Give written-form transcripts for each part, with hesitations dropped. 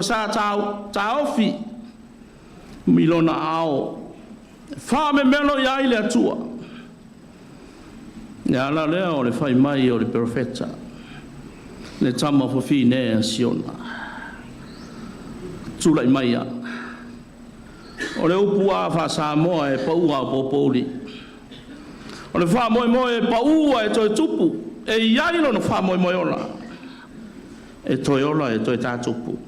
Sa taofi i lona aao, e faamemelo i ai le Atua. Le ala lea o le fai mai o le perofeta, le tama fafine a Siona, tulai mai ia. O le upu a faa-Samoa e pau lava o popouli. O le faamoemoe e pau ae toe tupu, e i ai lona faamoemoe ola, e toe ola e toe tatupu.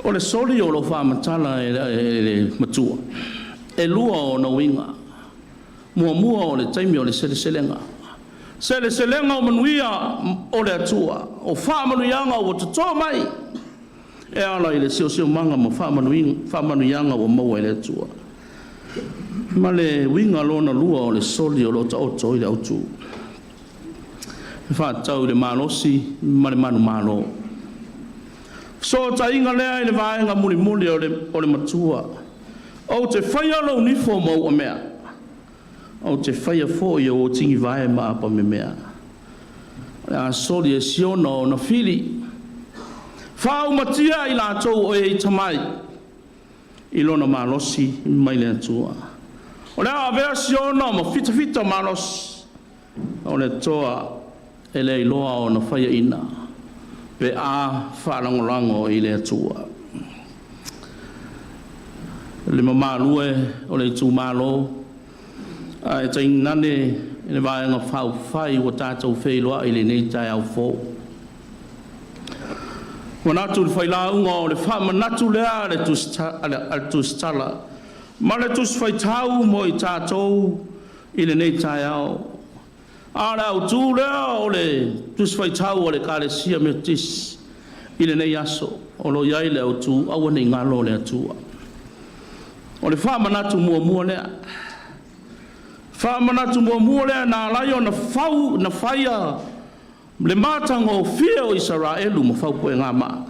O le soli o lo o faamatala e le matua, e lua ona uiga. Muamua o le taimi o le seleselega. Seleselega o manuia o le Atua, o faamanuiaga ua toto mai e ala i le siosiomaga ma faamanuiaga ua maua e le Atua. Ma le uiga lona lua o le soli o lo o taoto i le autu, e faatatau i le malosi ma le manumalo. Fesootaiga lea i le vaega mulimuli o le matua. Ou te faia lou nifo ma ou amea, ou te faia foi ou tigivae ma apamemea. O le a soli e Siona ona fili, faaumatia i latou o e ita mai i lona malosi mai le Atua. O le a avea Siona ma fitafita malosi, o le toa e le iloa ona faiaina pe a faalagolago i le Atua. Le mamalu e o le itumalo, ae tainane le Vaega Faaupufai ua tatou feiloai i lenei taeao fou. Manatu le failauga o le faamanatu lea a le Tusitala ma le Tusi Faitau mo i tatou i lenei taeao. A o le autu lea o le Tusi Faitau a le Ekalesia Metotisi i lenei aso, o lo o i ai le autu, aua ne i galo le Atua. O le faamanatu muamua lea. Faamanatu muamua lea na ala ai ona fau na faia le matagofie o Isaraelu ma faupuegamaa,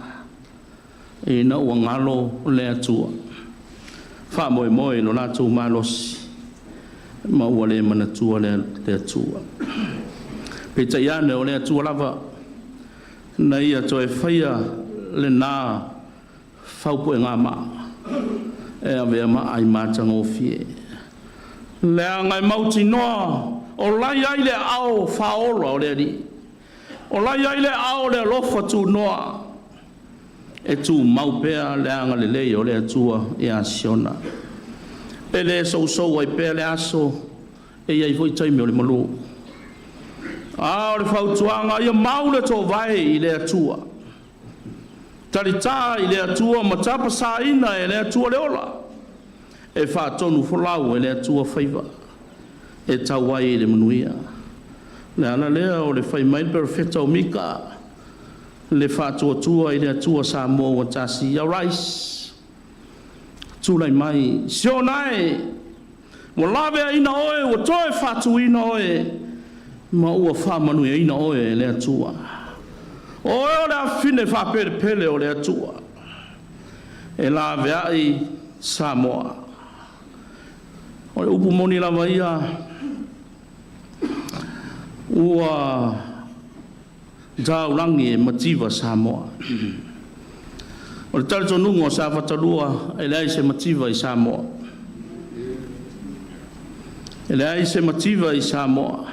ina ua galo le Atua. Faamoemoe i lo latou malosi ma ua le manatua le Atua. Peitai ane o le Atua lava na ia toe faia lena faupuegamaa e avea ma ai matagofie. Leaga e mautinoa o la e i ai le aao faaola o le Alii, o la e i ai le aao o le alofa tunoa, e tumau pea le agalelei o le Atua ia Siona. E le sousou ai pea le aso, e i ai foi taimi o le malu. A o le fautuaga, ia mau le toovae i le Atua, talitā i le Atua ma tapasaina e le Atua le ola, e faatonufolau e le Atua faiva e tau ai i le manuia. O le ala lea o le fai mai le perofeta o Mika, le faatuatua i le Atua Samoa ua tasi, Arise, tulai mai, Siona e, ua laveaina oe, ua toe faatuina oe, ma ua faamanuiaina oe e le Atua. O oe o le afafine faapelepele o le Atua, e laveai Samoa. O le upu moni lava ia, ua taulagi e mativa Samoa. O le talitonuga o Safata 2, e leai se mativa i Samoa. E leai se mativa i Samoa.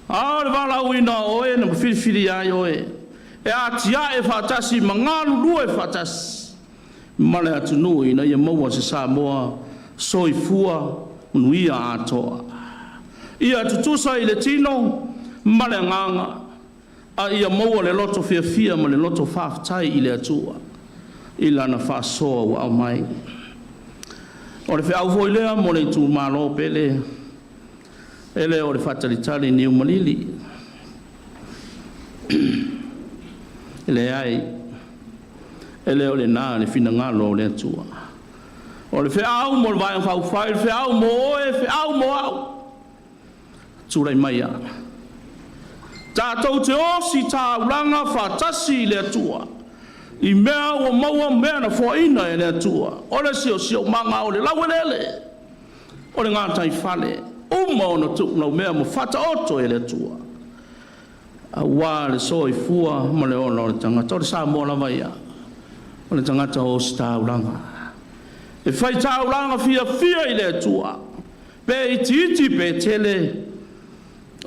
A o le valaauina o oe na filifilia ai oe, e atiae faatasi ma galulue faatasi ma le atunuu ina ia maua se Samoa soifua manuia atoa. Ia tutusa i le tino ma le agaga, a ia maua le loto fiafia ma le loto faafetai i le Atua i lana faasoa ua aumai. O le feau foi lea mo le itumalo pele, e le o le faatalitali niu malili. E leai, e le o lena le finagalo o le Atua. O le feau mo le Vaega Faaupufai, o le feau mo oe, feau mo au, tulai maia. Tatou te ositaulaga faatasi i le Atua, i mea ua maua mea na foaina e le Atua, o le siosiomaga, o le laueleele, o le gataifale, uma ona tuulaumea ma faataoto e le Atua. Auā le soifua ma le ola o le tagata. O le Samoa lava ia, o le tagata ositaulaga. E faitaulaga fiafia i le Atua, pe itiiti pe tele,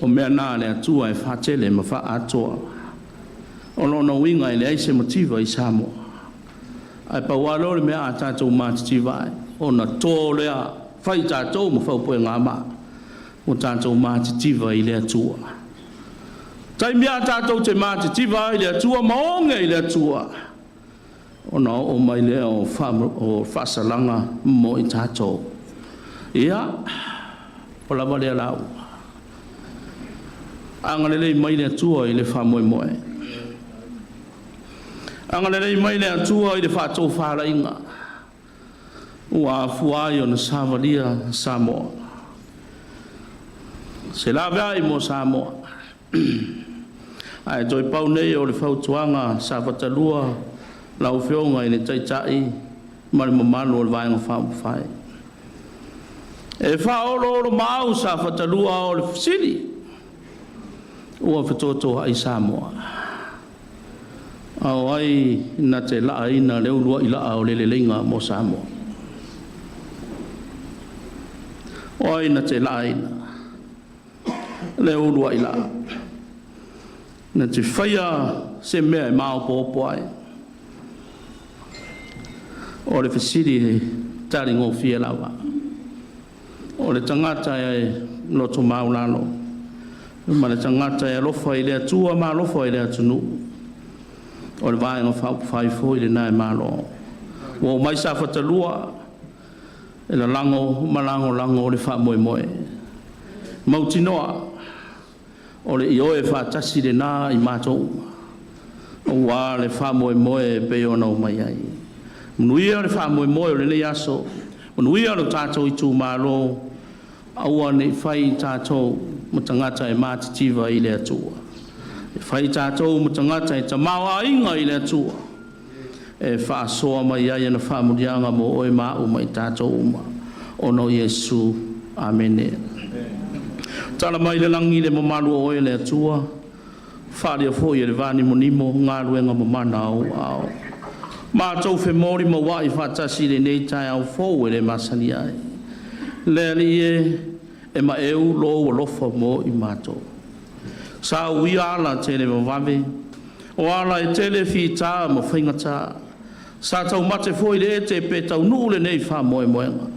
o mea na a le Atua e faatele ma faaatoa. O lona uiga e leai se mativa i Samoa. Ae pau lava lea o le mea a tatou matitiva ai, ona to lea, fai tatou ma faupuegamaa, ua tatou matitiva i le Atua. Taimi a tatou te matitiva ai i le Atua ma oge i le Atua, ona oo mai lea o faasalaga mo i tatou. Ia, ua lava lea lauga. Agalelei mai le Atua i le faamoemoe. Agalelei mai le Atua i le faatofalaiga ua afua ai ona savalia Samoa. Se laveai mo Samoa. Ae toe pau nei o le fautuaga Safata 2 lau Afioga i le Taitai ma le mamalu o le Vaega Faaupufai. E faaoloolomaau Safata 2 o le fesili ua fetotoai Samoa. A o ai na te laaina le uluai laa o le leleiga mo Samoa? O ai na te laaina le uluai laa? Na te faia se mea e maopoopo ai. O le fesili e taligofie lava. O le tagata e loto maualalo ma le tagata e alofa i le Atua ma alofa i le atunuu, o le Vaega Faaupufai foi lena e malo. Ua omai Safata 2 e lalago ma lagolago le faamoemoe. Mautinoa o le ioe faatasi lena i matou aua le faamoemoe e pei ona omai ai. Manuia le faamoemoe o lenei aso, manuia lo tatou itumalo, aua ne i fai tatou ma tagata e matitiva i le Atua. E fai tatou ma tagata e tamaoaiga i le Atua, e faasoa mai ai ana faamanuiaga mo oe ma au ma i tatou uma. Ona o Iesu. Amene. Tala mai le lagi le mamalu o oe le Atua, faaalia foi e le vanimonimo galuega mamana a ou aao. Matou femolimauai faatasi i lenei taeao fou e le masani ai. Le Alii e, e maeu lou alofa mo i matou. Sa uia ala televavave, o ala e tele fita ma faigata. Sa taumate foi le ete pe taunuu lenei faamoemoega.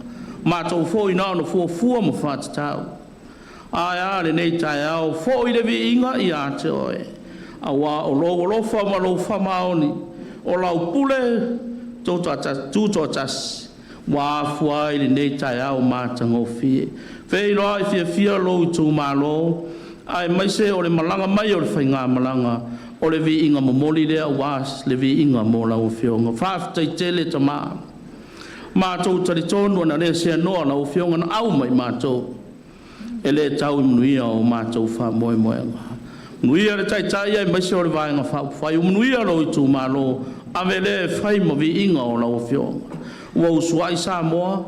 Matou foi na ona fuafua ma faatatau. Ae a lenei taeao, foi le viiga ia te oe, auā o lou alofa ma lou faamaoni, o lau pule tutoatasi ua afua ai lenei taeao matagofie. Feiloai fiafia lou itumalo, aemaise o le malaga mai o le faigamalaga, o le viiga momoli lea aua le viiga mo lau Afioga. Faafetai tele Tama. Matou talitonu ana le seanoa lau Afioga na au mai matou, e le tau i manuia o matou faamoemoega. Manuia le Taitai aemaise o le Vaega Faaupufai, manuia lou itumalo, ave lea e fai ma viiga o lau Afioga. Ua usuai Samoa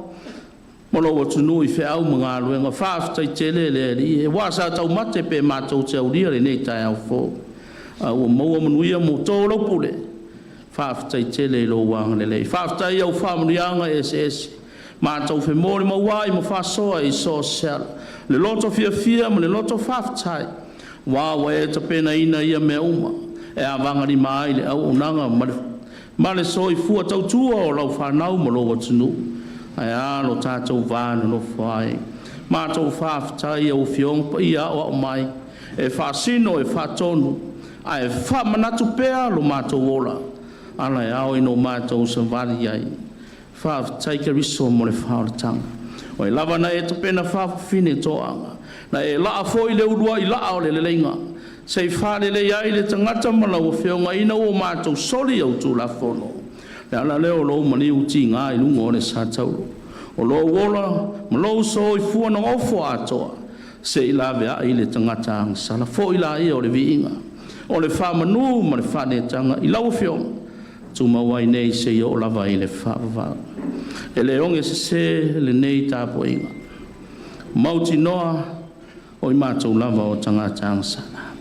ma lou atunuu i feau ma galuega, faafetai tele le Alii, aua sa taumate pe matou te aulia lenei taeao fou, a ua maua manuia mo outou lau pule. Faafetai tele i lou agalelei. Faafetai i au faamanuiaga eseese, matou femolimauai ma faasoa i so o se ala, le loto fiafia ma le loto faafetai, aua ua e tapenaina ia mea uma e avagalima ai le auaunaga ma le soifua tautua o lau fanau ma lou atunuu. Ae a lo tatou va nonofo ai. Matou faafetai i au Afioga Paia aoao mai, e faasino e faatonu, ae faamanatu pea lo matou ola, ala e ao ina o matou savali ai. Faafetai Keriso mo le faaolataga. O ai lava na e tapena faafafine toaga, na e laa foi le uluai laa o le leleiga, seia faaleleia ai le tagata ma lau Afioga ina ua matou soli au Tulafono. Le ala lea o lou maliu tiga i luga o le satauro. O lou ola ma lou soifua na ofo atoa, se i laveai le tagata agasala. Foi laia o le viiga, o le faamanu ma le faaneetaga i lau Afioga, tumau ai nei seia oo lava i le faavavau. E le oge sese lenei tapuaiga, mautinoa o i matou lava o tagata agasala.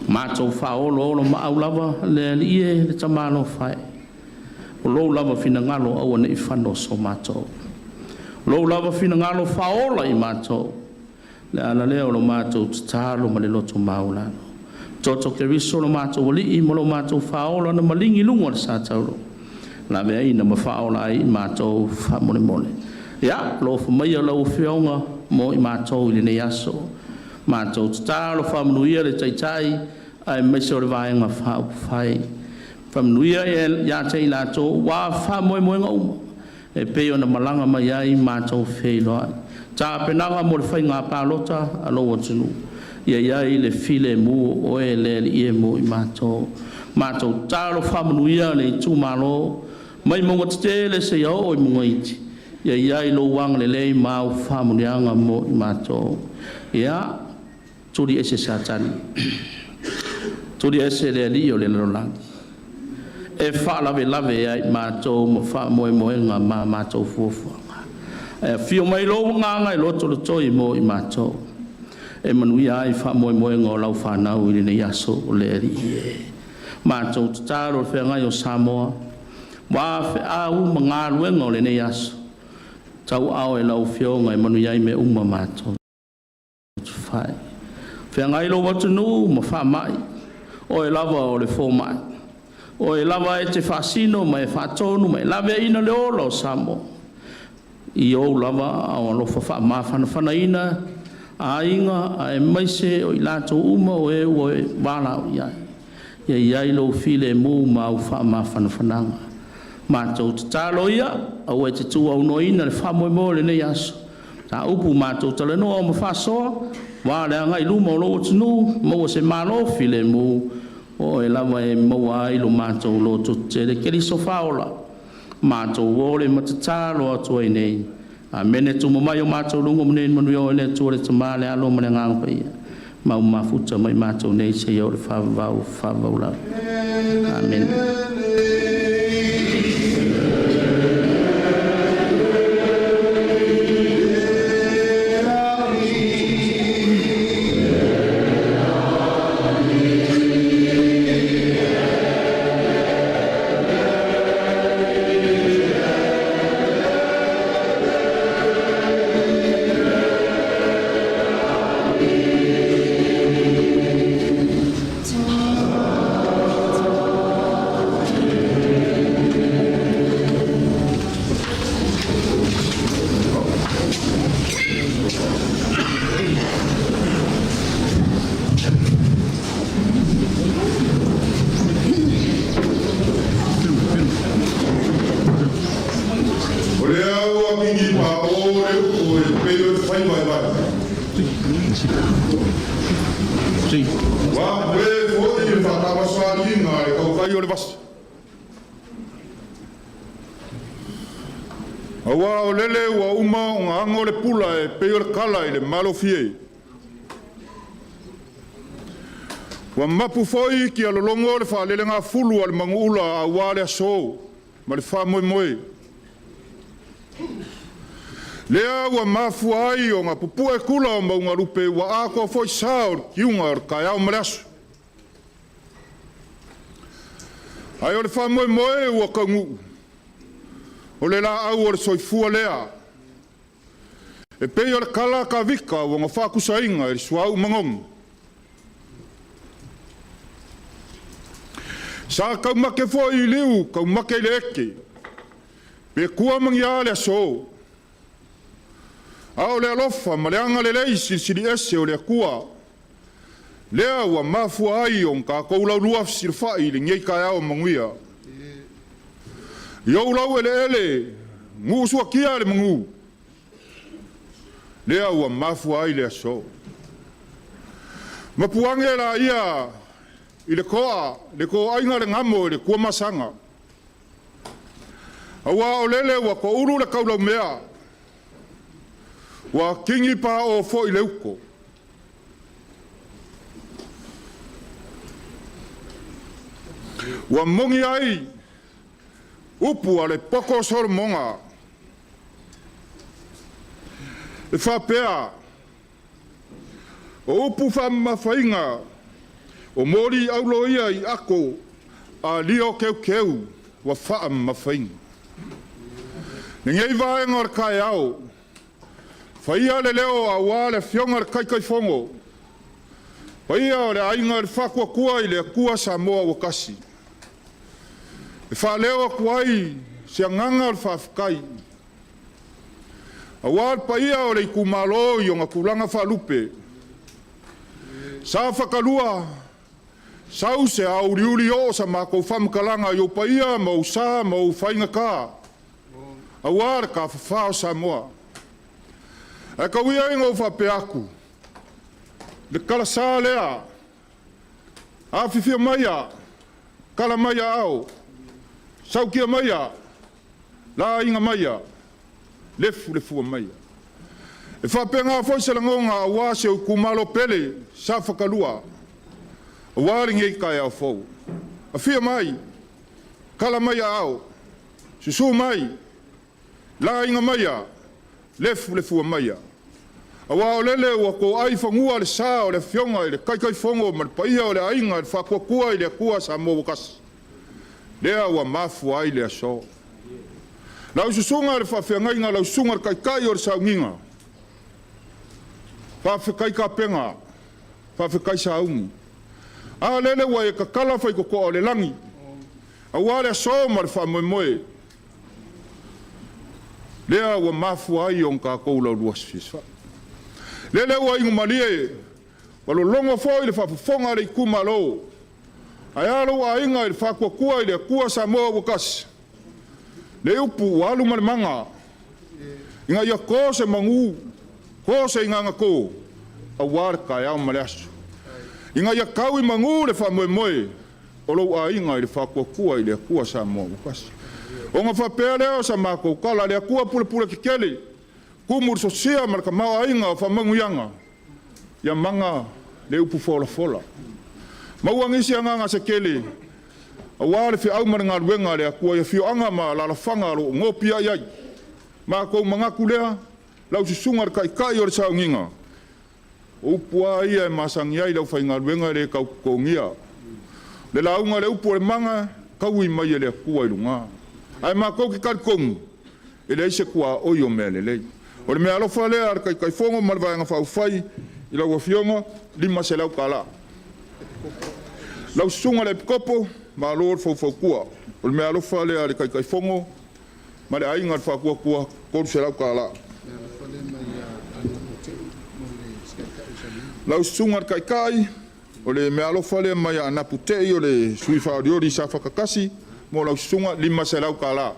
Matou faaoloolomaau lava le Alii e le Tamalofa e, o lou lava finagalo aua ne i fano so matou. O lou lava finagalo faaola i matou, le ala lea o lo matou tatalo ma le loto maualalo. Toto Keriso lo matou Alii ma lo matou faaola na maligi i luga o le sa taula, laveaiina ma faaola ai i matou faamolemole. Ia, alofa maia lau Afioga mo i matou i lenei aso. Matou tatalo faamanuia le Taitai aemaise o le Vaega Faaupufai. Faamanuia ia te i latou ua faamoemoega uma e pei ona malaga mai ai matou feiloai. Tapenaga mo le faiga palota a lou atunuu, ia i ai le filemu o Oe le Alii e mo i matou. Matou tatalo faamanuia le itumalo mai mauga tetele seia oo i mauga iti, ia i ai lou agalelei ma au faamanuiaga mo i matou. Ia, tuli ese Satani, tuli ese le alii o le lalolagi, e faalavelave ia i matou ma faamoemoega ma matou fuafuaga. Ae afio mai lou Agaga e lotolotoi mo i matou, e manuia ai faamoemoega o lau fanau i lenei aso o le Alii e. Matou tatalo le feagai o Samoa, ua feau ma galuega o lenei aso, tauaao e lau Afioga e manuia ai mea uma matou te fai. Feagai lou atunuu ma faamai, Oe lava o le fomai, o Oe lava e te faasino ma e faatonu ma e laveaiina le ola o Samoa. I ou lava aao alofa faamafanafanaina aiga aemaise o i latou uma o e ua e valaau i ai. Ia i ai lou filemu ma au faamafanafanaga. Matou tatalo ia, aua e te tuuaunoaina le faamoemoe o lenei aso, mataupu ua matou talanoa ma faasoa, aua le agai i luma o lou atunuu, maua se Malo filemu, o Oe lava e maua ai lo matou lototetele. Keriso faaola, matou ole ma tatalo atu ai nei. Amene. Tuma mai o matou luga mo nei manuia oe le Atua le Tama le Alo ma le Agaga Paia, ma mafuta mai matou nei seia oo i le faavavau, faavavau lava. Amene. O lea ua agigipaʻo le upu e pei o le faiva i vai, ua apoe foi le faatamasoaliiga a le tautai o le vasa. Aua o lele ua uma ona ago le pula e pei o le tala i le malofie. Ua mapu foi i tialologo le faalelegafulu a le manuula aua le aso ma le faamoemoe. Lea ua mafua ai ona pupue tula o maugalupe ua atoa foi sa o le tiuga o le taeao ma le aso. Ae o le faamoemoe ua taunuu, o le laau o le soifua lea, e pei o le kala a Tavita ua na faatusaina i le suauu manogi. Sa taumate foi i liu, taumate i le ete, pe tua ma ni a le aso, a o le alofa ma le agalelei silisili ese o le Atua, lea ua mafua ai ona tatou laulua fesilafai i lenei taeao manuia. I ou laueleele nuu suatia le manu, lea ua mafua ai le aso. Mapuage laia i le toa, le toaiga le gamo i le Tuamasaga, aua o lele ua toulu le taulaumea, ua tini paoo foi le uto. Ua moni ai upu a le poto o Solomoga e faapea, o upu faamamafaina, O moli aulo ia i ako a lio keukeu ua faamamafaina. Lenei vaega o le taeao, faia le leo auā le Afioga i le Taitaifono, paia o le Aiga i le Faatuatua i le Atua Samoa ua Tasi, e faaleo atu ai se agaga o le faafetai aua le paia o le itumalo i ona tulaga faalupe. Sa fatalua, sau se auliuli oo sa matou faamatalaga i ou paia ma ou sa ma ou faigata, aua le tafafao Samoa. Ae tau ia ina ou faapea atu, le talasa lea, afifio maia, tala mai aao, sautia maia, laina maia, lefulefua maia. E faapena foi se lagona aua si ou itumalo pele, Sa Fatalua, aua lenei taeao fou. Afio mai, tala mai aao, susu mai, laina maia, lefulefua maia. Aua o lele ua toai fanua le sa o le Afioga i le Taitaifono ma le paia o le Aiga i le Faatuatua i le Atua Samoa ua Tasi, lea ua mafua ai le aso. Lau susuga i le faafeagaiga, lau susuga i le taitai o le sauniga, faafetai tapena, faafetai sauni. A lele ua e tatala faitotoa o le lagi, aua le aso ma le faamoemoe, lea ua mafua ai ona tatou laulua fiafia. Lele ua inu malie, ua lologo foi le faafofoga a le itumalo, ae a lou aiga i le Faatuatua i le Atua Samoa ua Tasi, le upu ua alu ma le maga, ina ia to se manu, to se igaga to, aua le taeao ma le aso. Ina ia tau i manu le faamoemoe o lou aiga i le Faatuatua i le Atua Samoa ua Tasi. Ona faapea lea o sa matou tala, le Atua pulepule tetele, tumu i le sosia ma le tamaoaiga o faamanuiaga, ia maga le upu folafola. Maua nisi agaga se tele, aua le feau ma le galuega a le Atua i afioaga ma alaalafaga o lo o nopiai ai. Matou manatu lea, lau susuga i le taitai o le sauniga, o upu lava ia e masani ai le aufaigaluega e le tau totogia. Le lauga le upu o le maga, taui mai e le Atua i luga. Ae matou te talitonu, e leai se tuaoi o mea lelei. O le mea alofa lea a le Taitaifono ma le Vaega Faaupufai i lau Afioga, $500. Lau susuga i le Epikopo, malo le faufautua. O le mea alofa lea a le Taitaifono ma le Aiga i le Faatuatua, $300. Lau susuga i le Taitai, o le mea alofa lea mai a Anapu Tei o le sui faaolioli Safata 1, mo lau susuga, $500.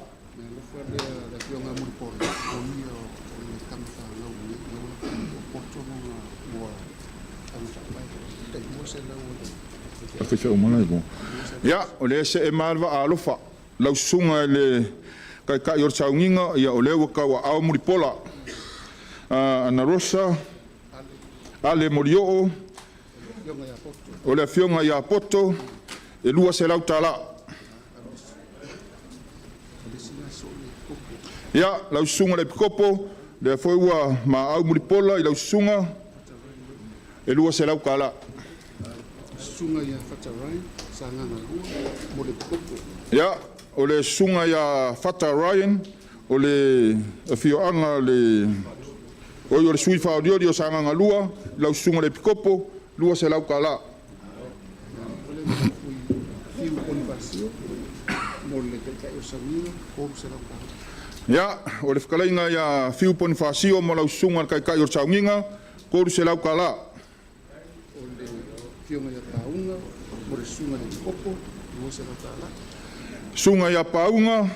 Ia, o lea e see mai le vaa alofa, lau susuga i le Taitai o le sauniga, ia o lea ua tauaao Mulipola, Ana Rosa, Ale Molioo, o le afioga ia Poto, e $200. Ia, lau susuga i le Epikopo, lea foi ua maau Mulipola i lau susuga, e $200. Ia, o le susuga ia Fata Ryan, o le afioaga le oi o le sui faaolioli o Sagaga 2, lau susuga i le Epikopo, $200. Ia, o le fetalaiga ia Fiu Ponifasio ma lau susuga i le Taitai o le sauniga, $300. Susuga ia Pauga,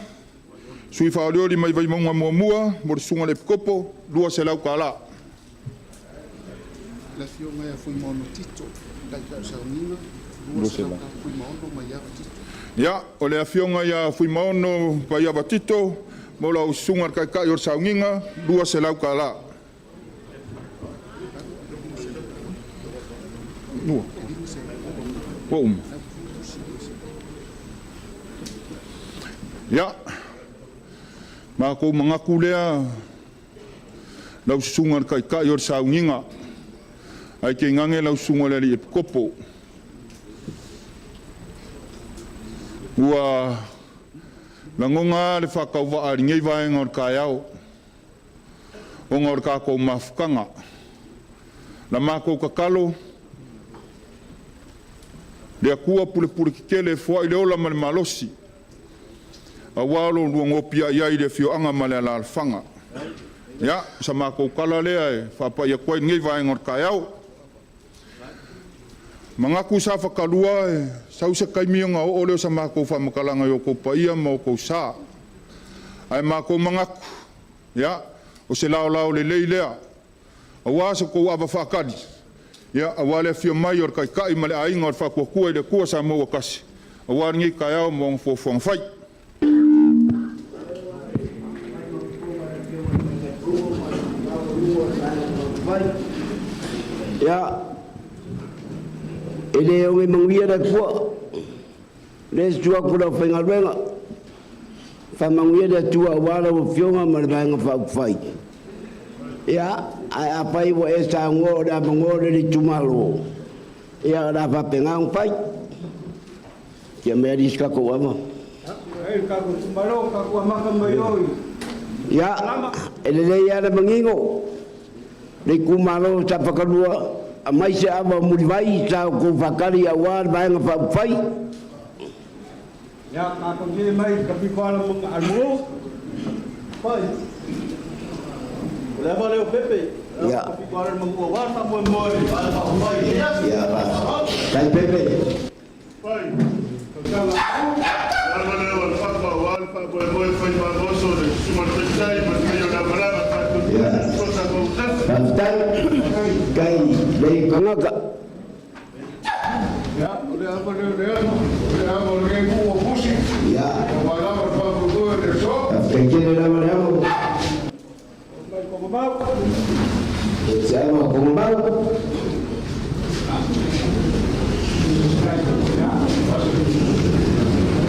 sui faaolioli mai Vaimauga 1, mo le susuga i le Epikopo, $200. Ia, o le afioga ia Fuimaono Paiava Tito, mo lau susuga i le Taitai o le sauniga, $200. Ua uma. Ia, matou manatu lea, lau susuga i le Taitai o le sauniga, ae tainane lau susuga i le Epikopo. Ua lagona lava le faatauvaa i lenei vaega o le taeao ona o le tatou mafutaga. Na matou tatalo le Atua pulepuletetele e foai le ola ma le malosi aua lo oulua nopiai ai i le afioaga ma le alaalafaga. Ia, o sa matou tala lea e faapai atu ai i lenei vaega o le taeao. Manatu sa fatalua e sau se taimi ona oo lea o sa matou faamatalaga i o outou paia ma outou sa. Ae matou manatu, ia, o se laolao lelei lea aua so outou ava faatali, ia aua le afio mai o le Taitai ma le Aiga o le Faatuatua i le Atua Samoa ua Tasi, aua lenei taeao ma ona fuafuaga fai. Ia, e le oge manuia le Atua, lea e susu atu le aufaigaluega, faamanuia le Atua aua lau Afioga ma le Vaega Faaupufai. Ia, ae afai ua e saunoa o le avanoa lenei i le itumalo, ia o le a faapena ona fai. Ia mea alii si tatou ava. Ia, e lelei lava le manino, le itumalo o Safakalua, aumai se ava o Mulivai sa outou faatali aua le Vaega Faaupufai. Ia, tatou see mai i ka pito ala alamagu. O le ava lea o Pepe, ka pito ala magu aua le faamoemoe i le faaufai. Ia, tai Pepe. Fai, lava lea o le fapa aua le faamoemoe fai faamoso le susuga i le Taitai ma le paia o le amalama faatuatusa ma utafi. Faafetai. Kai lei tagata. Ia, o le ava lea o Leano, o le ava o lenei nuu o Fusi, aua lava le faamoemoe o le aso. Faafetai tele lava le amo. Mai Kogomau. Se ava o Kogomau.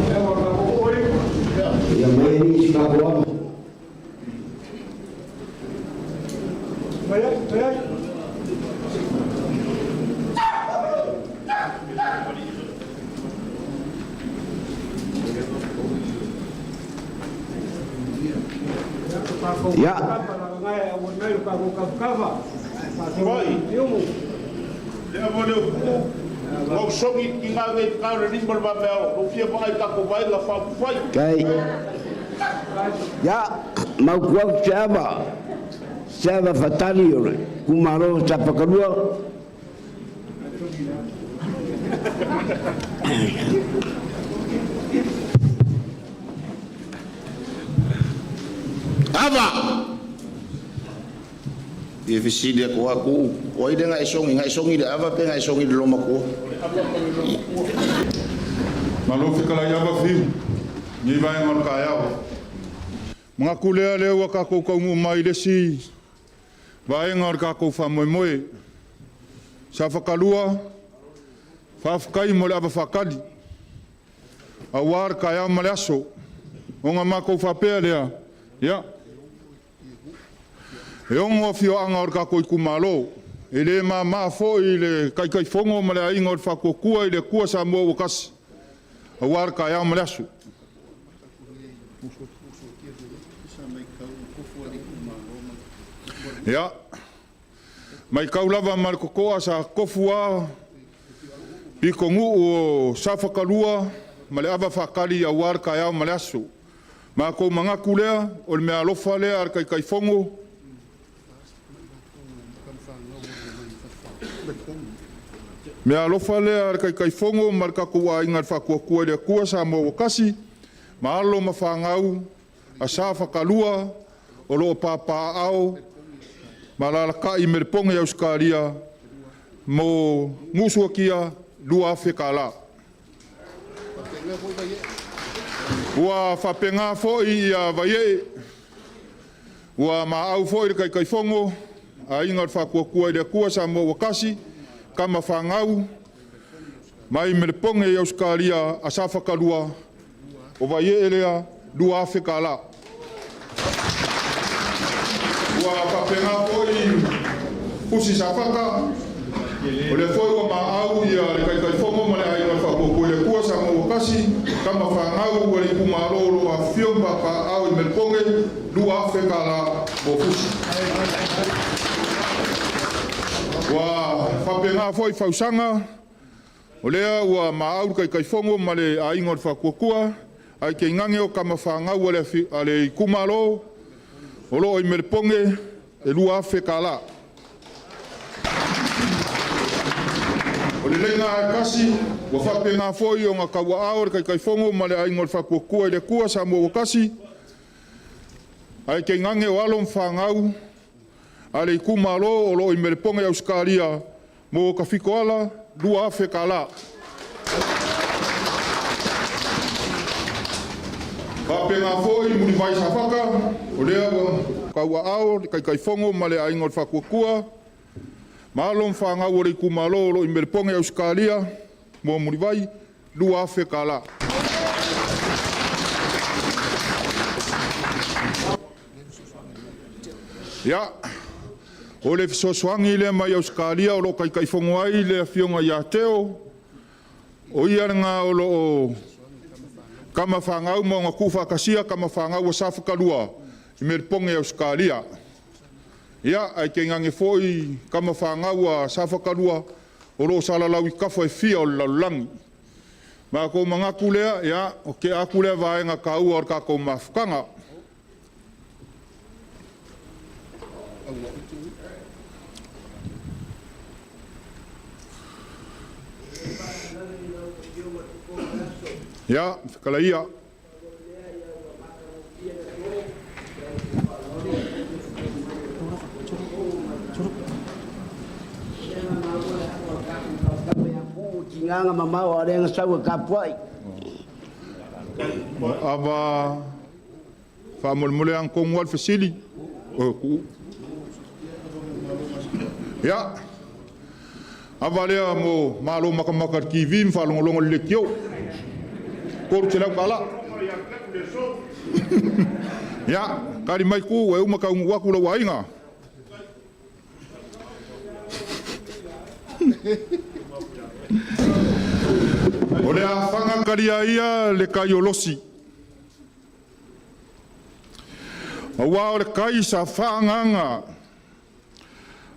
Le ava o le Kapopoi. Ia mai ni si kako ava. Mai ai, mai ai. Fai, le ava lea o Pulu, ua ou sogi i ngā nei whakaaro le lima le vave ao, lou fia vaai tatou vaega faaupufai. Kai. Ia, mautu atu se ava, se ava fatali o le itumalo o Safakalua. Ava! Fia fesili atu lava Tuuu, o ai lea na e sogi? Na e sogi i le ava pe na e sogi i le loomatua? Malo fetalai ava fiu, lenei vaega o le taeao. Manatu lea lea ua tatou taunuu mai i le isi vaega o le tatou faamoemoe. Sa fatalua, faafetai mo le ava faatali, aua le taeao ma le aso. Ona matou faapea lea, ia, e 6 afioaga o le tatou itumalo, e le mama foi le Taitaifono ma le Aiga o le Faatuatua i le Atua Samoa ua tasi, aua le taeao ma le aso. Ia, matau lava ma le totoa sa tofu lava pitonuu o Safakalua ma le ava faatali aua le taeao ma le aso. Matou manatu lea, o le meaalofa lea a le Taitaifono, meaalofa lea a le Taitaifono ma le tatou aiga i le Faatuatua i le Atua Samoa ua tasi, ma alo ma fanau a Safakalua o lo o papaaao ma alaalatai i Melepone i Ausetalia mo Nuusuatia $2,000. Ua faapena foi ia Vaiee, ua maau foi le Taitaifono, aiga o le Faatuatua i le Atua Samoa ua tasi, tama fanau mai Melepone i Ausetalia a Safakalua, o Vaiee lea $2,000. Ua faapena foi Fusi Safata, o lea foi ua maau ia le Taitaifono ma le aiga o le Faatuatua i le Atua Samoa ua Kasi, kama fanau a le itumalo o lo o afifio ma papaaao i Melepoge, $2,000 mo fusi. Ua faapena foi fausaga, o lea ua maau le Taitaifono ma le Aiga o le Faatuatua, ae tainane o tama fanau a le itumalo o lo o i Melepoge, e $2,000. O le laina lava e tasi, ua faapena foi ona tauaao le Taitaifono ma le Aiga o le Faatuatua i le Atua Samoa ua tasi, ae tainane o alo ma fanau a le itumalo o lo o i Melepoge Ausetalia mo tafitoala $2,000. Faapena foi Mulivai Safata, o lea ua tauaao le Taitaifono ma le Aiga o le Faatuatua, ma alo ma fanau a le itumalo o lo o i Melepoge Ausetalia mo Mulivai, $2,000. Ia, o le fesoasoani lea mai Ausetalia o lo o Taitaifono ai le Afioga ia Teo, o ia lena o lo o tama fanau ma ona tuufaatasia tama fanau a Safakalua i Melepoge Ausetalia. Ia, ae tainane foi tama fanau a Safakalua o lo o salalau i tafa e fia o le lalolagi. Matou manatu lea, ia, o tea atu lea vaega taua o le tatou mafutaga. Ia, fekalaia. Tigaga mamao a o lea na sau e tapuai. Ava faamolemole lava le fesili. Ia, ava lea mo malo matamata i le TV ma faalogologo i le leitio. $300. Ia, tali mai ku e uma taunuu atu lou aiga. O le afaga talia ia le tai o Losi, aua o le tai sa faaagaaga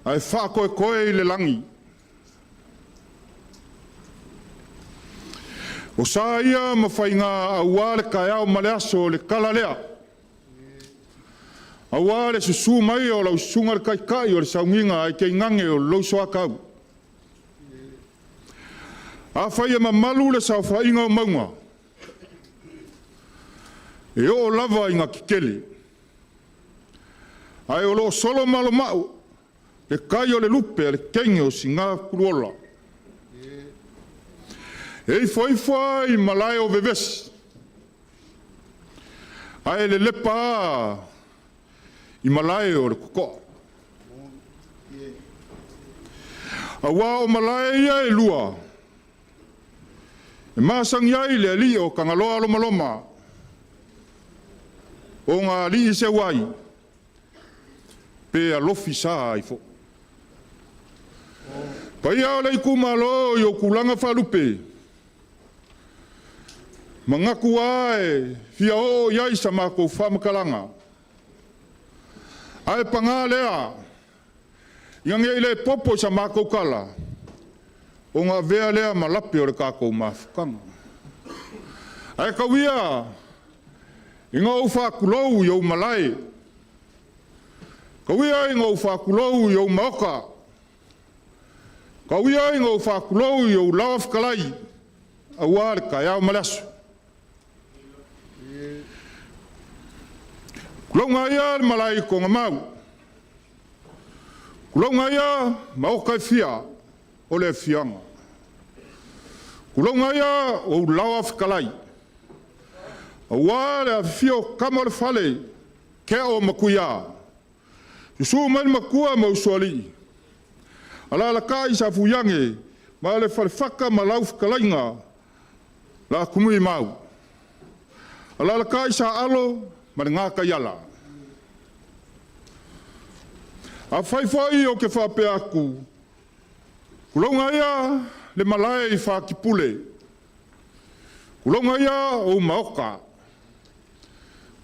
ae faatoetoe i le lagi. O sa ia ma faiga aua le taeao ma le aso o le kala lea, aua le susu mai o lau susuga i le Taitai o le Sauniga ae tainane o lou soatau. Afai e mamalu le saofaiga o mauga, e oo lava ina tetele, ae o lo o solo malomau le tai o le lupe a le teine o Sina-puluola. E ifoifo lava i malae o vevesi, ae lelepa lava i malae o le totoa. Aua o malae ia e lua, e masani ai le alii o Tagaloa Lomaloma, ona alii seu ai, pe alofi sa ai foi. Paia o le itumalo i ou tulaga faalupe, manatu lava e fia oo i ai sa matou faamatalaga, ae paga lea, ina ne i le popo i sa matou tala, ona avea lea ma lape o le tatou mafutaga. Ae tau ia ina ou faatulou i ou malae, tau ia ina ou faatulou i ou maota, tau ia ina ou faatulou i ou laoa fetalai, aua le taeao ma le aso. Tulouna ia le malae i Togamau, tulouna ia maota e fia o le afioaga, tulouna ia ou laoa fetalai, aua le afifio o Tama o le Fale, Keo ma Tuia, susu mai le Matua ma Usoalii, alaalatai Safuiage ma le Falefata ma lau fetalaiga Laatumuimau, alaalatai Saalo ma le Gataiala. Afai foi ou te faapea atu, tulouna ia le malae i Fatipule, Uloga ia o maoka.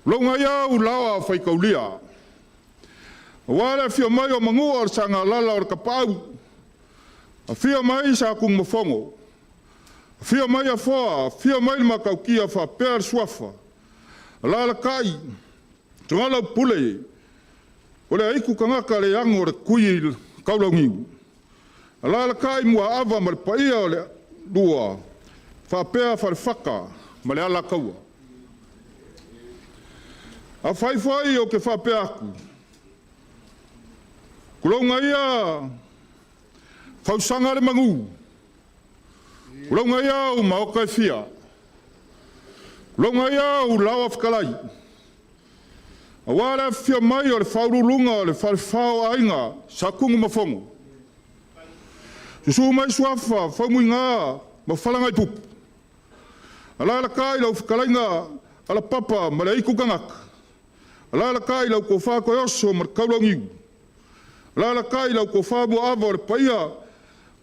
Uloga ia o laoa faikaulia. Aua le afio mai o Manua o le Sagalala o le Tapaau, afio mai sa Tunumafono, afio mai Afoa, afio mai le Matautia faapea le Suafa, alaalatai Togalaupule, o le aitu tagata le ano o le tui taulauniu, alaalatai Muaava ma le paia o le lua, faapea Falefata ma le Alataua. Afai foi ou te faapea atu, tulouna ia fausaga le manu, tulouna ia au maota e fia, tulouna ia au laoa fetalai, aua le afifio mai o le faauluuluga o le Falefa o Aiga Sa Tunumafono, susu mai Suafa Faumuina ma Falagaipupu, alaalatai lau fetalaiga Alapapa ma le Aitu Tagata, alaalatai lau Tofa Toeoso ma le Taulauniu, alaalatai lau Tofa Muaava o le paia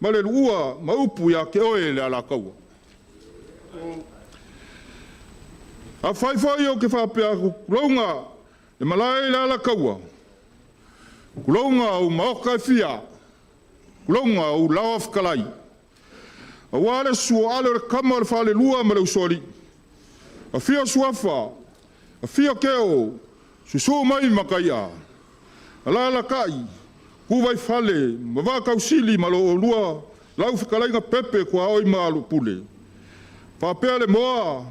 ma le luua ma upu ia te oe le Alataua. Afai foi ou te faapea atu, tulouna le malae i le Alataua, tulouna au maota e fia, tulouna au laoa fetalai, aua le susu o Ale o le tama o le falelua ma le usoalii, afio Suafa, afio Teo, susu mai Mataia, alaalatai Tuvaifale ma Vaatausili ma lo oulua lau fetalaiga Pepe tuaoi ma Alopule, faapea le Moa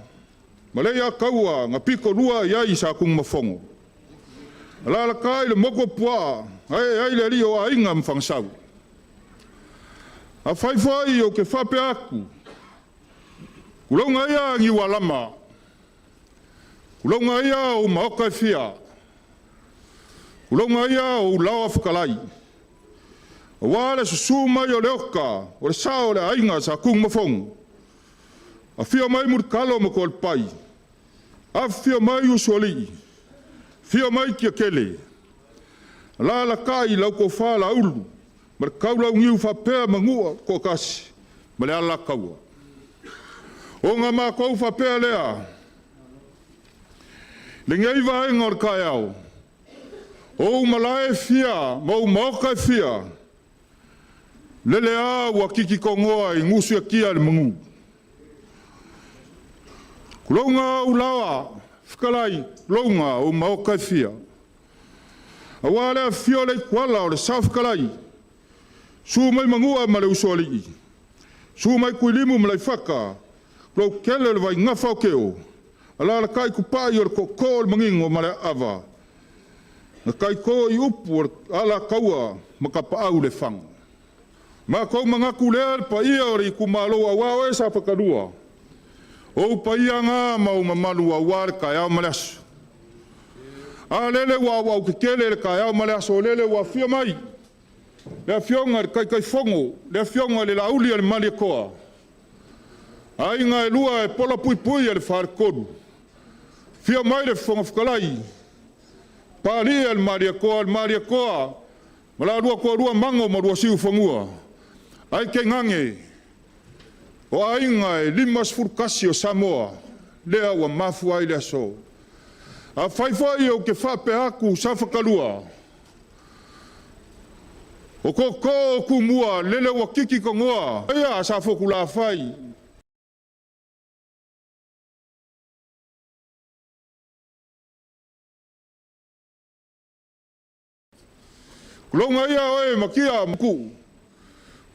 ma le Iataua na pitolua i ai sa Tunumafono. Alaalatai le motu o Puaa, ae ai le alii o aiga ma Fagasau. Afai foi ou te faapea atu, tulouna ia Niualama, tulouna ia ou maota e fia, tulouna ia ou laoa fetalai, aua le susu mai o Leota, o le sao o le aiga sa Tunumafono, afio mai Mulitalo ma Toalepai, afifio mai usoalii, afio mai Tiatele, alaalatai lau tofa Laulu ma le Taulauniu faapea Manua toatasi ma le Alataua. Ona matou faapea lea, lenei vaega o le taeao, o ou malae e fia ma ou maota e fia, lele a ua tititogoa i nusiatia le manu. Tulouna ou laoa, fetalai, tulouna ou maota e fia. Aua le afifio o Leituala o le Saofetalai, susu mai Manua ma le Usoalii, susu mai Tuilimu ma Laifata, tulou tele o le Vaigafa o Keo, alaalatai Tupai o le Tootoo o le Manino ma le Aava, na taito i upu o le Alataua ma Tapaau le Faga. Matou manatu lea le paia o le itumalo aua oe sa fatalua, o ou paia na ma ou mamalu aua le taeao ma le aso. A lele ua auau tetele le taeao ma le aso, lele ua afio mai le afioga i le Taitaifono, le afioga i le Laauli o le Malietoa, aiga e lua e pola puipui e le Faletolu, afio mai le Fofoga Fetalai, Papalii o le Malietoa, le Malietoa ma la lua toalua Mago ma lua Siufanua, ae tainane o aiga e 51 o Samoa, lea ua mafua ai le aso. Afai foi ou te faapea atu Safakalua, o tootoo o Tumua, lele ua titi togoa, ia sa Fotulavai. Tulouna ia oe Matia Matuu,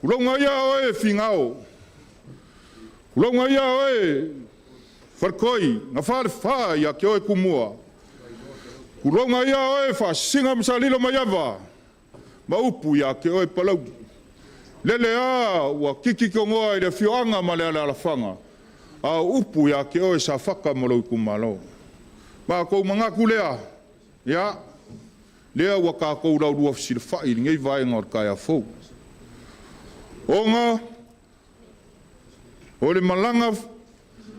tulouna ia oe Figao, tulouna ia oe Faletoi, na falefa ia te oe Tumua, tulouna ia oe Faasisina ma Salilo Maiava, ma upu ia te oe Palauli. Lele a ua titi togoa i le afioaga ma le alaalafaga, a o upu ia te oe Safata ma lou itumalo. Matou manatu lea, ia, lea ua tatou laulua fesilafai i lenei vaega o le taeao fou. Ona o le malaga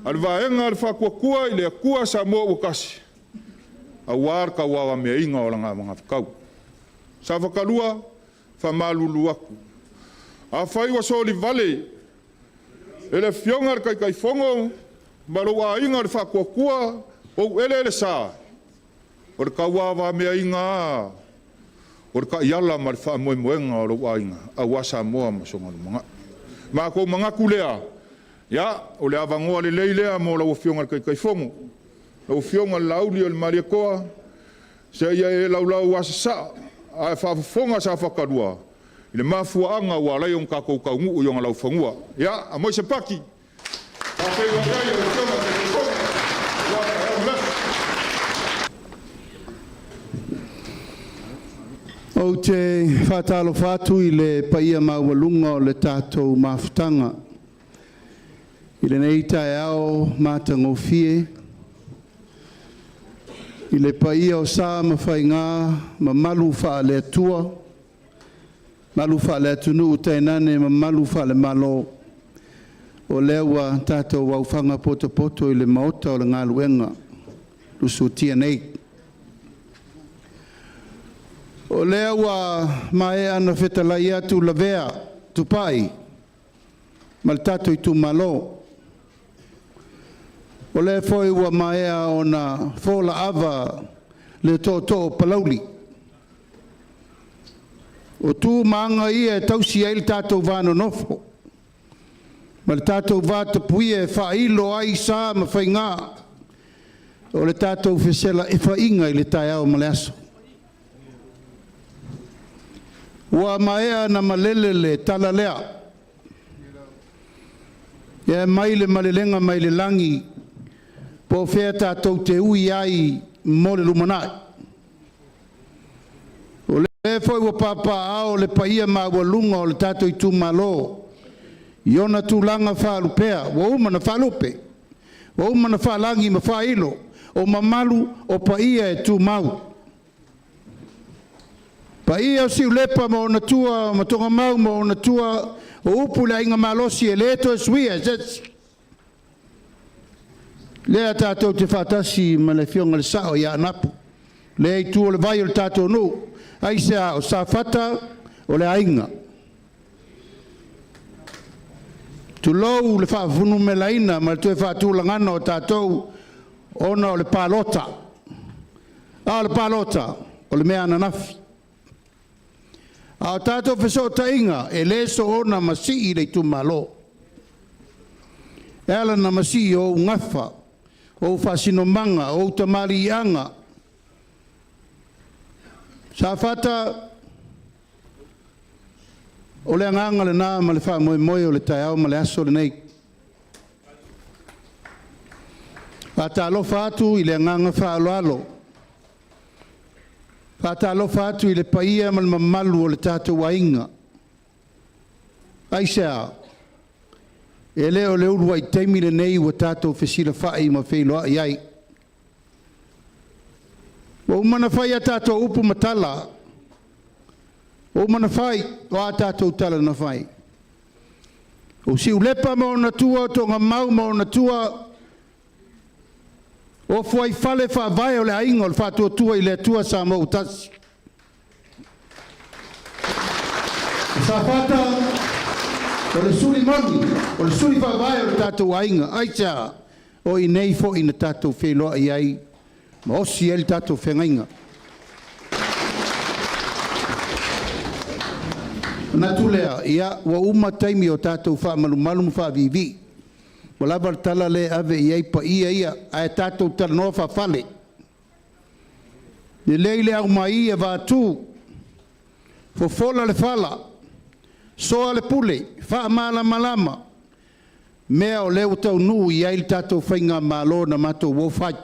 a le vaega a le Faatuatua i le Atua Samoa ua tasi, aua le tauavagameaina o lana magafetau. Safakalua, faamalulu atu. Afai ua solivale e le Afioga i le Taitaifono ma lou aiga o le Faatuatua o ou eleele sa, o le tauavameaina lava o le taiala ma le faamoemoega o lou aiga aua Samoa ma sona lumanai. Matou manatu lea, ia, o le avanoa lelei lea mo lau Afioga i le Taitaifono, lau Afioga i le Laaulialemalietoa, se i e laulauasasaa ae faafofoga Safata 2 i le mafuaaga ua ala ai ona tatou taunuu i ona laufanua. Ia, aumai se pati. Faafeiloai ai lau Afioga i le Taitaifono. Ua taeao ma le aso. Ou te faatalofa atu i le paia maualuga o le tatou mafutaga i lenei taeao matagofie, i le paia o sa ma faiga mamalu faale-Atua, mamalu faale-atunuu tainane mamalu faale-Malo, o lea ua tatou aofaga potopoto i le maota o le galuega lusutia nei. O lea ua maea ona fetalai atu Lavea Tupai ma le tatou itumalo. O lea foi ua maea ona folaava le tootoo o Palauli. O tu ma aga ia e tausi ai le tatou va nonofo ma le tatou vatapuia e faailo ai sa ma faiga o le tatou feselaefaiga i le taeao ma le aso. Ua maea ona malele le tala lea, e aumai le malelega mai le lagi po o fea tatou te ui ai mo le lumanai. O lea foi ua papaaao le paia maualuga o le tatou itumalo i ona tulaga faalupea ua uma ona faalupe, ua uma ona faalagi ma faailo, o mamalu o paia e tumau. Paia o Siulepa ma ona tua ma Togamau ma ona tua, o upu i le Aiga Malosi e le toe suia e se isi. Lea tatou te faatasi ma le Afioga i le Sao ia Anapu, lea itu o le vai o le tatou nuu. Aisea? O Safata o le aiga. Tulou le faafuafulumelaina ma le toe faatulagaga o tatou ona o le palota. A o le palota, o le mea ananafi. A o tatou fesootaiga, e le soona masii le itumalo. E ala ona masii o ou gafa, o ou faasinomaga, o ou tamaliiaga. Safata, o le agaga lena ma le faamoemoe o le taeao ma le aso lenei. Faatalofa atu i le agaga faaaloalo, faatalofa atu i le paia ma le mamalu o le tatou aiga. Aisea? E le o le uluai taimi lenei ua tatou fesilafai ma feiloai ai. Ua uma ona fai a tatou upu ma tala, ua uma ona fai, o a tatou tala na fai? O Siulepa ma ona tua, o Togamau ma ona tua, o fuaifale faavae o le aiga o le Faatuatua i le Atua Samoa ua tasi. Safata o le suli moni, o le suli faavae o le tatou aiga. Aisea? O i inei foi na tatou feiloai ai ma osi ai le tatou feagaiga. Ona manatu lea, ia ua uma taimi o tatou faamalumalu ma faaviivii. Ua lava le tala lea e ave i ai paia ia, ae tatou talanoa faafale. Lelei le aumai avatu, fofola le fala, soa le pule, faamalamalama mea o lea ua taunuu i ai le tatou faigamalo na matou o fai.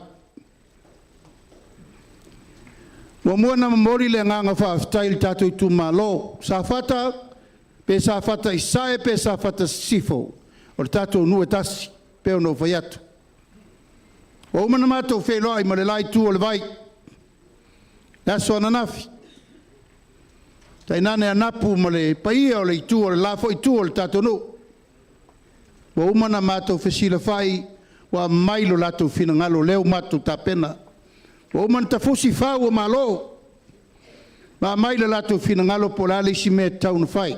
Muamua ona momoli le agaga faafetai i le tatou itumalo, Safata pe Safata i Sasae pe Safata i Sisifo, o le tatou nuu e tasi, pei ona ou fai atu. Ua uma ona matou feiloai ma le la itu o le vai i le aso ananafi, tainane Anapu ma le paia o le itu o le la foi itu o le tatou nuu. Ua uma ona matou fesilafai, ua aumai lo latou finagalo o lea ua matou tapena. Ua uma ona tafusi fau o malo ma aumai lo latou finagalo po o le a le isi mea e tatau ona fai.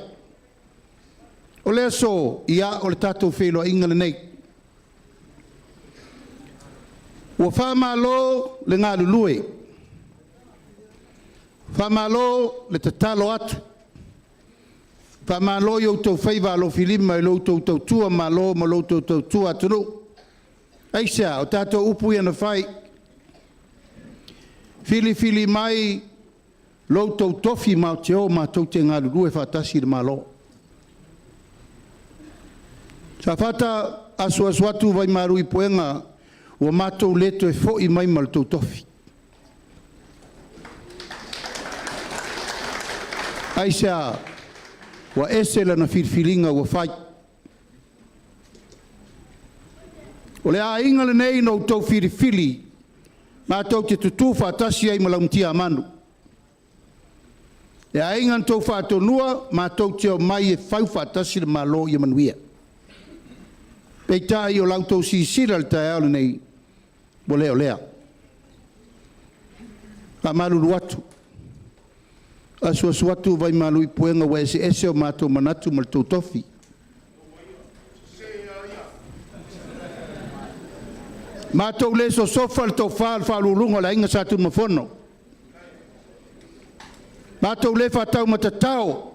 O le aso, ia o le tatou feiloaiga lenei. Ua faamalo le galulue, faamalo le tatalo atu, faamalo i outou faiva alofilima i lo outou tautua malo ma lo outou tautua atunuu. Aisea? O tatou upu ia na fai, filifili mai lo outou tofi matou te o matou te galulue faatasi i le Malo. Safata, asuasu atu vaimalu i puega ua matou le toe foi mai ma le tou tofi. Aisea? Ua ese lana filifiliga ua fai. O le aiga lenei na outou filifili matou te tutu faatasi ai ma Laumatiamanu. Le aiga na outou faatonuae matou te omai e fau faatasi le Malo ia manuia. Peitai o la outou sisila i le taeao lenei, ua le o lea. Faamalulu atu, asuasu atu vaimalu i puega ua eseese o matou manatu ma le tou tofi. Matou le sosofa le tofa a le faauluuluga o le Aiga Sa Tunumafono. Matou le faataumatatao,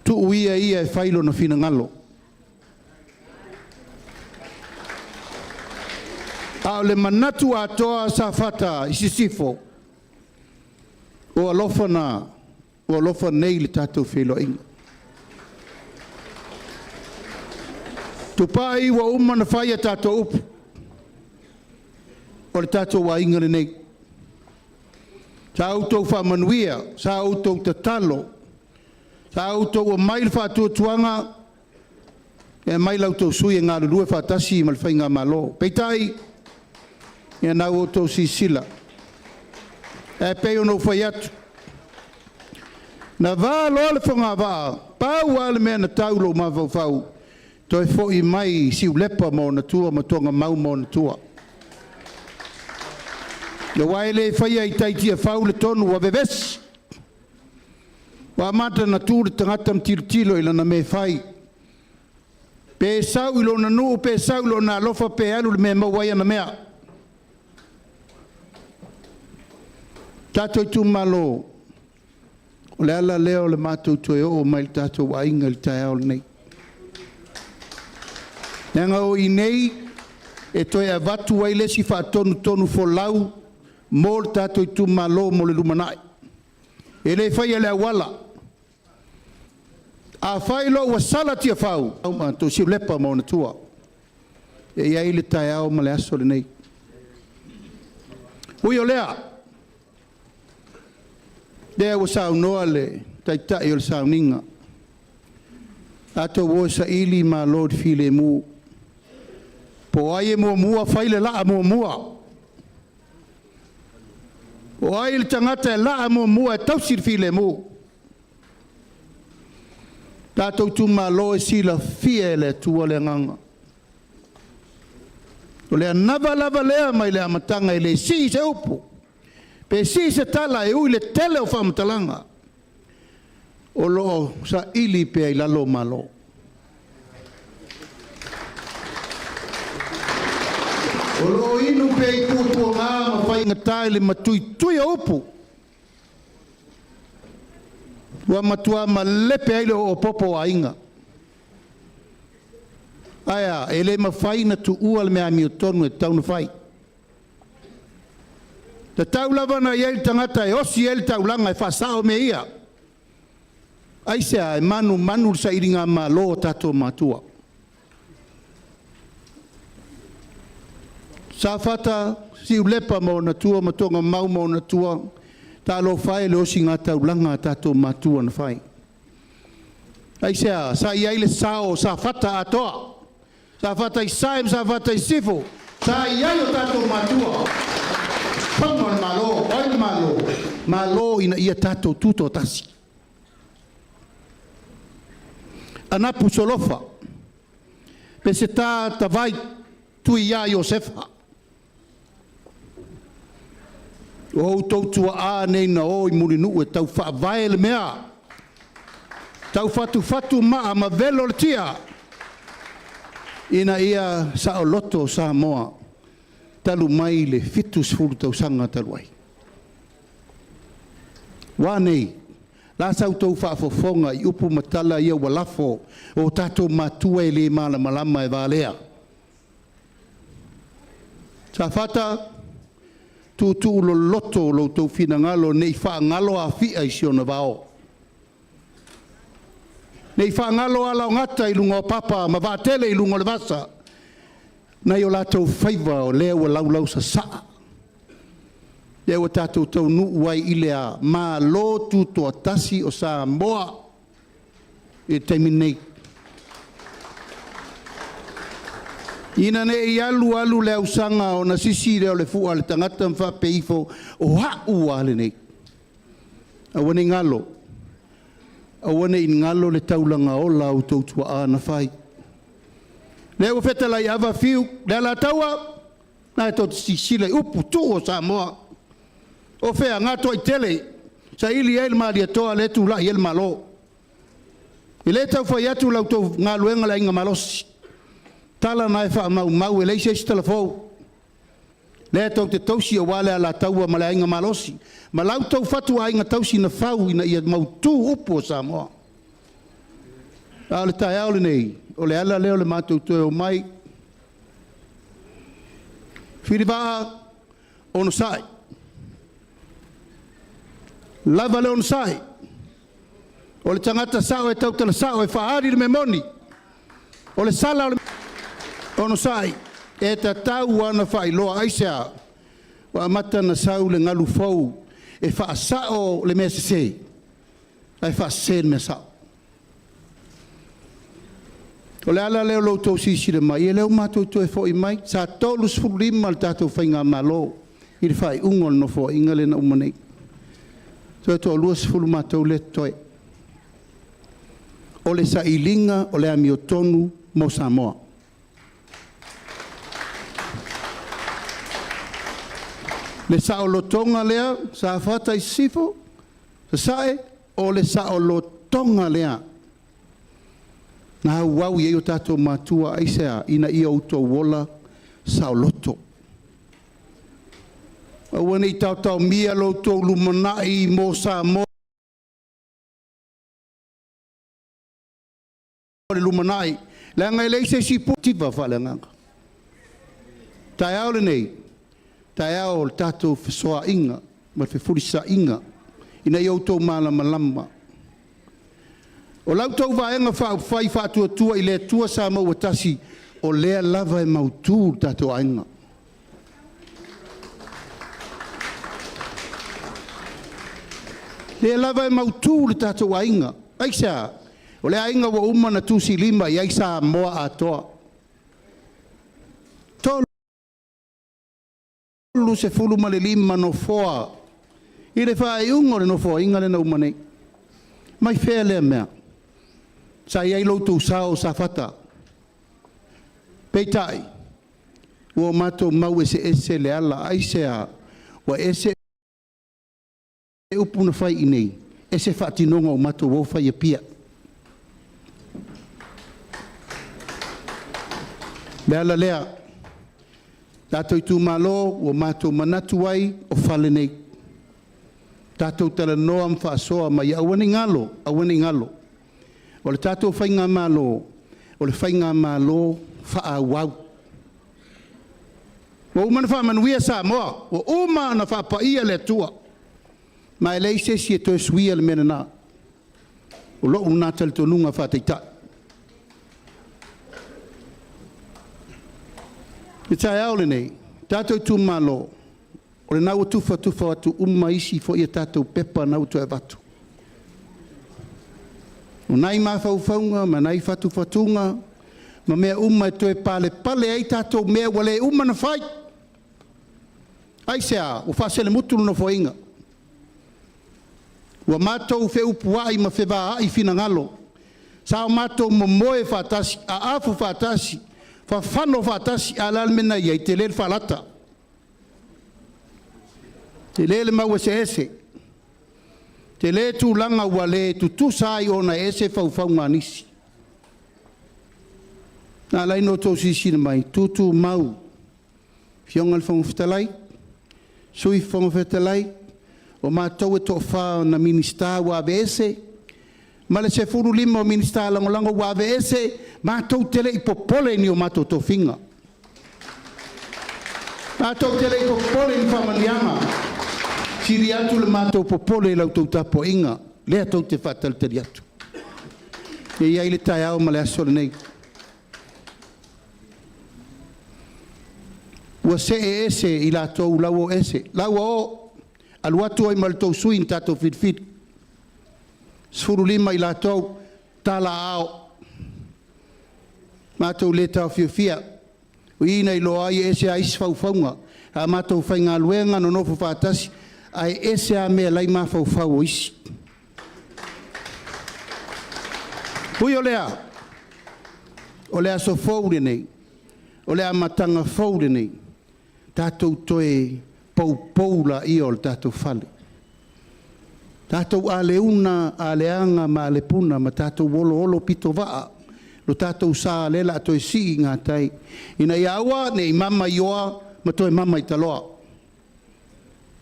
tuu ia ia e fai lona finagalo. A o le manatu atoa Safata i sisifo, o alofa na ua alofa nei i le tatou feiloaiga. Tupai ua uma ona fai a tatou upu, o le tatou aiga lenei. Sa outou faamanuia, sa outou tatalo, sa outou aumai le faatuatuaga e aumai la outou sui e galulue faatasi ma le Faigamalo. Peitai, ia na ua outou silasila, e pei ona ou fai atu, na va loa le fogavaa, pau lava le mea na tau i lou mafaufau, toe foi mai Siulepa ma ona tua ma Togamau ma ona tua. Aua e le faia i tai i Tiafau le tonu ua vevesi. Ua amata ona tu le tagata ma tilotilo i lana mea e fai. Pe sau i lona nuu, pe sau i lona alofa, pe alu i le mea e maua ai ana mea. Tatou itumalo, o le ala lea o le matou toe oo mai i le tatou aiga i le taeao lenei. Leaga o i nei e toe avatu ai le isi faatonutonu folau mo le tatou itumalo mo le lumanai. E le faia le auala. A fai loa ua sala Tiafau, matou Siulepa ma ona tua. E i ai le taeao ma le aso lenei. Ui o lea, lea ua saunoa le taitai o le sauniga, tatou o e saili malo i le filemu. Po o ai e muamua fai le laa muamua. O ai le tagata e laa muamua e tausi le filemu. Tatou itumalo e silafia e le Atua le agaga. O le anava lava lea mai le amataga e le sii se upu, pe sii se tala e ui i le tele o faamatalaga, o lo o saili pea i lalo Malo. O lo o inu pea i puapuaga ma faigata i le matuitui o upu, ua matua malepe ai le oopopo o aiga. Ae a, e le mafai ona tuua le mea amiotonu e tatau ona fai. Tatau lava ona i ai le tagata e osi ai le taulaga e faasao mea ia. Aisea? E manumanu i le sailigamalo a tatou matua. Safata, Siulepa ma ona tua ma Togamau ma ona tua, talofa e i le osiga taulaga a tatou matua na fai. Aisea? Sa i ai le sao o Safata atoa, Safata i Sae ma Safata i Sisifo, sa i ai o tatou matua. Fauga o le Malo, o ai le Malo? Malo ina ia tatou tutoatasi. Anapu solofa, Peseta tavai, tui ia Iosefa. O outou tuaa nei na o i Mulinuu e tau faavae le mea, tau fatufatu maa ma velo le tia, ina ia saoloto Samoa. talu mai le 70 tausaga talu ai. Ua nei, la sa outou faafofoga i upu ma tala ia ua lafo o tatou matua e le malamalama e valea. Safata, tuutuu loloto lo outou finagalo nei faagalo Afia i si ona vao. Nei faagalo alaogata i luga o papa ma vaatele i luga o le vasa, nai o latou faiva o lea ua laulausasaa, lea ua tatou taunuu ai i le Malo Tutoatasi o Samoa i le taimi nei. Ina ne i alu alu le ausaga ona sisi lea o le fua a le tagata ma faapea ifo, o a'u a lenei. Aua ne i galo, aua ne i galo le taulaga ola a outou tuaa na fai. Lea ua fetalai ava fiu le Alataua, na e tou te silasila i upu tuu o Samoa. O fea Gatoaitele, saili ai le Malietoa lea e tulai ai le Malo. E le tau fai atu la outou galuega le Aiga Malosi, tala na e faamaumau e leai se isi talafou. Lea tou te tausi aua le Alataua ma le Aiga Malosi ma la outou fatuaiga tausi na fau ina ia mautu upu o Samoa. A o le taeao lenei, o le ala lea o le matou toe omai. Filivaa, onosai, lava le onosai, o le tagata sao e tautala sao e faaali le mea moni, o le sala o le onosai, e tatau ona faailoa aisea, ua amata ona sau le galu fou e faasao le mea sese, ae faasese le mea sao. O le ala lea o lo outou silasila mai, e le o matou toe foi mai. Sa 35 le tatou faigamalo i le faaiuga o le Nofoaiga lea na uma nei. Toe toa-20 matou lea e totoe. O le sailiga o le amiotonu mo Samoa. Le saolotoga lea, Safata i Sisifo, Sasae, o le saolotoga lea na auau i ai o tatou matua, aisea? Ina ia outou ola saoloto. Aua ne i taotaomia lo outou lumanai mo Samoa le lumanai, leaga e leai se isi tiva faaleagaga. Taeao lenei, taeao o le tatou fesoaaiga ma le fefulisaiga ina ia outou malamalama. O la outou Vaega Faaupufai Faatuatua i le Atua Samoa ua Tasi, o lea lava e mautu le tatou aiga. Lea lava e mautu le tatou aiga. Aisea? O le aiga ua uma ona tusilima i ai Samoa atoa. 35 nofoa i le faaiuga o le Nofoaiga lea na uma nei. Mai fea lea mea? Sa i ai lo outou sao Safata. Peitai, ua matou mau eseese le ala. Aisea? Ua ese upu na fai i inei, ese faatinoga o matou o fai i Apia. Le ala lea, tatou itumalo ua matou manatu ai o fale nei. Tatou talanoa ma faasoa mai aua ne i galo, aua ne i galo. O le tatou faigamalo, o le faigamalo faaauau. Ua uma ona faamanuia Samoa, ua uma ona faapaia le Atua, ma e leai se isi e toe suia le mea lena. O lou lena talitonuga faataitai. I le taeao lenei, tatou itumalo, o lena ua tufatufa atu uma isi foi a tatou pepa na ua toe avatu. O nai mafaufauga ma nai fatufatuga ma mea uma e toe palepale ai tatou mea ua le uma ona fai. Aisea? Ua faaselemutu le Nofoaiga. Ua matou feupuai ma fevaai finagalo. Sa o matou momoe faatasi, aafu faatasi, fafano faatasi, a o le a le mea na i ai? Tele le faalata, tele le mau eseese, tele tulaga ua le tutusa ai ona e ese faufauga a nisi. Na ala ai ona outou silasila mai, tutumau. Afioga i le Fofoga Fetalai, Sui Fofoga Fetalai, o matou e toafa na Minisita ua aveese, ma le 15 o Minisita Lagolago ua aveese, matou te le i popole i ni o matou tofiga. Matou te le i popole i ni faamanuiaga, sili atu le matou popole i la outou tapuaiga, lea tou te faatalitali atu. E i ai le taeao ma le aso lenei. Ua see ese i latou la ua o ese, la ua o, alu atu ai ma le tou sui na tatou filifili. 15 i latou, tala aao, matou le taofiofia, o i na iloa ai e ese lava isi faufauga. A matou faigaluega nonofo faatasi, ae ese lava mea la e i mafaufau o isi. Ui o lea, o le aso fou lenei, o le amataga fou lenei, tatou toe poupou laia o le tatou fale. Tatou aleuna, aleaga ma alepuna ma tatou oloolopitovaa lo tatou sa lea o le a toe sii i gatai, ina ia aua ne i mama i oa ma toe mama i taloa,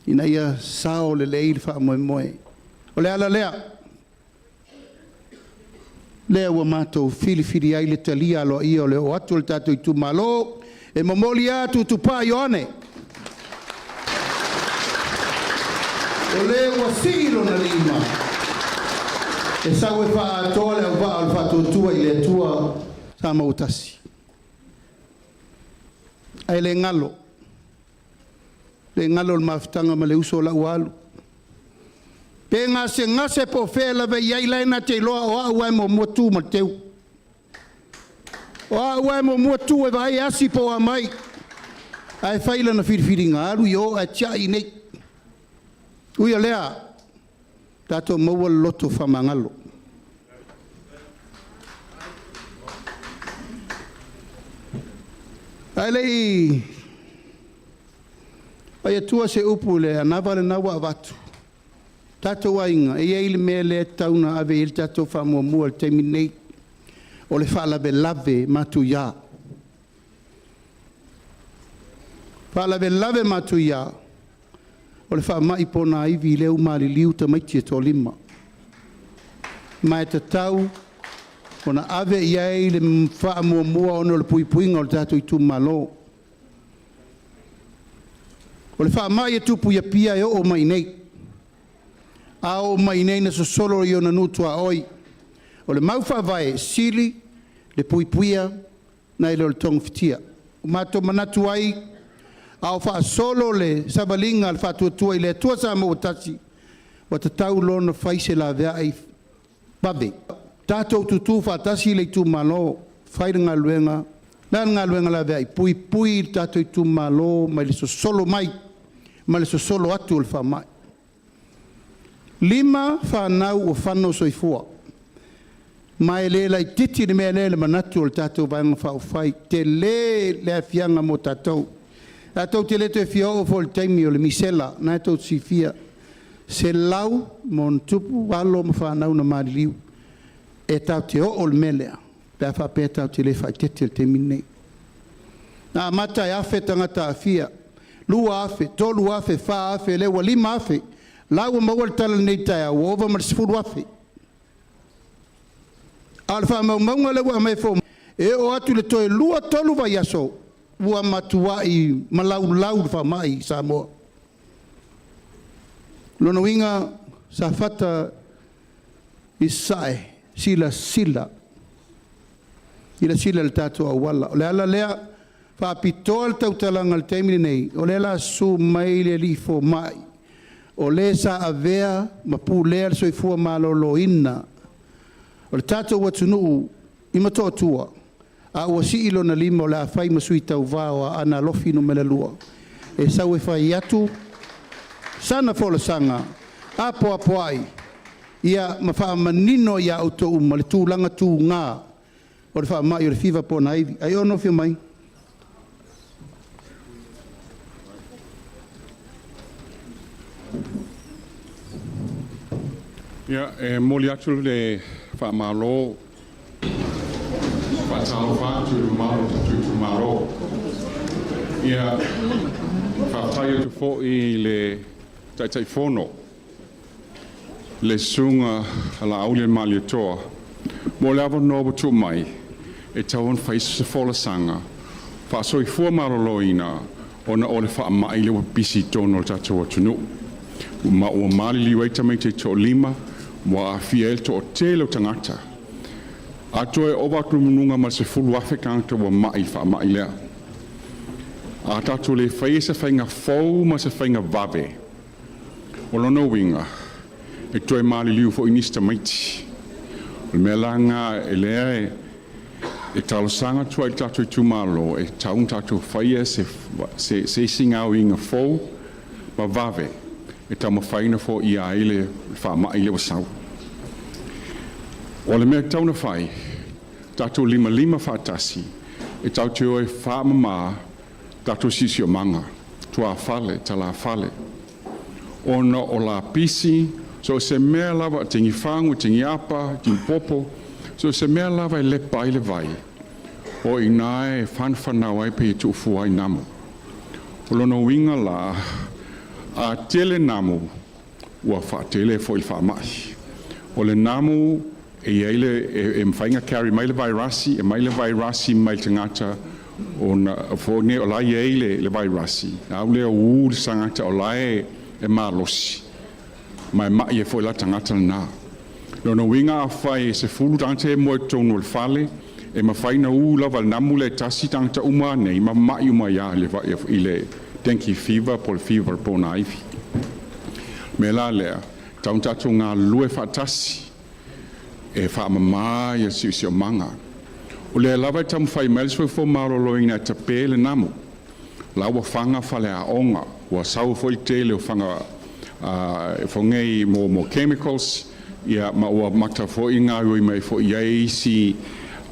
ina ia sao lelei le faamoemoe. O le ala lea, lea ua matou filifili ai le talia aloaia o le oo atu o le tatou itumalo e momoli atu Tupai Ioane, o le ua sii lona lima e sau e faaatoa le auvaa o le faatuatua i le Atua Sa Maua Tasi. Ae le galo, le galo le mafutaga ma le uso la ua alu. Pe gasegase po o fea lava e i ai, la e na te iloa o au lava e muamua tu ma le teu. O au lava e muamua tu e vaai e asi po o a mai. Ae fai lana filifiliga, alu i o ae tiai i inei. Ui o lea, tatou maua le loto faamagalo. Ae le i fai atua se upu i le anava lena ua avatu, tatou aiga, e i ai le mea lea e tatau ona ave i ai le tatou faamuamua i le taimi lenei, o le faalavelave matuia. Faalavelave matuia o le faamai ponaivi lea ua maliliu tamaiti e toalima. Ma e tatau ona ave i ai le faamuamua ona o le puipuiga o le tatou itumalo. O le faamai e tupu i Apia e oo mai i inei, a oo mai i inei na sosolo i ona nuu tuaoi. O le mau faavae, e sili le puipuia nai lo le togafitia. Ua matou manatu ai, a o faasolo le savaliga a le Faatuatua i le Atua Samoa ua Tasi, ua tatau loa ona fai se laveai vave. Tatou tutu faatasi le itumalo, fai le galuega. O le a le galuega laveai? Puipui le tatou itumalo mai le sosolo mai ma le sosolo atu o le faamai. 5 fanau ua fano soifua, ma e le laitiiti le mea lea i le manatu o le tatou Vaega Faaupufai, tele le aafiaga mo tatou. Tatou te le toe fia oo foi i le taimi o le misela, lena e tou te silafia, 100+ alo ma fanau na maliliu. E tatou te oo i le mea lea pe a faapea tatou te le faaeteete i le taimi lenei. Na amata e 1,000 tagata aafia, 2,000, 3,000, 4,000, lea ua 5,000. La ua maua le tala i lenei taeao, ua ova ma le 10,000. A o le faamaumauga lea ua aumai e fomai, e oo atu i le toe 2-3 vaiaso, ua matuai malaulau le faamai i Samoa. Lona uiga, Safata i Sasae, silasila, silasila i le tatou auala. O le ala lea, faapitoa le tautalaga i le taimi lenei, o lea o le a susu mai le alii fomai, o le sa avea ma pulea le soifua maloloina o le tatou atunuu i Motootua, a ua sii lona lima o le a fai ma sui tauva o Aana Alofi Nu.2, e sau e fai atu sana folasaga apoapoai ia ma faamanino ia outou uma le tulaga tuga o le faamai o le fiva ponaivi. Aiono afio mai. Ia, e momoli atu le faamalo, faatalofa atu i le mamalu o le tatou itumalo. Ia, faafetai atu foi i le Taitaifono, le Susuga a Laaulialemalietoa, mo le avanoa ua tuu mai e tatau ona fai se folasaga faasoifua maloloina ona o le faamai lea ua pipisi i totonu o le tatou atunuu. Ma ua maliliu ai tamaiti e toalima, ua aafia ai le toatele o tagata. A toe ova atu i luga ma le 10,000 tagata ua mai i le faamai lea. A tatou le faia se faiga fou ma se faiga vave, o lona uiga e toe maliliu foi nisi tamaiti. O le mea la lena lea e talosaga atu ai i le tatou itumalo, e tatau ona tatou faia se isi gaoioiga fou ma vave e taumafai ona foia ai le faamai lea ua sau. O le mea e tatau ona fai, tatou limalima faatasi e tatou te o e faamama tatou siosiomaga, tuafale, talafale, ona o lapisi, so o se mea lava, tigifagu, tigiapa, tigipopo, so o se mea lava e lepa ai le vai, o i ina e fanafanau ai pe tuufua ai namu. O lona uiga la, a tele namu, ua faatele foi le faamai. O le namu e i ai le e mafai ona carry mai le vairasi, e mai le vairasi mai le tagata ona foi o la e i ai le vairasi, a lea ū le tagata o la e malosi, ma e mai ai foi la le tagata lena. Lona uiga afai e 10 tagata ia e moe i totonu o le fale, e mafai ona ū lava e le namu lea e tasi tagata uma nei ma mai uma ai lava i le dengue fever po o le fever ponaivi. Me la lea, tatau ona tatou galulue faatasi e faamama ia siosiomaga. O lea lava e taumafai mai le Soifua Maloloina e tape le namu, la ua faga faleaoga, ua sau foi le tele o faga fogei mo chemicals, ia ma ua mata foi gaoioi mai foi i ai isi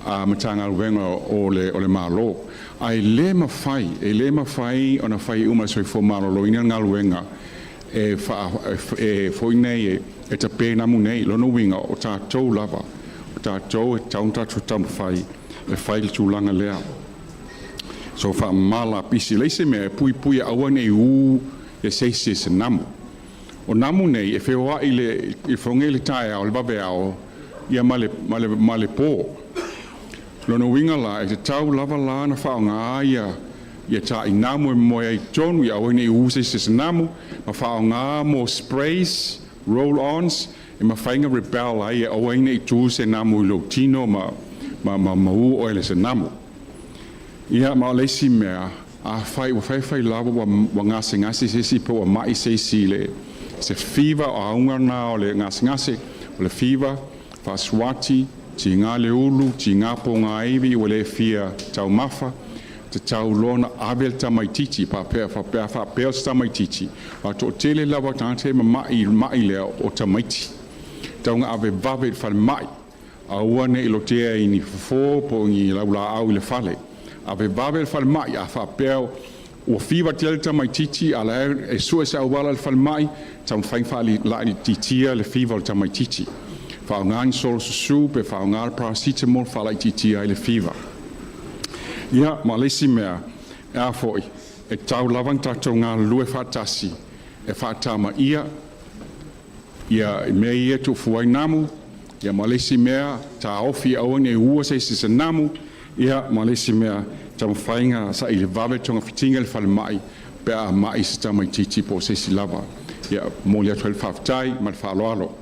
Matagaluega o le Malo. Ae le mafai, e le mafai ona fai uma e le Soifua Maloloina le galuega e foi nei e tape namu nei. Lona uiga o tatou lava, o tatou e tatau ona tatou taumafai e fai le tulaga lea. So faamama lapisi, leai se mea e puipui aua nei ū e se isi e se namu. O namu nei e feoai le fogei le taeao, le vaveao, ia ma le po. Lona uiga la, e tatau lava la na faaaoga ia tainamu e moe ai tonu ia aua nei ū se isi e se namu, ma faaaoga mo sprays, roll ons, e mafai ona repel ai e aua nei tu se namu i lou tino ma ū oe le se namu. Ia ma o le isi mea, a fai ua faifai lava ua gasegase se isi po ua mai se isi i le se fever, o auga na o le gasegase, o le fever, faasuati, tiga le ulu, tiga pogaivi ua le fia taumafa, tatau loa ona ave le tamaititi faapea faapea faapea o se tamaititi a toatele lava tagata e mama'i mai lea o tamaiti tauga ave vave i le falemai, aua ne i lotea i ni fofo po o ni laulaau i le fale. Ave vave le falemai. A faapea ua fiva tele tamaititi a la e sue se auala i le falemai, taumafai faalaititia le fiva o le tamaititi, faaaoga ni solo susu pe faaaoga le paracetamol faalaititia ai le fiva. Ia ma le isi mea e a foi e tau lava na tatou galulue faatasi e faatamaia ia mea ia tuufua ai namu. Ia ma le isi mea, taofi aua ne i ua se isi se namu. Ia ma le isi mea, taumafaiga saili vave togafitiga i le falemai pe a mai se tamaititi po o se isi lava. Ia momoli atu ai le faafetai ma le faaaloalo.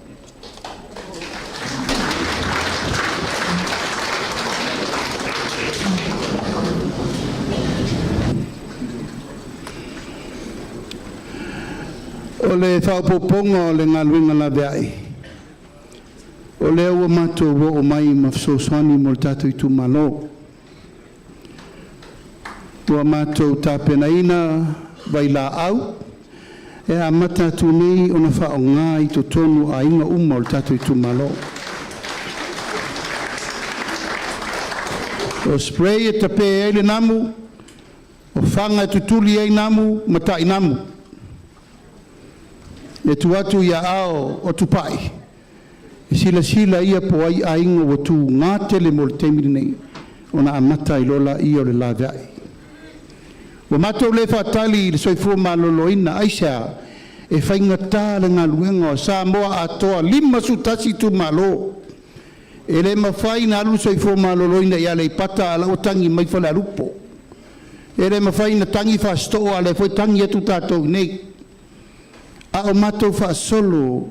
O le faaopoopoga o le galuega laveai, o lea ua matou oo mai ma fesoasoani mo le tatou itumalo. Ua matou tapenaina vailaau e amata atu nei ona faaaoga i totonu o aiga uma o le tatou itumalo. O spray e tape ai le namu, o faga e tutuli ai namu ma tainamu. E tuu atu i aao o Tupai, e silasila ia po o ai aiga ua tuga tele mo le taimi lenei, ona amata ai loa lea o le laveai. Ua matou le faatali i le soifua maloloina aisea e faigata le galuega o Samoa atoa 51 itumalo. E le mafai ona alu le soifua maloloina i Aleipata a o la ua tagi mai Falealupo. E le mafai ona tagi Fasitoo a o lea foi e tagi atu tatou i inei. A o matou faasolo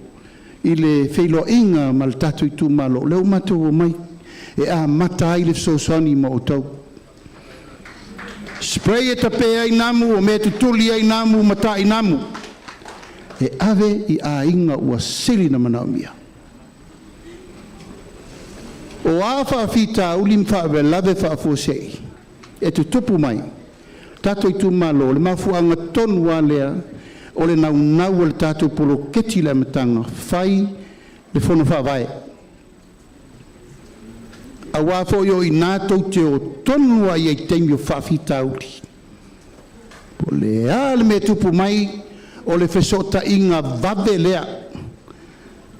i le feiloaiga ma le tatou itumalo, o lea ua matou omai e amata ai le fesoasoani mo outou. Spray e tape ai namu, o mea e tutuli ai namu ma ta'i namu e ave i aiga ua sili ona manaomia. O a faafitauli ma faalavelave faafuasei e tutupu mai, tatou itumalo, o le mafuaaga tonu lava lea o le naunau o le tatou poloketi i le amataga, fai le fono faavae. Aua foi o i ina tou te o tonu lava i ai i taimi o faafitauli. Po o le a le mea e tupu mai, o le fesootaiga vave lea,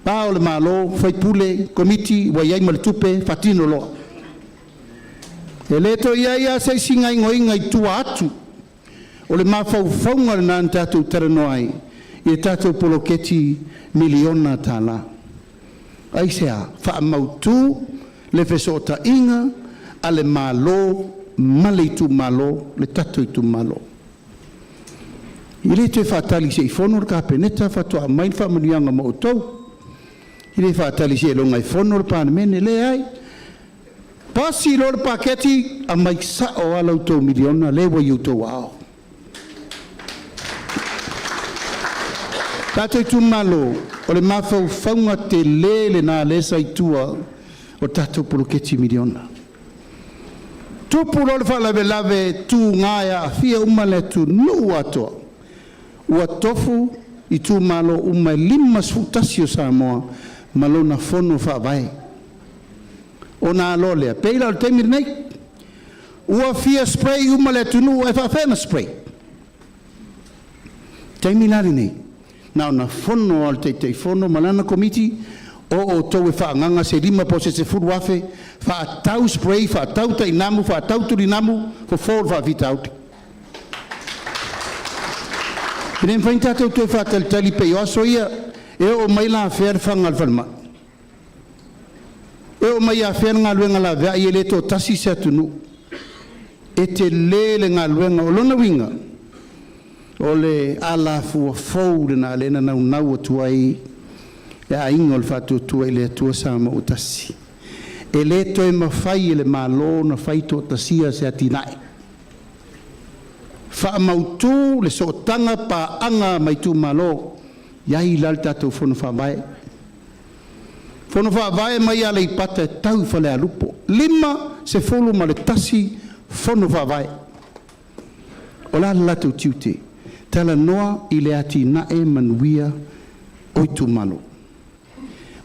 Pa o le Malo, faipule, komiti ua i ai ma le tupe, faatino loa. E le toe i ai lava se isi gaoioiga i tua atu o le mafaufauga lena na tatou talanoa ai i le tatou poloketi miliona tala. Aisea? Faamautu le fesootaiga a le Malo ma le itumalo, le tatou itumalo. E le toe faatali se i fono le Kapeneta faatoa aumai ni faamanuiaga mo outou. E le faatali seiloga e fono le Palemene. E leai, pasi loa le paketi, aumai sao lava la outou miliona lea ua i o outou aao. Tatou itumalo, o le mafaufauga tele lena lea sa i tua o le tatou poloketi miliona. Tupu loa le faalavelave tuga e aafia uma le atunuu atoa. Ua tofu itumalo uma e 51 o Samoa ma lona fono faavae. Ona a loa lea, e pei la o le taimi lenei, ua fia spray uma le atunuu ae faafefea ona spray? O le taimi la lenei, na ona fono lava o le Taitaifono ma lana Komiti, o outou e faaagaga se $5,000 po o se $10,000 faatau spray, faatau tainamu, faatau tulinamu, fofo le faafitauli. E le mafai ona tatou toe faatalitali pei o aso ia. E oo mai la afea le faga o le falemai? E oo mai afea le galuega laveai? E le toatasi se atunuu, e tele le galuega. O lona uiga o le alafua fou lena lea na naunau atu ai le Aiga o le Faatuatua i le Atua Samoa ua Tasi. E le toe mafai e le Malo ona fai toatasia se atinae, faamautu le sootaga paaga ma itumalo. E i ai la le tatou Fono Faavae, Fono Faavae mai Aleipata e tau i Falealupo, 51 Fono Faavae. O le a le latou tiute? Talanoa i le atinae manuia o itumalo.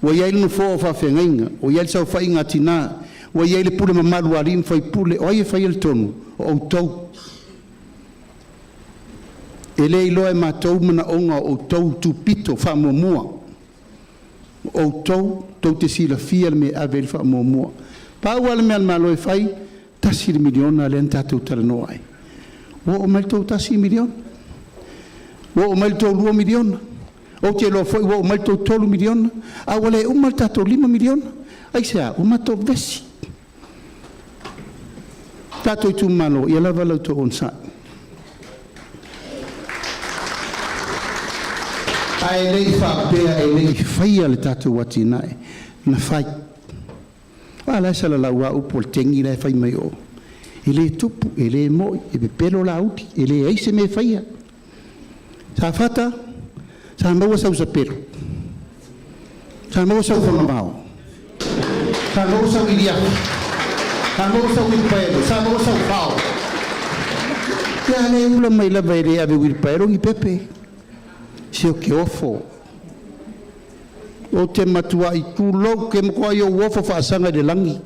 Ua i ai le nofoa o faafeagaiga, ua i ai le saofaiga a tina, ua i ai le pule mamalu a alii ma faipule. O ai e faia le tonu? O outou. E le iloa e matou manaoga o outou tupito faamuamua. O outou tou te silafia le mea e ave i ai le faamuamua. Pau lava le mea a le Malo e fai, tasi le miliona lea na tatou talanoa ai. Ua oo mai le tou $1 miliona, ua oo mai le tou $2 miliona, ou te iloa foi ua oo mai le tou $3 miliona, a ua le uma le tatou $5 miliona. Aisea? Ua matou vevesi. Tatou itumalo, ia lava la outou onosai. Ae le i faapea e le i faia le tatou atinae, na fai. A la e salalau lava upu a le tegi la e fai mai o. E le tupu, e le moi, e pepelo Laauli, e leai se mea e faia. Safata, sa maua sau sapelu, sa maua sau fanavao, sa maua sau iliafi, sa maua sau uilipaelo, sa maua sau fao. Ia le ula mai lava e le ave uilipaelo ni pepe. Se o ke ofo. Ou te matuai tulou, ke matuai ou ofo faasaga i le lagi.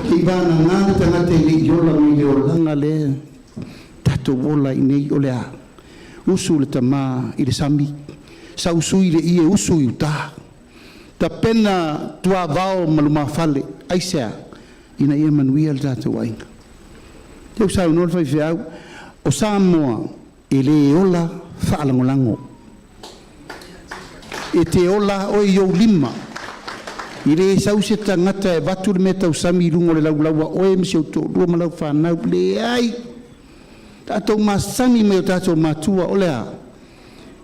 Seiavagana le tagata e le i ola mai le olaga lea tatou ola ai nei. O le a? Usu le tama i le sami, sau sui le ie usu i uta, tapena tuavao ma lumafale. Aisea? Ina ia manuia le tatou aiga. Te saunoa le faifeau, o Samoa e lē ola faalagolago. E te ola oe i ou lima. E le sau se tagata e avatu le mea tausami i luga o le laulau a oe ma si ou toalua ma lau fanau, leai. Tatou masani mai o tatou matua o le a?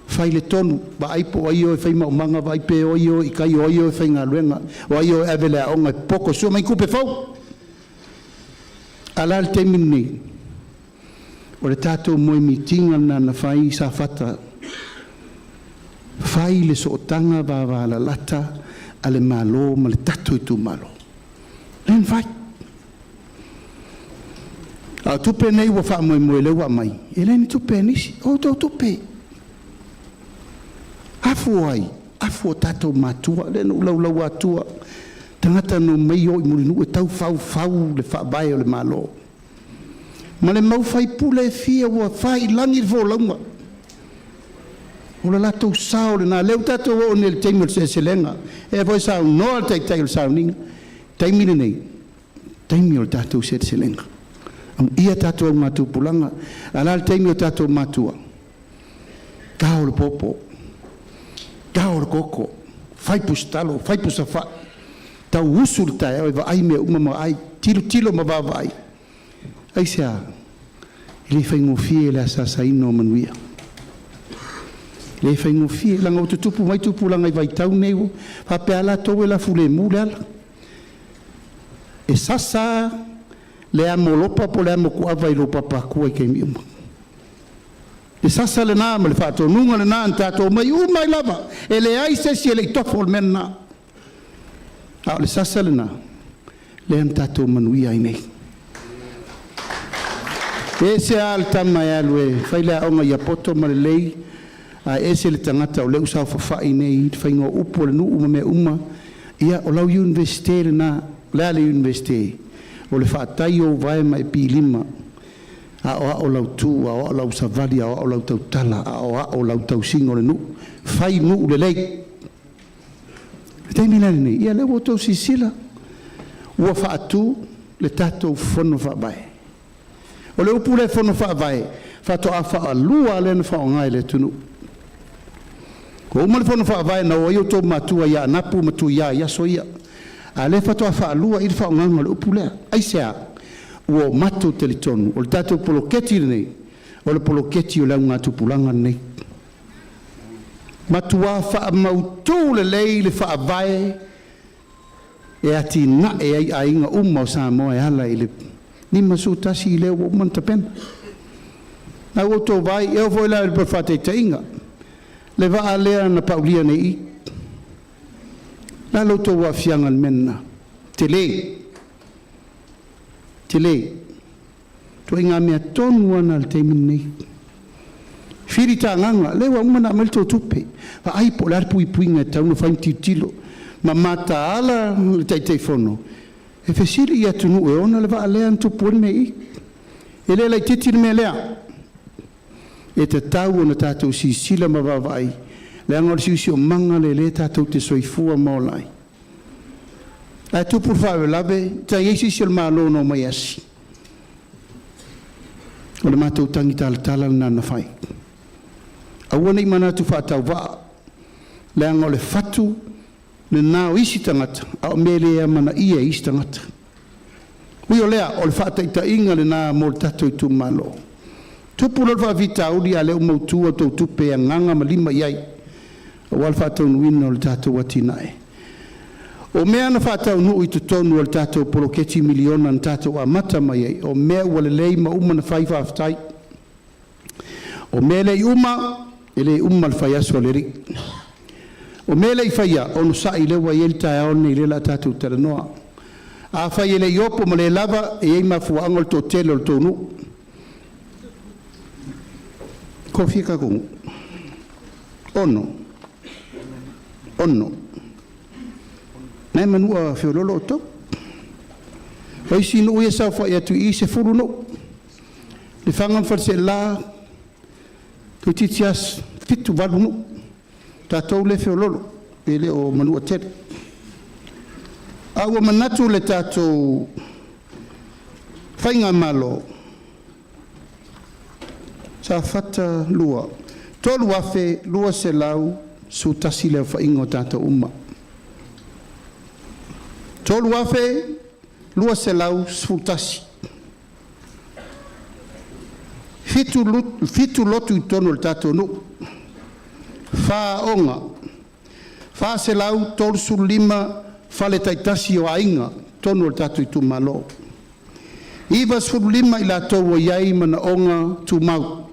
Fai le tonu, vaai po o ai e o e fai maumaga, vaai pe o ai e o i tai, o ai e o e faigaluega, o ai e o e ave i le aoga e poko e sue mai tupe fou. A o le a le taimi lenei? O le tatou moe mitiga lena na fai i Safata, fai le sootaga vavalalata a le Malo ma le tatou itumalo, lea na fai. A o tupe nei ua faamoemoe lea ua aumai, e le ni tupe a nisi, o outou tupe. Afu o ai? Afu o tatou matua, lea na ou laulau atua, tagata na omai o i Mulinuu e tau faufau le faavae o le Malo. Ma le mau faipule e fia ua fai i lagi le folauga. O le latou sao lena, lea ua tatou oo nei i le taimi o le seleselega. E foi saunoa le taitai o le sauniga, taimi lenei, taimi o le tatou seleselega. Amuia tatou augatupulaga. A o le a le taimi o tatou matua? Tao le popo, tao le koko, fai pusatalo, fai pusafai, tau usu le taeao e vaai mea uma ma vaai, tilotilo ma vaavaai. Aisea? E le faigofie le asaasaina o manuia. E le faigofie, leaga ua tutupu mai tupulaga i vaitau nei ua faapea lava latou e lafulemu le ala. E sasa le amo lopa po o le amo kuava i lou papaakua i taimi uma. Le sasa lena ma le faatonuga lena na tatou omai uma ai lava, e leai se isi e le i tofo o le mea lena. A o le sasa lena lea na tatou manuia ai nei. E ese lava le tama e alu e fai le aoga ia poto ma lelei, ae ese le tagata o lea ua saofafai nei i le faiga o upu a le nuu ma mea uma. Ia, o lau Iunivesite lena. O le a le Iunivesite? O le faatai o ou vae ma e piilima, aoao lau tu, aoao lau savali, aoao lau tautala, aoao lau tausiga o le nuu, fai nuu lelei. Le taimi la lenei, ia lea ua outou silasila, ua faatu le tatou Fono Faavae. O le upu lea Fono Faavae, faatoa faalua lea ona faaaoga e le atunuu. Ua uma le Fono Faavae na o ai outou matua ia Anapu ma Tuia i aso ia, a o lea faatoa faalua i le faaaogaina o le upu lea. Aisea? Ua matou talitonu o le tatou poloketi lenei, o le poloketi o le augatupulaga lenei. Matua faamautu lelei le faavae e atinae ai aiga uma o Samoa e ala i le 51 lea ua uma ona tapena. Na ua outou vaai, e oo foi la i le faataitaiga, le vaa lea na paulia nei i i, le a la outou aafiaga i le mea lena? Tele, tele. Ituaiga mea tonu lava lena i le taimi lenei. Filitagaga, lea ua uma ona aumai le tou tupe, vaai po o le a le puipuiga e tatau ona fai ma tilotilo ma mataala le Taitaifono e fesili i atunuu e ona le vaa lea na tupu ai le mea i i. E le laitiiti le mea lea, e tatau ona tatou silasila ma vaavaai, leaga o le siosiomaga lea o lea tatou te soifua ma ola ai. Ae tupu le faalavelave, sa i ai se isi o le Malo na omai e asi. O le matou tagitalatala lena na fai. Aua ne i manatu faatauvaa, leaga o le fatu lena o isi tagata, a o mea le amanaia e isi tagata. Ui o lea, o le faataitaiga lena mo le tatou itumalo. Tupu loa le faafitauli a o lea ua mautu a outou tupe e agaga ma lima i ai aua le faataunuuina o le tatou atinae. O mea na faataunuu i totonu o le tatou poloketi miliona na tatou amata mai ai, o mea ua lelei ma uma ona fai, faafetai. O mea e le i uma, e le uma le faiaso o le Alii. O mea e le i faia, onosai lea ua i ai le taeao lenei lea o le a tatou talanoa. Afai e le i opo ma le lava, e i ai mafuaaga o le toatele o le tou nuu. Toafia tatou nuu? Ono, ono. Na e manua feoloolo outou. O isi nuu ia e saofai atu i i, 10 nuu. Lefaga ma Faleaseela, toeitiiti lava 7, 8 nuu. Tatou lea e feoloolo, e le o manua tele. A ua manatu le tatou faigamalo Safata 2, 3,211 le aofaiga o tatou uma. 3,211. 7 lotu i totonu o le tatou nuu, 4 aoga, 435 fale taitasi o aiga i totonu o le tatou itumalo. 95 i latou ua i ai manaoga tumau.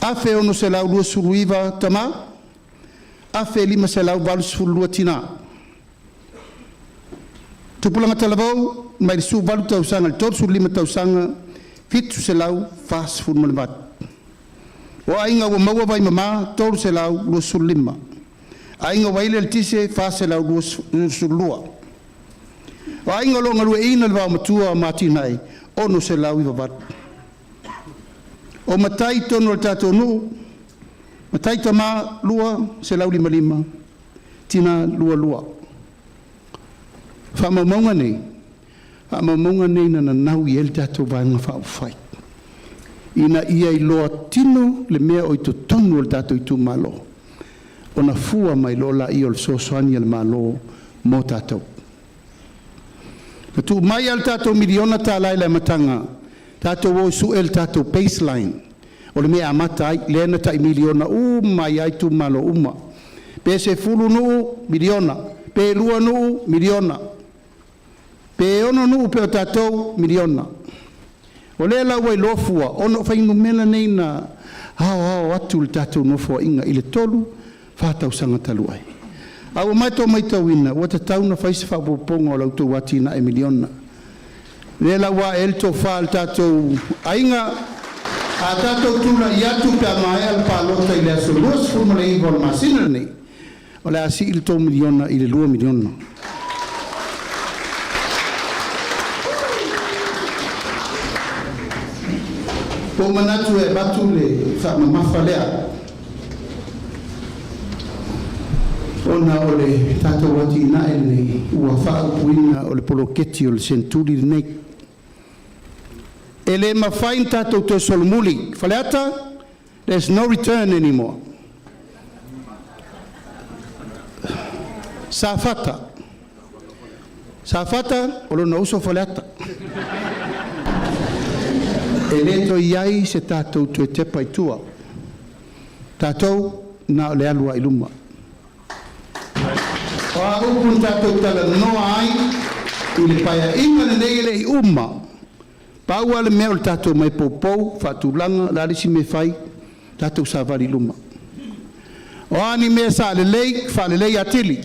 1,629 tama, 1,582 tina. Tupulaga talavou mai le 18 tausaga i le 35 tausaga, e 748. O aiga ua maua vaimama e 325. Aiga ua i ai le eletise e 422. O aiga o lo o galueaiina le vaomatua ma atinae e 698. O matai i totonu o le tatou nuu, matai tama e 255, tina e 22. O faamaumauga nei, faamaumauga nei na nanau i ai le tatou Vaega Faaupufai, ina ia iloa tino le mea o i totonu o le tatou itumalo, ona fua mai loa lea o le fesoasoani a le Malo mo tatou. Na tuu mai lava le tatou $1 miliona i le amataga tatou o e sue le tatou baseline, o le mea e amata ai, lea na tai $1 miliona uma ai lava itumalo uma. Pe 10 nuu, $1 miliona, pe 2 nuu, $1 miliona, pe 6 nuu pei o tatou, $1 miliona. O lea la ua iloa fua, ona o fuainumera nei na aoao atu i le tatou Nofoaiga i le 3, 4 tausaga talu ai. Ae ua matou matauina ua tatau ona fai se faaopoopoga o la outou atinae $1 miliona. O lea la ua ae ai le tofa a le tatou aiga, a tatou tulai atu pe a maea le palota i le aso 29 o le masina lenei, o le a sii le tou $1 miliona i le $2 miliona. Ua ou manatu e avatu le faamamafa lea, ona o le tatou atinae lenei ua faaupuina o le poloketi o le seneturi lenei. E le mafai ona tatou toe solomuli. Faleata, there's no return anymore. Safata, Safata o lona uso Faleata. E le toe i ai se tatou toe tepa i tua, tatou na o le alu lava i luma. O a upu na tatou talanoa ai i le Paeaiga lenei e le i uma, pau lava le mea o le tatou omai e poupou, faatulaga, o le a le isi mea e fai? Tatou savali i luma. O a ni mea sa lelei, faalelei atili.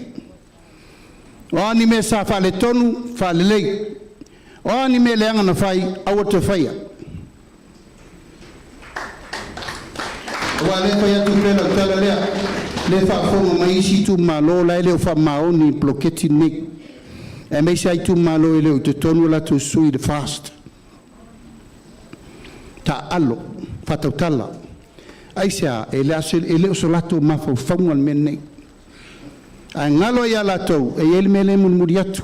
O a ni mea sa faaletonu, faalelei. O a ni mea leaga na fai, aua le toe faia. Aua o lea e fai atu pea lau tala lea, o lea e faafofoga mai isi itumalo la e le o faamaoni i le poloketi lenei, aemaise lava itumalo e le o i totonu o latou sui i le FAST. Taaalo, faatautala. Aisea? E le o so latou mafaufauga le mea lenei, ae galo ai ia latou e i ai le mea lea e mulimuli atu.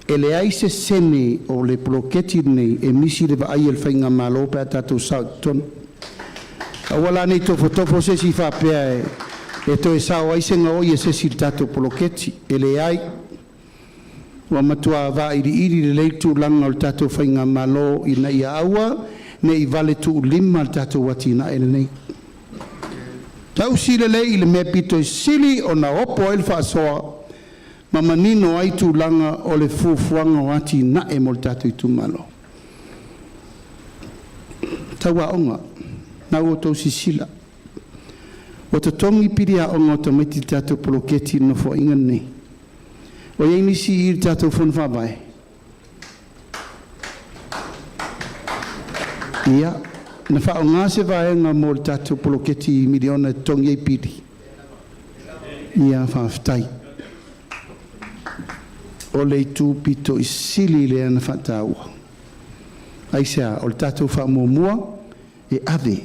E leai se sene o le poloketi lenei e misi i le vaai a le faigamalo pe a tatou sao i totonu. Aua la ne i tofotofo se isi faapea e toe sao ai se gaoi a se isi i le tatou poloketi. E leai, ua matua vailiili lelei le tulaga o le tatou faigamalo ina ia aua nei valetuulima le tatou atinae lenei. Tausi lelei le mea e pito i sili ona opo ai le faasoa ma manino ai tulaga o le fuafuaga o atinae mo le tatou itumalo. Tau aoga, lena ua outou silasila, ua totogi pili aoga o tamaiti i le tatou poloketi i le Nofoaiga lenei. O i ai nisi i i le tatou Fono Faavae? Ia, na faaaoga se vaega mo le tatou poloketi $1 miliona e totogi ai pili? Ia faafetai. O le itu aupito sili lea na faataua. Aisea? O le tatou faamuamua e ave,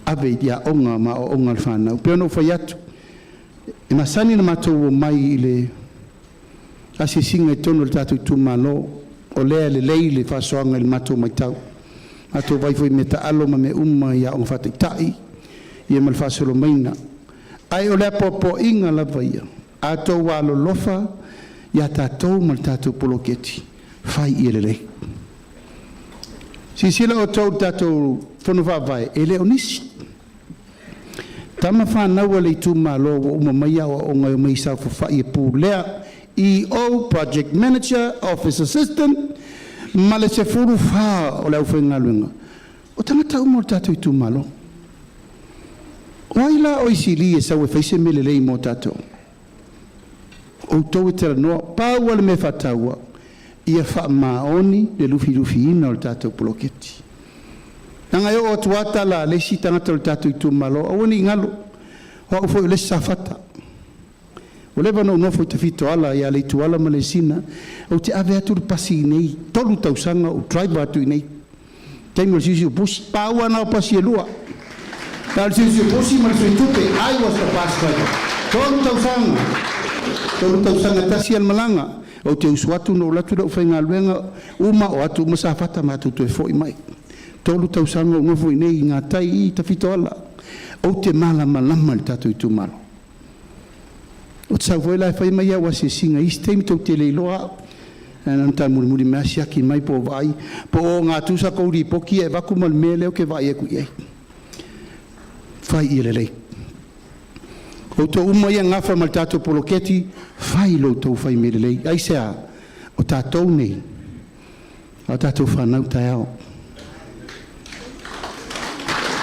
ave i aoga ma aoaoga a le fanau. E pei ona ou fai atu, e masani ona matou omai i le asiasiga i totonu o le tatou itumalo. O lea e lelei le faasoaga i le matou matau, matou vaai foi i meataalo ma mea uma i aoga faataitai ia ma le faasolo maiga. Ae o le apoapoaiga lava ia, a outou alolofa ia tatou ma le tatou poloketi, fai ia lelei. Silasila outou i le tatou Fono Faavae, e le o nisi tama fanau a le itumalo ua uma mai aoaoga e omai e saofafai e pulea EO, Project Manager, Office Assistant ma le 14 o le aufaigaluega, o tagata uma o le tatou itumalo. O ai la o i e sau e fai se mea lelei mo tatou? O outou e talanoa. Pau lava le mea faataua, ia faamaoni le lufilufiina o le tatou poloketi. Leaga e oo atu lava tala a le isi tagata o le tatou itumalo, aua ne i galo, o au foi o le isi Safata. Ua leva ona ou nofo i Tafitoala ia Leituala ma Alesina, ou te ave atu le pasi i inei, e 3 tausaga o ou drive atu i inei, taimi o le siusiu pusi. Pau lava na o pasi e lua, na o le siusiu pusi ma le suitupe. I was the bus driver. 3 tausaga, 3 tausaga, tasi a le malaga. Ou te usu atu na ou alu atu lea ou faigaluega uma o atu uma Safata matou toe foi mai. 3 tausaga ou nofo i inei i gatai i Tafitoala. Ou te malamalama i le tatou itumalo. Ou te sau foi la e fai mai au asiasiga i isi taimi tou te le iloa au. Ae na ona taumulimuli mai lava siaki mai po o vaai, po o ogatusa kou lipoti ia e avatu ma le mea lea ou te vaai atu i ai. Fai ia lelei. Outou uma ia e nafa ma le tatou poloketi, fai lo outou fai mea lelei. Aisea? O tatou nei, o tatou fanau taeao.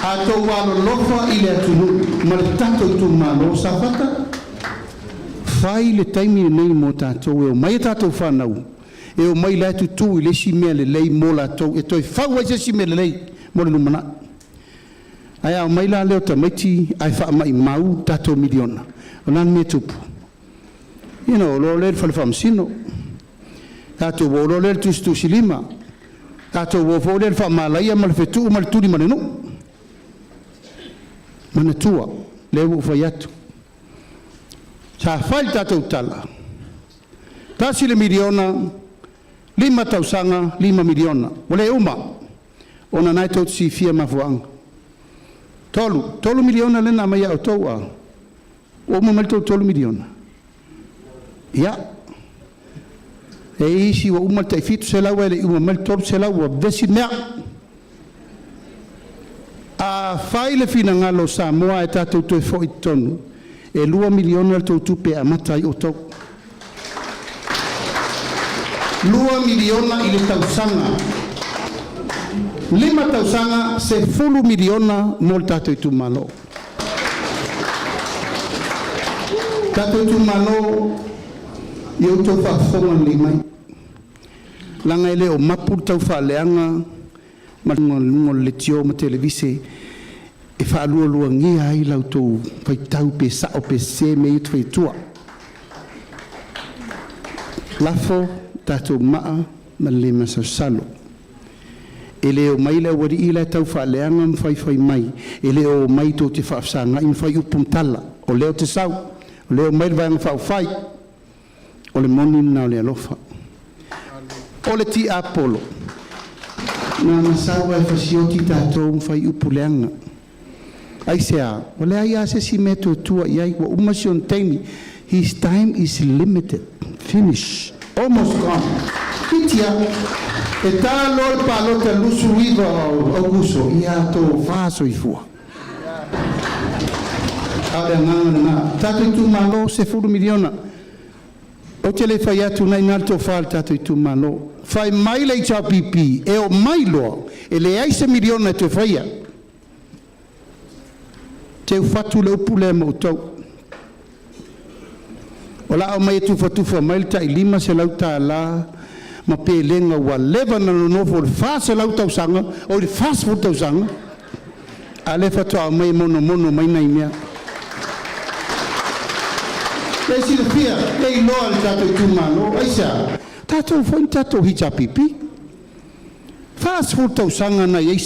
A outou alolofa i le atunuu ma le tatou itumalo, Safata, fai le taimi lenei mo tatou e omai a tatou fanau, e omai la e tutu i le isi mea lelei mo latou, e toe fau ai se isi mea lelei mo le lumanai. Ae a omai la lea o tamaiti ae faamaumau tatou miliona, o le a le mea e tupu? Ia ona o loa lea i le fale faamasino, tatou o loa lea i le tusitusilima, tatou o foi lea i le faamalaia ma le fetuu ma le tuli ma le nuu. Manatua, lea ua ou fai atu, sa fai le tatou tala, $1 miliona, 5 tausaga, $5 miliona. Ua le uma, ona o lena tou te silafia mafuaaga. $3 miliona lea na aumai ia outou a? Ua uma mai le tou $3 miliona? Ia, e i ai isi ua uma le tai 700 ae le i uma mai le 300 ua vevesi le mea. A fai le finagalo o Samoa ae tatou toe foi i totonu, e $2 miliona le tou tupe e amata ai outou. $2 miliona i le tausaga, 5 tausaga, $10 miliona mo le tatou itumalo. Tatou itumalo, ia outou faafofoga lelei mai, leaga e le o mapu le taufaaleaga ma luga o le leitio ma televise e faalualuagia ai la outou faitau pe sao pe sese mea ia ou te fai atua. Lafo tatou maa ma le le masalosalo. E le omai le aualii la e taufaaleaga ma faifai mai, e le o omai tou te faafesagai ma fai upu ma tala. O lea ou te sau, o lea e omai le Vaega Faaupufai. O le moni lena o le alofa. O le tiapolo, na ona sau lava e fasioti tatou ma fai upu leaga. Aisea? Ua leai lava se isi mea e tua i ai, ua uma si ona taimi. His time is limited. Finish. Almost gone. Iti lava. E ta loa le palota 29 o Aukuso, ia tofa soifua. A o le agaga lena. Tatou itumalo, $10 miliona. Ou te le fai atu na i ina le tofa a le tatou itumalo. Fai mai le HRPP e o mai loa, e leai se miliona e toe faia. Teufatu le upu lea ma outou. O le a aumai e tufatufa mai le tai $500 ma pelega ua leva na nonofo i le 400 tausaga, o le 40 tausaga, a o lea faatoa aumai e monomono mai nai mea. E silafia, e iloa le tatou itumalo. Aisea? Tatou foi na tatou HRPP. 40 tausaga na i ai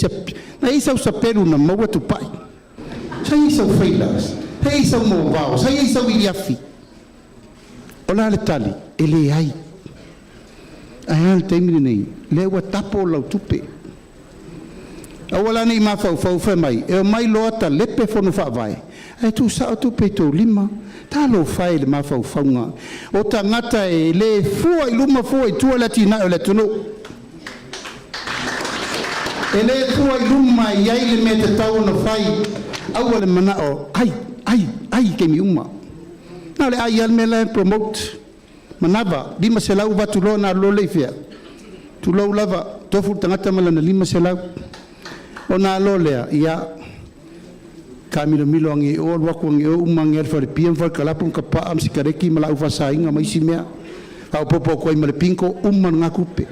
na i ai sau sapelu na maua tupai. Sa i ai sau faila, sa i ai sau moavao, sa i ai sau iliafi. O le a le tali? E leai. Ae a le taimi lenei, lea ua tapo lau tupe. Aua la nei mafaufau fai mai e omai loa talepe fono faavae ae tuusao tupe i tou lima. Talofa e i le mafaufauga o tagata e le fua i luma fua i tua le atinae o le atunuu. E le fua i luma e i ai le mea e tatau ona fai, aua le manao ai, ai, ai i taimi uma. Na o le ai lava le mea la e promote, manava 500 avatu loa ona alu loa lea i fea? Tulou lava, tofu le tagata ma lana 500 ona a lea, ia taamilomilo ane i o, alu atu ane i o uma ane lava i le falepia ma falekalapu ma tapaa ma sikareti ma laau faasaina ma isi mea, faaopoopo atu ai ma le bingo, uma lena tupe.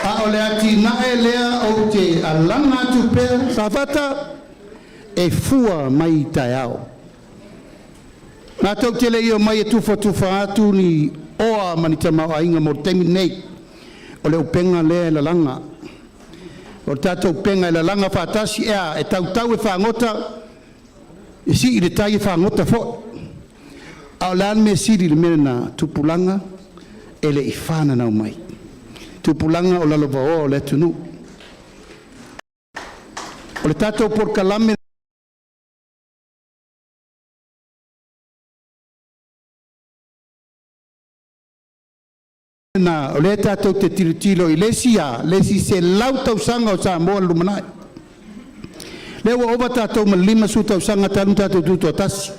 A o le atinae lea ou te alaga atu pea Safata e fua mai i taeao. Matou te le i omai e tufatufa atu ni oa ma ni tamaoaiga mo le taimi lenei. O le upega lea e lalaga, o le tatou upega e lalaga faatasi, e a? E tautau e fagota, e sii i le tai e fagota foi. A o le a le mea e sili i le mea lena? Tupulaga e le i fananau mai, tupulaga o lalovaoa o le atunuu. O le tatou polokalame lena o lea tatou te tilotilo i le isi a? Le isi 100 tausaga o Samoa i le lumanai. Lea ua ova tatou ma le 50 tausaga talu ona tatou tutoatasi.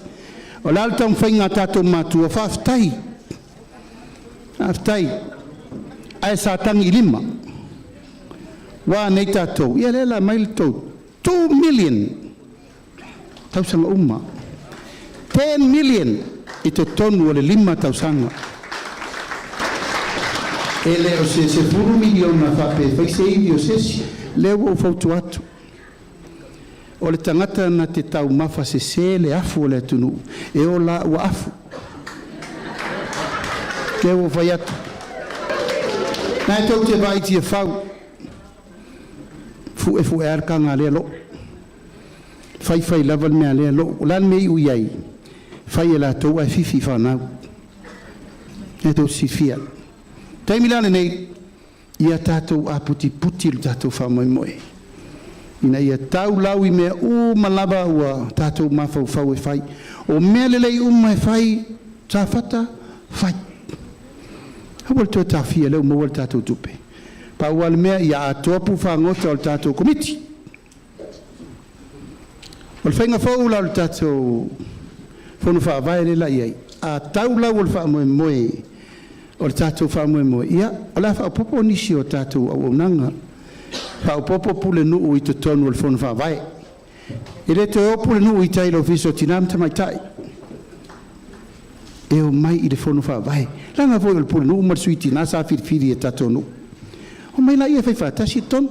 O le a le taumafaiga a tatou matua? Faafetai, faafetai, ae sa tagiilima. Ua a nei tatou? Ia lea o le a aumai le tou 2 million tausaga uma, 10 million i totonu o le 5 tausaga. E le o se $10 miliona faapea e fai se ivi o se isi. Lea ua ou fautua atu, o le tagata na te taumafa sese le afu o le atunuu e ola ua afu. Lea ua ou fai atu, lena tou te vaai i Tiafau, fu'efu'e lava le taga a lea lo'u, fai fai lava le mea a lea lo'u. O le a le mea e iu i ai? Fai e latou ae fifi i fanau. Lena tou te silafia. O le taimi la lenei, ia tatou aputiputi lo tatou faamoemoe ina ia tau lau i mea uma lava ua tatou mafaufau e fai. O mea lelei uma e fai, Safata, fai. Aua le toe taofia o lea ua maua le tatou tupe. Pau lava le mea ia atoa puufagota o le tatou Komiti. O le faiga fou la o le tatou Fono Faavae lea o le a i ai, a tau lau o le faamoemoe o le tatou faamoemoe, ia o le a faaopoopo nisi o tatou auaunaga, faaopoopo pulenuu i totonu o le Fono Faavae. E le toe o pulenuu i tai i le Ofisa o Tina ma Tamaitai, e omai i le Fono Faavae, leaga foi o le pulenuu ma le sui tina sa filifili e tatou nuu. Omai laia e fai faatasi le tonu.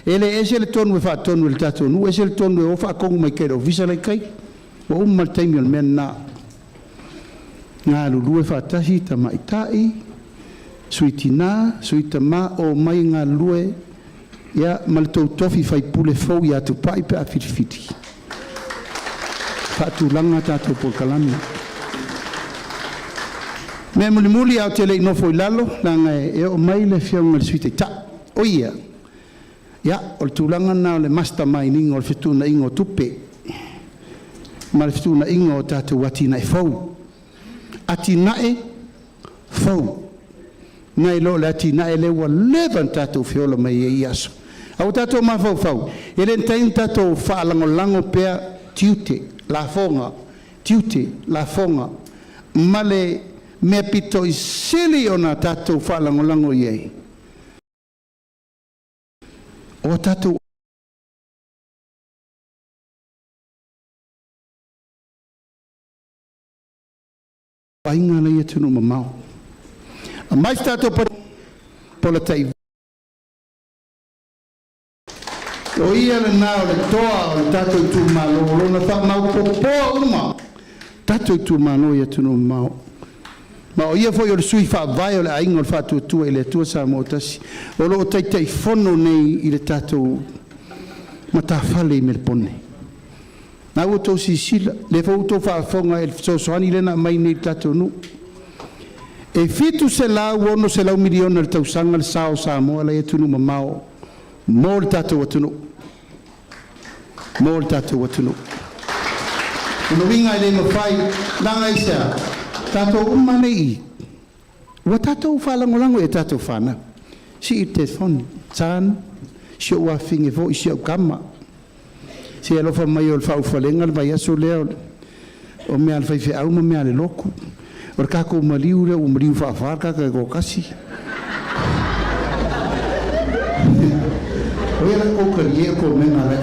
E le ese le tonu e faatonu e le tatou nuu ese le tonu e o faatonu mai tai i le ofisa la i tai. Ua uma le taimi o le mea lena. Galulue faatasi tamaitai, sui tina, sui tama, omai e galulue ia ma le tou tofi faipule fou ia Tupai pe a filifili. Faatulaga a tatou polokalame. Mea mulimuli ae ou te le i nofo i lalo leaga e oo mai le Afioga i le Sui Taitai. O ia, ia o le tulaga lena o le mastermind ina o le fetuunaiga o tupe ma le fetuunaiga o tatou atinae fou. Atinae fou nai lo le atinae lea ua leva ona tatou feola mai ai i aso. Ae ua tatou mafaufau, e le mafai ona tatou faalagolago pea tiute, lafoga, tiute, lafoga ma le mea pito i sili ona tatou faalagolago i ai, o a tatou aiga la e i atunuu mamao. Aumai se tatou pola O ia lena o le toa o le tatou itumalo o lona faamaopoopoa uma tatou itumalo i atunuu mamao. Ma o ia foi o le sui faavae o le Aiga o le Faatuatua i le Atua Samoa ua Tasi, o lo o Taitaifono nei i le tatou matafale i Melepone. Na ua outou silasila, lea foi ua outou faafofoga i le fesoasoani lea na aumai nei i le tatou nuu. E $760 miliona le tausaga le sao o Samoa la i atunuu mamao mo le tatou atunuu. Mo le tatou atunuu. O le uiga e le mafai laga i sea, tatou uma nei ua tatou faalagolago i tatou fanau. Sii le telefoni, son, si ou afafine foi, si au tama. Se alofa mai o le faaulufalega le vaiaso lea o mea a le faifeau ma mea a le lotu. O le tatou maliu lea ua maliu faafa le tagata e toatasi. O ia la kou talie o mega le.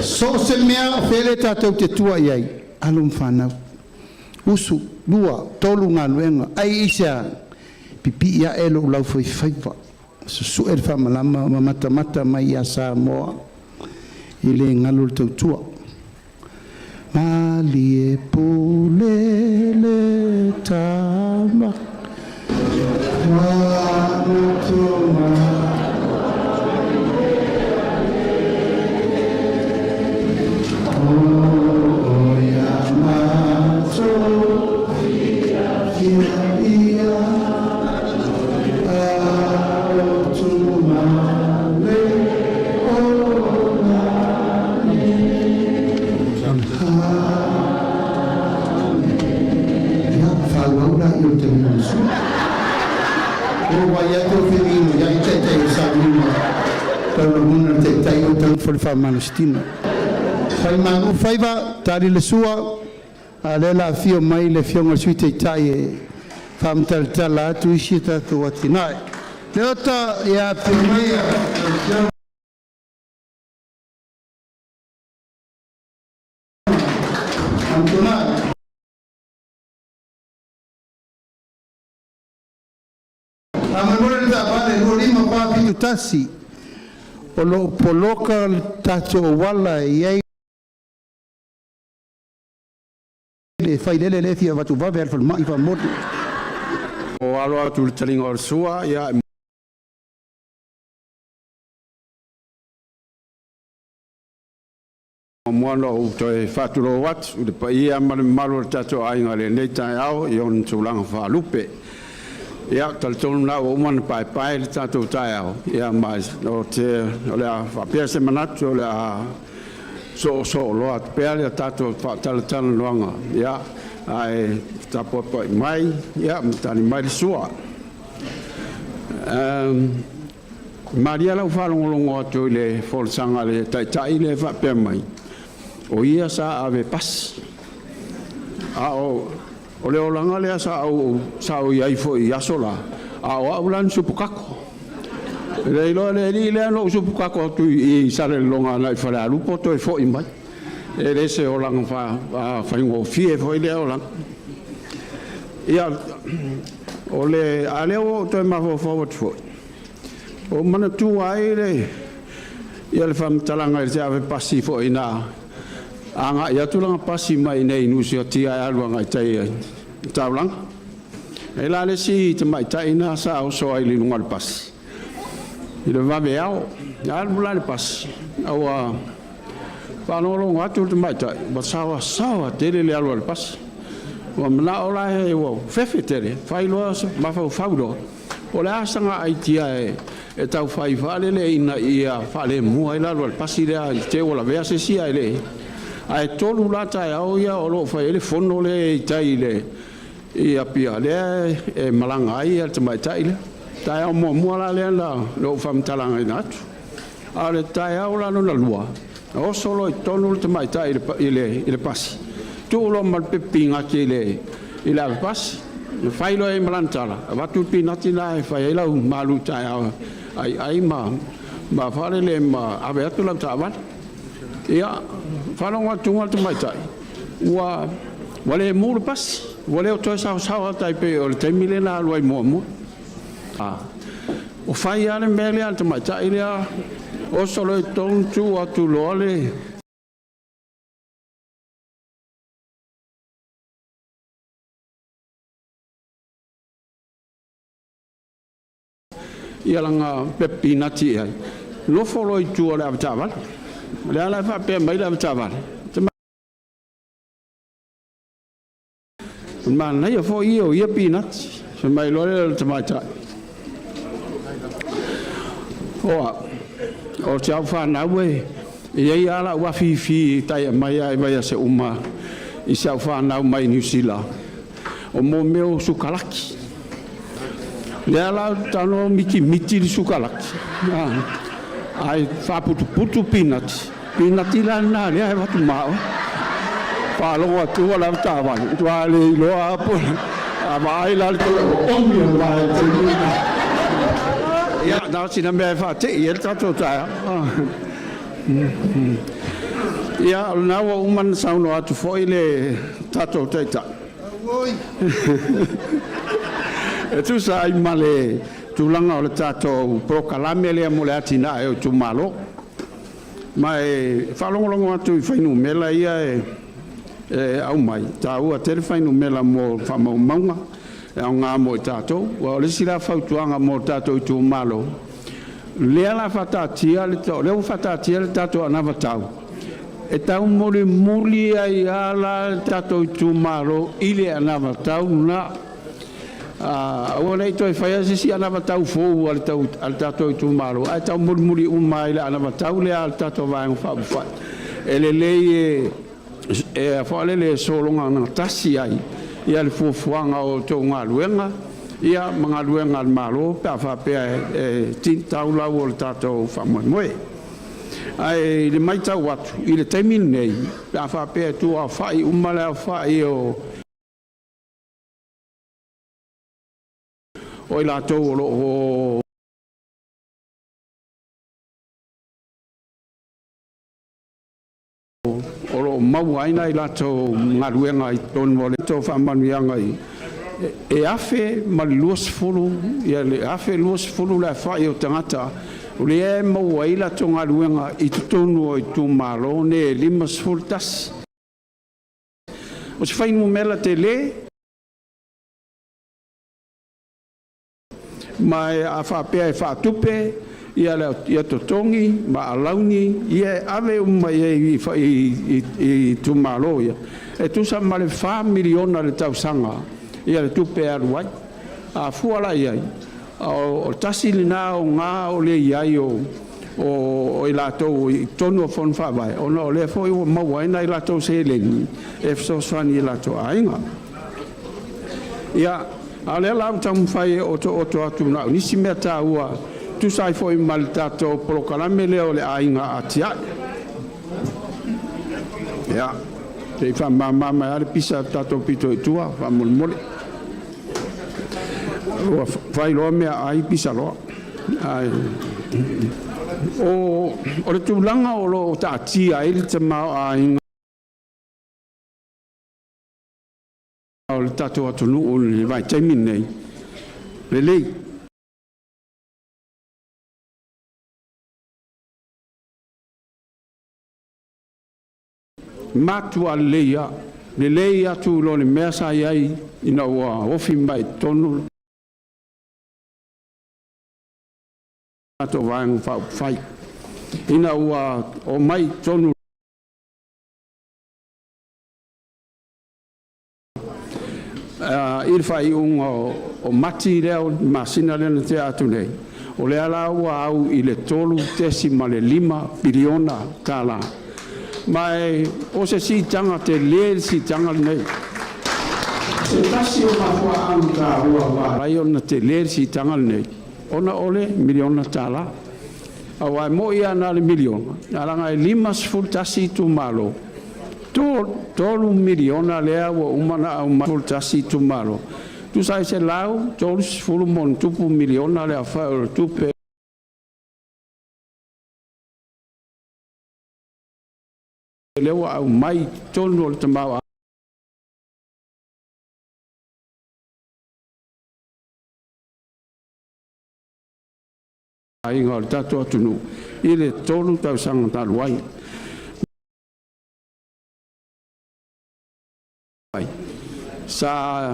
So o se mea o fele tatou te tua i ai, alo ma fanau. Usu, lua, tolu galuega, ai i sea, pipi ia e lo lau faifaiva. Susu e le faamalama ma matamata mai ia Samoa i le galu o le tautua. Malie pule le tama. Faiva tali le sua a le la afio mai le afioga i le Sui Taitai e faamatalatala atu isi tatou atinae. Leota ia afio mai lau Afioga. Faamolemole le taavale 2541 o lo o poloka le tatou auala e i ai le failele lea e fia avatu vave i le falemai faamolemole. O alo atu i le taliga o le sua, ia e muamua ona ou toe faatulou atu i le paia ma le mamalu o le tatou aiga i lenei taeao i ona tulaga faalupe. Ia, talitonu la ua uma ona paepae le tatou taeao, ia ma o te o le a faapea se manatu o le a soosoo loa atu pea le tatou faatalatalanoaga, ia ae tapuapai mai ia ma tali mai le sua. Malie lau faalogologo atu i le folasaga a le Taitai lea e faapea mai, o ia sa ave pasi. A o le olaga lea sa ou i ai foi i aso la, a o au la ni supukako. E le iloa le alii lea na ou supukako atu i Salelologa agai i Falealupo toe foi mai. E le se olaga faigofie foi lea olaga. Ia, o le a lea ua ou toe mafaufau atu foi, ua ou manatua ai le ia le faamatalaga i se ave pasi foi na agai atu lana pasi mai i inei i Nuusuatia e alu agai tai i taulaga. E la le isi tamaitai na sa oso ai i luga o le pasi i le vave ao. Alu la le pasi, ua faalogologo atu le tamaitai ua saoasaoa tele le alu a le pasi. Ua manao la e ua fefe tele, fai loa mafaufau loa, o le a saga aitia e tau fai faalele ina ia faalemua ai le alu a le pasi lea i te ua lavea se isi ae le. Ae 3 la taeao ia o lo o fai ai le fono lea i tai i le i Apia lea e malaga ai le tamaitai lea. Taeao muamua la lea na lou faamatalaga atu. A o le taeao la lona lua, oso loa i totonu le tamaitai i le pasi, tuu loa ma le pepe pinati i le avepasi, fai loa i ai ma lana tala, avatu le pinati la e fai ai lau malu taeao aiai ma faalele ma ave atu lau taavale. Ia, faalogo atu le tamaitai ua le mu le pasi, ua le o toe saosaoa tai pei o le taimi lea na alu ai muamua. O fai lava le mea lea a le tamaitai lea, oso loa i totonu tuu atu loa le ia lana pepe pinati i ai, nofo loa i tua o le avetaavale. O lea la e faapea mai le avetaavale, O le manaia foi ia o ia pinati. Fai mai loa lea o le tamaitai. Oa, o si au fanau e i ai lava lau afifi tai aumai lava i vaiaso uma i si au fanau mai Niu Sila, o mo mea o sukalaki. Lea la talanoa mitimiti le sukalaki, ae faaputuputu pinati, pinati la lena lea e avatu ma oe. Faalogo atu ua le avetaavale, matua le iloa lava po a vaai la le toe oomi o le vae i le taimi lena. Ia, na o sina mea e faate'i ai le tatou taeao. Ia, o lena ua uma ona saunoa atu foi le tatou Taitai e tusa ai ma le tulaga o le tatou polokalame lea mo le atinae o itumalo. Ma e faalogologo atu i fuainumera ia e aumai, e taua tele fuainumera mo faamaumauga e aoga mo i tatou. Aua o le isi la fautuaga mo tatou itumalo, lea la faataatia le lea ua faataatia le tatou anavatau e taumulimuli ai lava la le tatou itumalo i le anavatau lena. Aua ne i toe faia se isi anavatau fou a le tatou itumalo, ae taumulimuli uma ai i le anavatau lea a le tatou Vaega Faaupufai. E lelei e lele e sologa gatasi ai ia le fuafuaga o a outou galuega ia ma galuega a le Malo pe a faapea e tau lau o le tatou faamoemoe. Ae i le matau atu i le taimi lenei, pe a faapea e tuuaofa'i uma le aofa'i o i latou o lo o maua ai nai latou galuega i totonu o le faamanuiaga e 1,020 le 1,020 le aofai o tagata o lea e maua ai latou galuega i totonu o itumalo nei e 51. O se fuainumera telē, ma a faapea e faatupe ia totogi ma alauni ia e ave uma i ai i itumalo ia, e tusa ma le $4 miliona i le tausaga ia le tupe e alu ai. A fua la i ai, o le tasi lena aoga o le i ai o i latou i totonu o Fono Faavae, ona o lea foi ua maua ai nai latou seleni e fesoasoani i latou aiga. Ia, a o lea la ua taumafai e otooto atu na o nisi mea taua e tusa ai foi ma le tatou polokalame lea o le Aiga Atiae. Ia, se i faamama mai lava le pisa a le tatou pito i tua faamolemole. Ua fai loa meaai pisa loa. Ae o le tulaga o lo o taatia ai le tamaoaiga o le tatou atunuu i le vaitaimi lenei, lelei. Matua lelei lava, lelei atu i lo le mea sa i ai ina ua ofi mai i totonu le tatou Vaega Faaupufai, ina ua omai i totonu i le faaiuga o Mati lea o le masina lea na tea atu nei, o lea la ua au i le $3.5 piliona tala. Ma e o se siitaga telē le siitaga lenei. Se tasi o mafuaaga taua ua ala ai ona telē le siitaga lenei, ona o le miliona tala. Aua e moni lava na o le miliona, ae leaga e 51 itumalo, 3 miliona lea ua uma ona aumai, 11 itumalo, tusa ai 130+ miliona le aofai o le tupe lea ua aumai i totonu o le tamaoaiga o le tatou atunuu i le 3 tausaga talu ai. Sa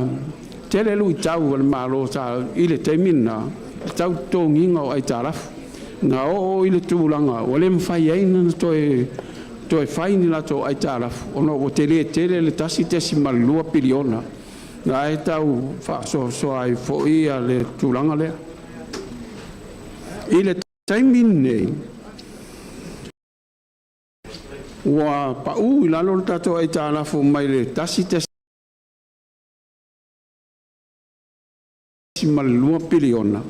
tele luitau a le Malo sa i le taimi lena i le tau totogiina o aitalafu. Na oo i le tulaga ua le mafai ai ona toe fai ni latou aitalafu ona ua telē tele le 1.2 piliona. Na e tau faasoasoa ai fo'i ia le tulaga lea. I le taimi lenei, ua pa'u i lalo le tatou aitalafu mai le 1.2 piliona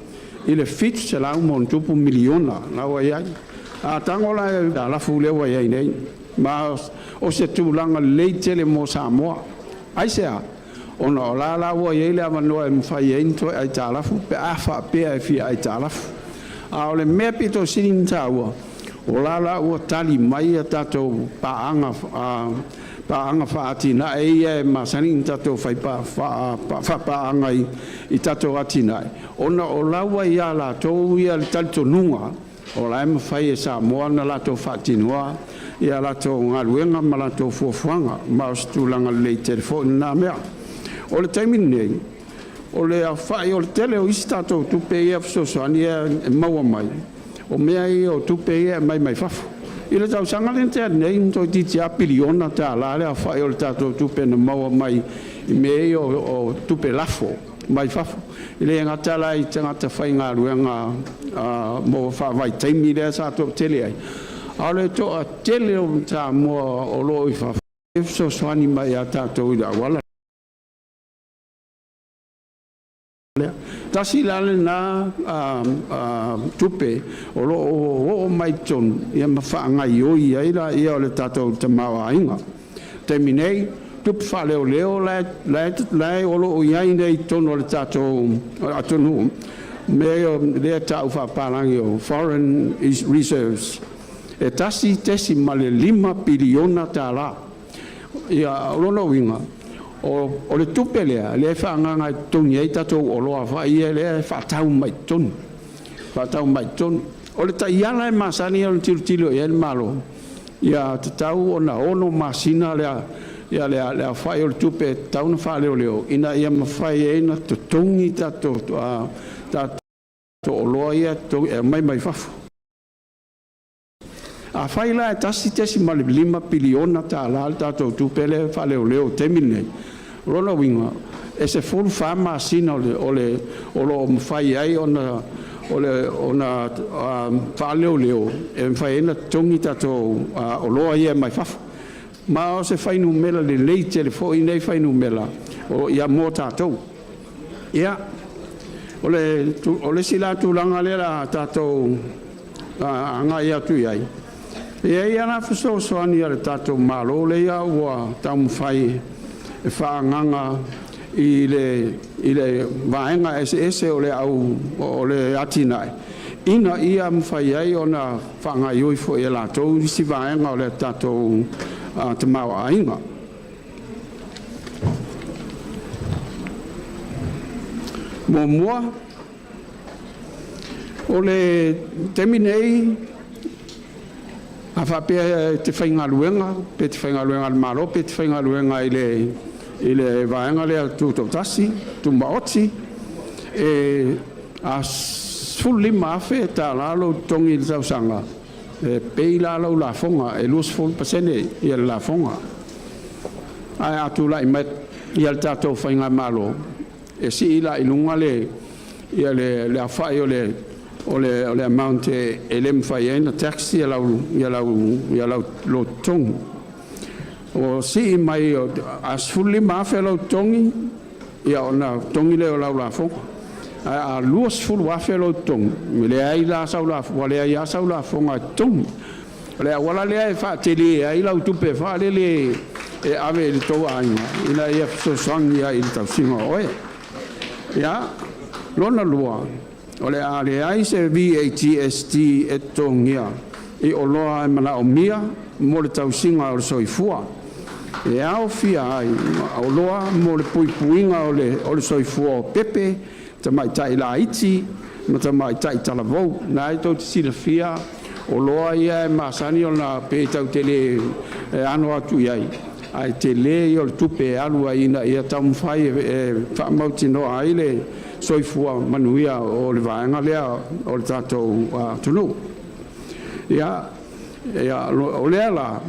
i le 700+ miliona la ua i ai. A tago la i aitalafu lea ua i ai nei, ma o se tulaga lelei tele mo Samoa. Aisea? Ona o la ua i ai le avanoa e mafai ai ona toe aitalafu pe a faapea e fia aitalafu. A o le mea pito sili ona taua, o la ua tali mai a tatou paaga faa-atinae ia e masani ona tatou fai faapaaga i tatou atinae, ona o la ua ia latou ia le talitonuga o la e mafai e Samoa ona latou faatinoa ia latou galuega ma latou fuafuaga, ma o se tulaga lelei tele foi lena mea. O le taimi lenei, o le aofai o le tele o isi tatou tupe ia fesoasoani ia e maua mai, o mea ia o tupe ia e aumai mai fafo. I le tausaga lea na tea nei, na toeitiiti lava piliona tala le aofai o le tatou tupe na maua mai i mea ia o tupe lafo mai fafo. E le gata la i tagata faigaluega mo faavaitaimi lea sa toatele ai, a o le toatele o Samoa o lo o i fafo e fesoasoani mai ia tatou i le auala lea. Tasi la lena tupe o lo o oo mai totonu ma faagaoioi ai laia o le tatou tamaoaiga. Taimi nei, tupe faaleoleo la e o lo o i ai nei i totonu o le tatou atunuu, mea ia lea e tau faapapalagi o foreign reserves, e 1.5 piliona tala. Ia, o lona uiga o le tupe lea e faaagaaga e totogi ai tatou oloa foi ia lea e faatau mai totonu. O le taiala e masani ona tilotilo i ai le Malo, ia tatau ona 6 masina le aofai o le tupe e tatau ona faaleoleo ina ia mafai ai ona totogi tatou oloa ia e aumai mai fafo. Afai la e 1.5 piliona tala le tatou tupe lea e faaleoleo i le taimi lenei, o lona uiga e 14 masina o lo o mafai ai ona faaleoleo e mafai ai ona totogi tatou oloa ia mai fafo. Ma o se fuainumera lelei tele foi nei fuainumera mo tatou. Ia, o le isi la tulaga lea o le a tatou agai atu i ai, e i ai lava fesoasoani a le tatou Malo lea ua taumafai e faaagaaga i le vaega eseese o le atinae ina ia mafai ai ona faagaoioi foi e latou isi vaega o le tatou tamaoaiga. Muamua, o le taimi nei, a faapea e te faigaluega, pe te faigaluega a le Malo pe te faigaluega i le vaega lea tutoatasi, tumaoti, e a 15,000 tala lou totogi i le tausaga, e pay la lau lafoga e 20% ia le lafoga. Ae a tulai mai ia le tatou faigamalo, e sii la i luga le aofai o le amount e le mafai ai ona tax ia lou totogi. O sii mai, a 15,000 lou totogi, ia ona totogi lea o lau lafoga. Ae a 20,000 lou totogi, ua leai la sau lafoga e totogi. O le auala lea e faatele ai lau tupe faalele e ave i le tou aiga ina ia fesoasoani ai i le tausiga o oe. Ia, lona lua, o le a leai se VAGST e totogia i oloa e manaomia mo le tausiga o le soifua, e aofia ai ma oloa mo le puipuiga o le soifua o pepe, tamaitai laiti ma tamaitai talavou. Na e tou te silafia oloa ia e masani ona pe tatou te le ano atu i ai, ae tele ia o le tupe e alu ai ina ia taumafai e faamautinoa ai le soifua manuia o le vaega lea o le tatou atunuu. Ia, o lea la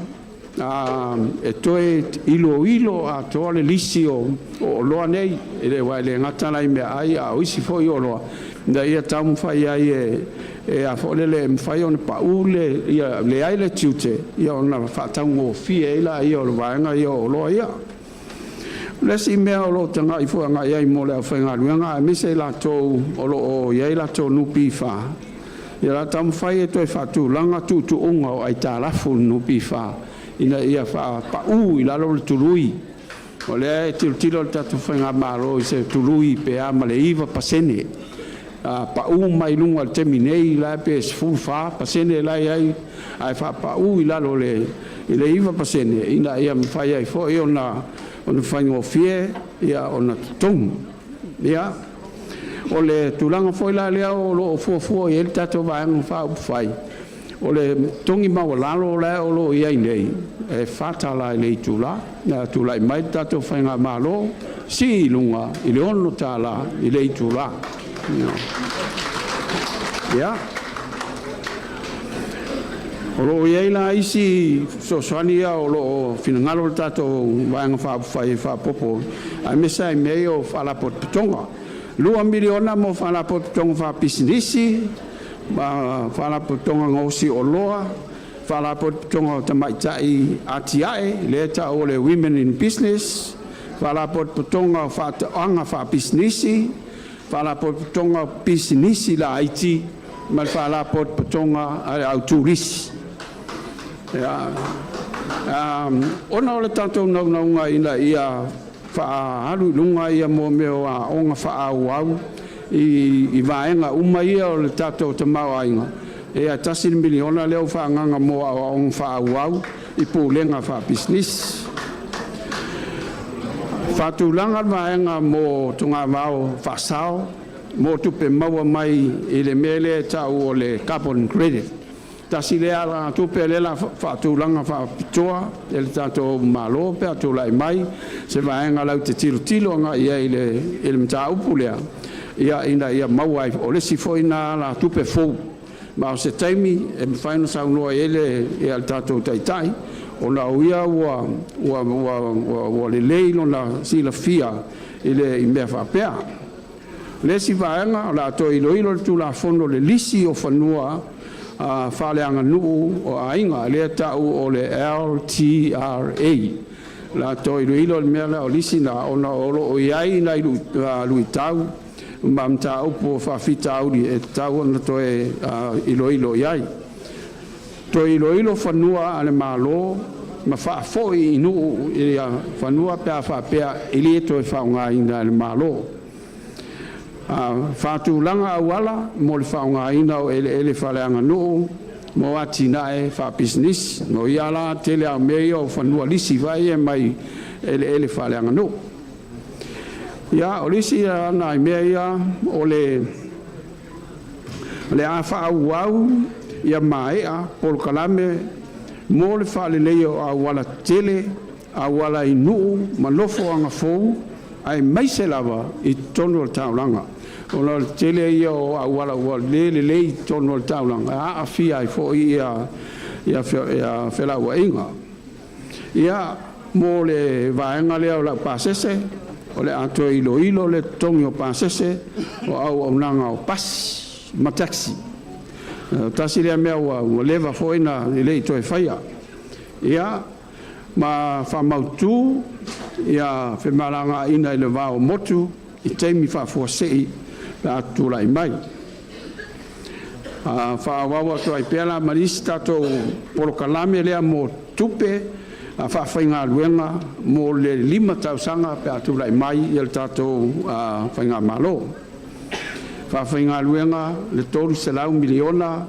E toe iloilo atoa le lisi o oloa nei, e le aua e le gata la i meaai a o isi foi oloa, ina ia taumafai ai e a foi lele e mafai ona pau le ia leai le tiute, ia ona faataugofie ai laia o le vaega ia o oloa ia. O le isi mea o lo o tagai foi agai ai mo le aufaigaluega aemaise i latou o lo o i ai latou NPF, ia o le a taumafai e toe faatulaga tuutuuga o aitalafu a le NPF ina ia faapau i lalo le tului. O lea e tilotilo le tatou faigamalo i se tului pe a ma le 9% pau mai luga i le taimi nei la pe 14% la e i ai, ae faapau i lalo i le 9% ina ia mafai ai foi ona faigofie ona totogi. Ia, o le tulaga foi la lea o lo o fuafua i ai le tatou Vaega Faaupufai, o le totogi maualalo la o lo o i ai nei e $4 i le itula. A tulai mai le tatou faigamalo, sii i luga i le $6 i le itula. Ia, o lo o i ai la isi fesoasoani ia o lo o finagalo le tatou Vaega Faaupufai e faaopoopo, aemaise lava i mea ia o faalapotopotoga. $2 miliona mo faalapotopotoga faapisinisi ma faalapotopotoga gaosi oloa, faalapotopotoga o tamaitai atiae lea e taua o le Women in Business, faalapotopotoga o faatoaga faapisinisi, faalapotopotoga o pisinisi laiti ma le faalapotopotoga a le au turisi. Ona o le tatou naunauga ina ia faaalu i luga ia mea o aoga faaauau i vaega uma ia o le tatou tamaoaiga, e $1 miliona lea ua faaagaaga mo aoaoga faaauau i pulega faapisinisi. Faatulaga le vaega mo togavao faasao mo tupe maua mai i le mea lea e tau o le carbon credit. Tasi lea alagatupe lea o le a faatulaga faapitoa e le tatou Malo pe a tulai mai se vaega latou te tilotilo agai i ai i le mataupu lea, ia ina ia maua ai. O le isi foi lena alatupe fou, ma o se taimi e mafai ona saunoa i ai le tatou Taitai ona o ia ua lelei lona silafia i mea faapea. O le isi vaega o le a toe iloilo le Tulafono o le Lisi o Fanua Faaleaganuu a Aiga lea e ta'u o le LTRA. O le a toe iloilo le mea lea o lisi na ona o lo o i ai nai luitau ma mataupu o faafitauli e tatau ona toe iloilo i ai. Toe iloilo fanua a le Malo ma faafoi i nuu ia fanua pe a faapea e le toe faaaogaina e le Malo. Faatulaga auala mo le faaaogaina o eleele faaleaganuu mo atinae faapisinisi. O ia la tele lava o mea ia o fanua lisi foi ia mai eleele faaleaganuu. Ia, o le isi nai mea ia o le a faaauau ia maea polokalame mo le faaleleia o auala tetele, auala i nuu ma nofoaga fou, aemaise lava i totonu o le taulaga, ona o le tele ia o auala ua le lelei i totonu o le taulaga e aafia ai foi ia felauaiga. Ia, mo le vaega lea o lau pasese, o le a toe iloilo le totogi o pasese o auaunaga o pasi ma taxi. Tasi lea mea ua leva foi na e le i toe faia. Ia ma faamautu ia femalagaaiga i le va o motu i taimi faafuasei pe a tutulai mai. Faaauau atu ai pea la ma isi tatou polokalame lea mo tupe faafaigaluega mo le 5 tausaga pe a tulai mai ia le tatou faigamalo. Faafaigaluega le $300 miliona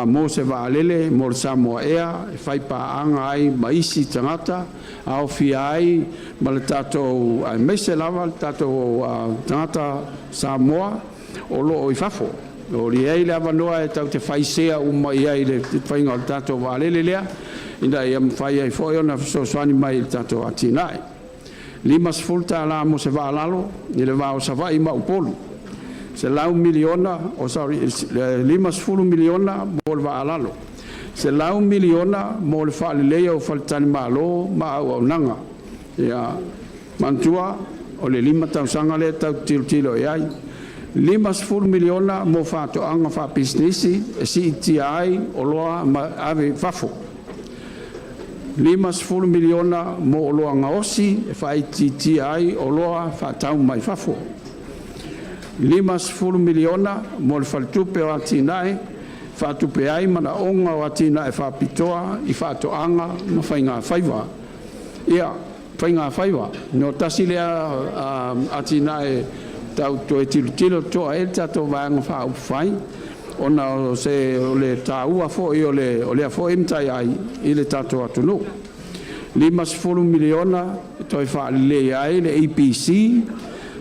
mo se vaalele mo le Samoa Air e faipaaga ai ma isi tagata, aofia ai ma le tatou aemaise lava le tatou tagata Samoa o lo o i fafo. O i ai le avanoa e tatou te fai sea uma i ai i le faiga o le tatou vaalele lea, ina ia mafai ai foi ona fesoasoani mai i le tatou atinae. $50 mo se vaa lalo i le va o Savaii ma Upolu. $100 miliona, oh sorry, $50 miliona mo le vaa lalo. $100 miliona mo le faaleleia o faletalimalo ma auaunaga. Ia manatua o le 5 tausaga lea tatou te tilotilo i ai. $50 miliona mo faatoaga faapisinisi e siitia ai oloa ma ave i fafo. $50 miliona mo oloa gaosi e faaitiitia ai oloa faatau mai fafo. $50 miliona mo le Faletupe o Atinae e faatupe ai manaoga o atinae faapitoa i faatoaga ma faigafaiva. Ia, faigafaiva, no tasi lea atinae tau toe tilotilo totoa i ai le tatou Vaega Faaupufai, ona o se o le taua foi o lea foi mataiai i le tatou atunuu. $50 miliona e toe faaleleia ai le EPC,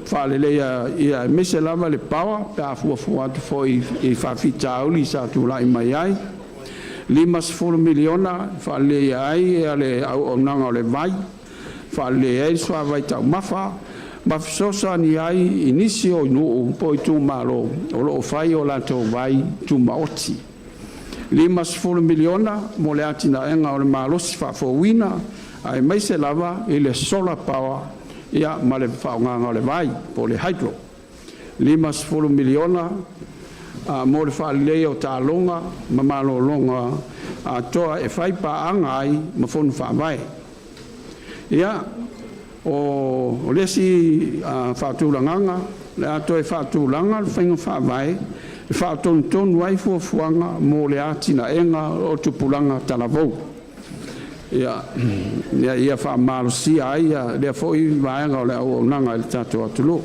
faaleleia aemaise lava le power pe a fuafua atu foi i faafitauli sa tulai mai ai. $50 miliona e faaleleia ai le auaunaga o le vai, faaleleia ai le suavai taumafa, ma fesoasoani ai i nisi o nuu po o itumalo o lo o fai o latou vai tumaoti. $50 miliona mo le atinaeina o le malosi faafouina aemaise lava i le solar power ia ma le faaaogaina o le vai po o le hydro. $50 miliona mo le faaleleia o taaloga ma malologa atoa e faipaaga ai ma fono faavae. Ia, o le isi faatulagaga, o le a toe faatulaga le faiga faavae e faatonutonu ai fuafuaga mo le atinaeina o tupulaga talavou, ina ia faamalosia ai lea foi vaega o le auaunaga i le tatou atunuu.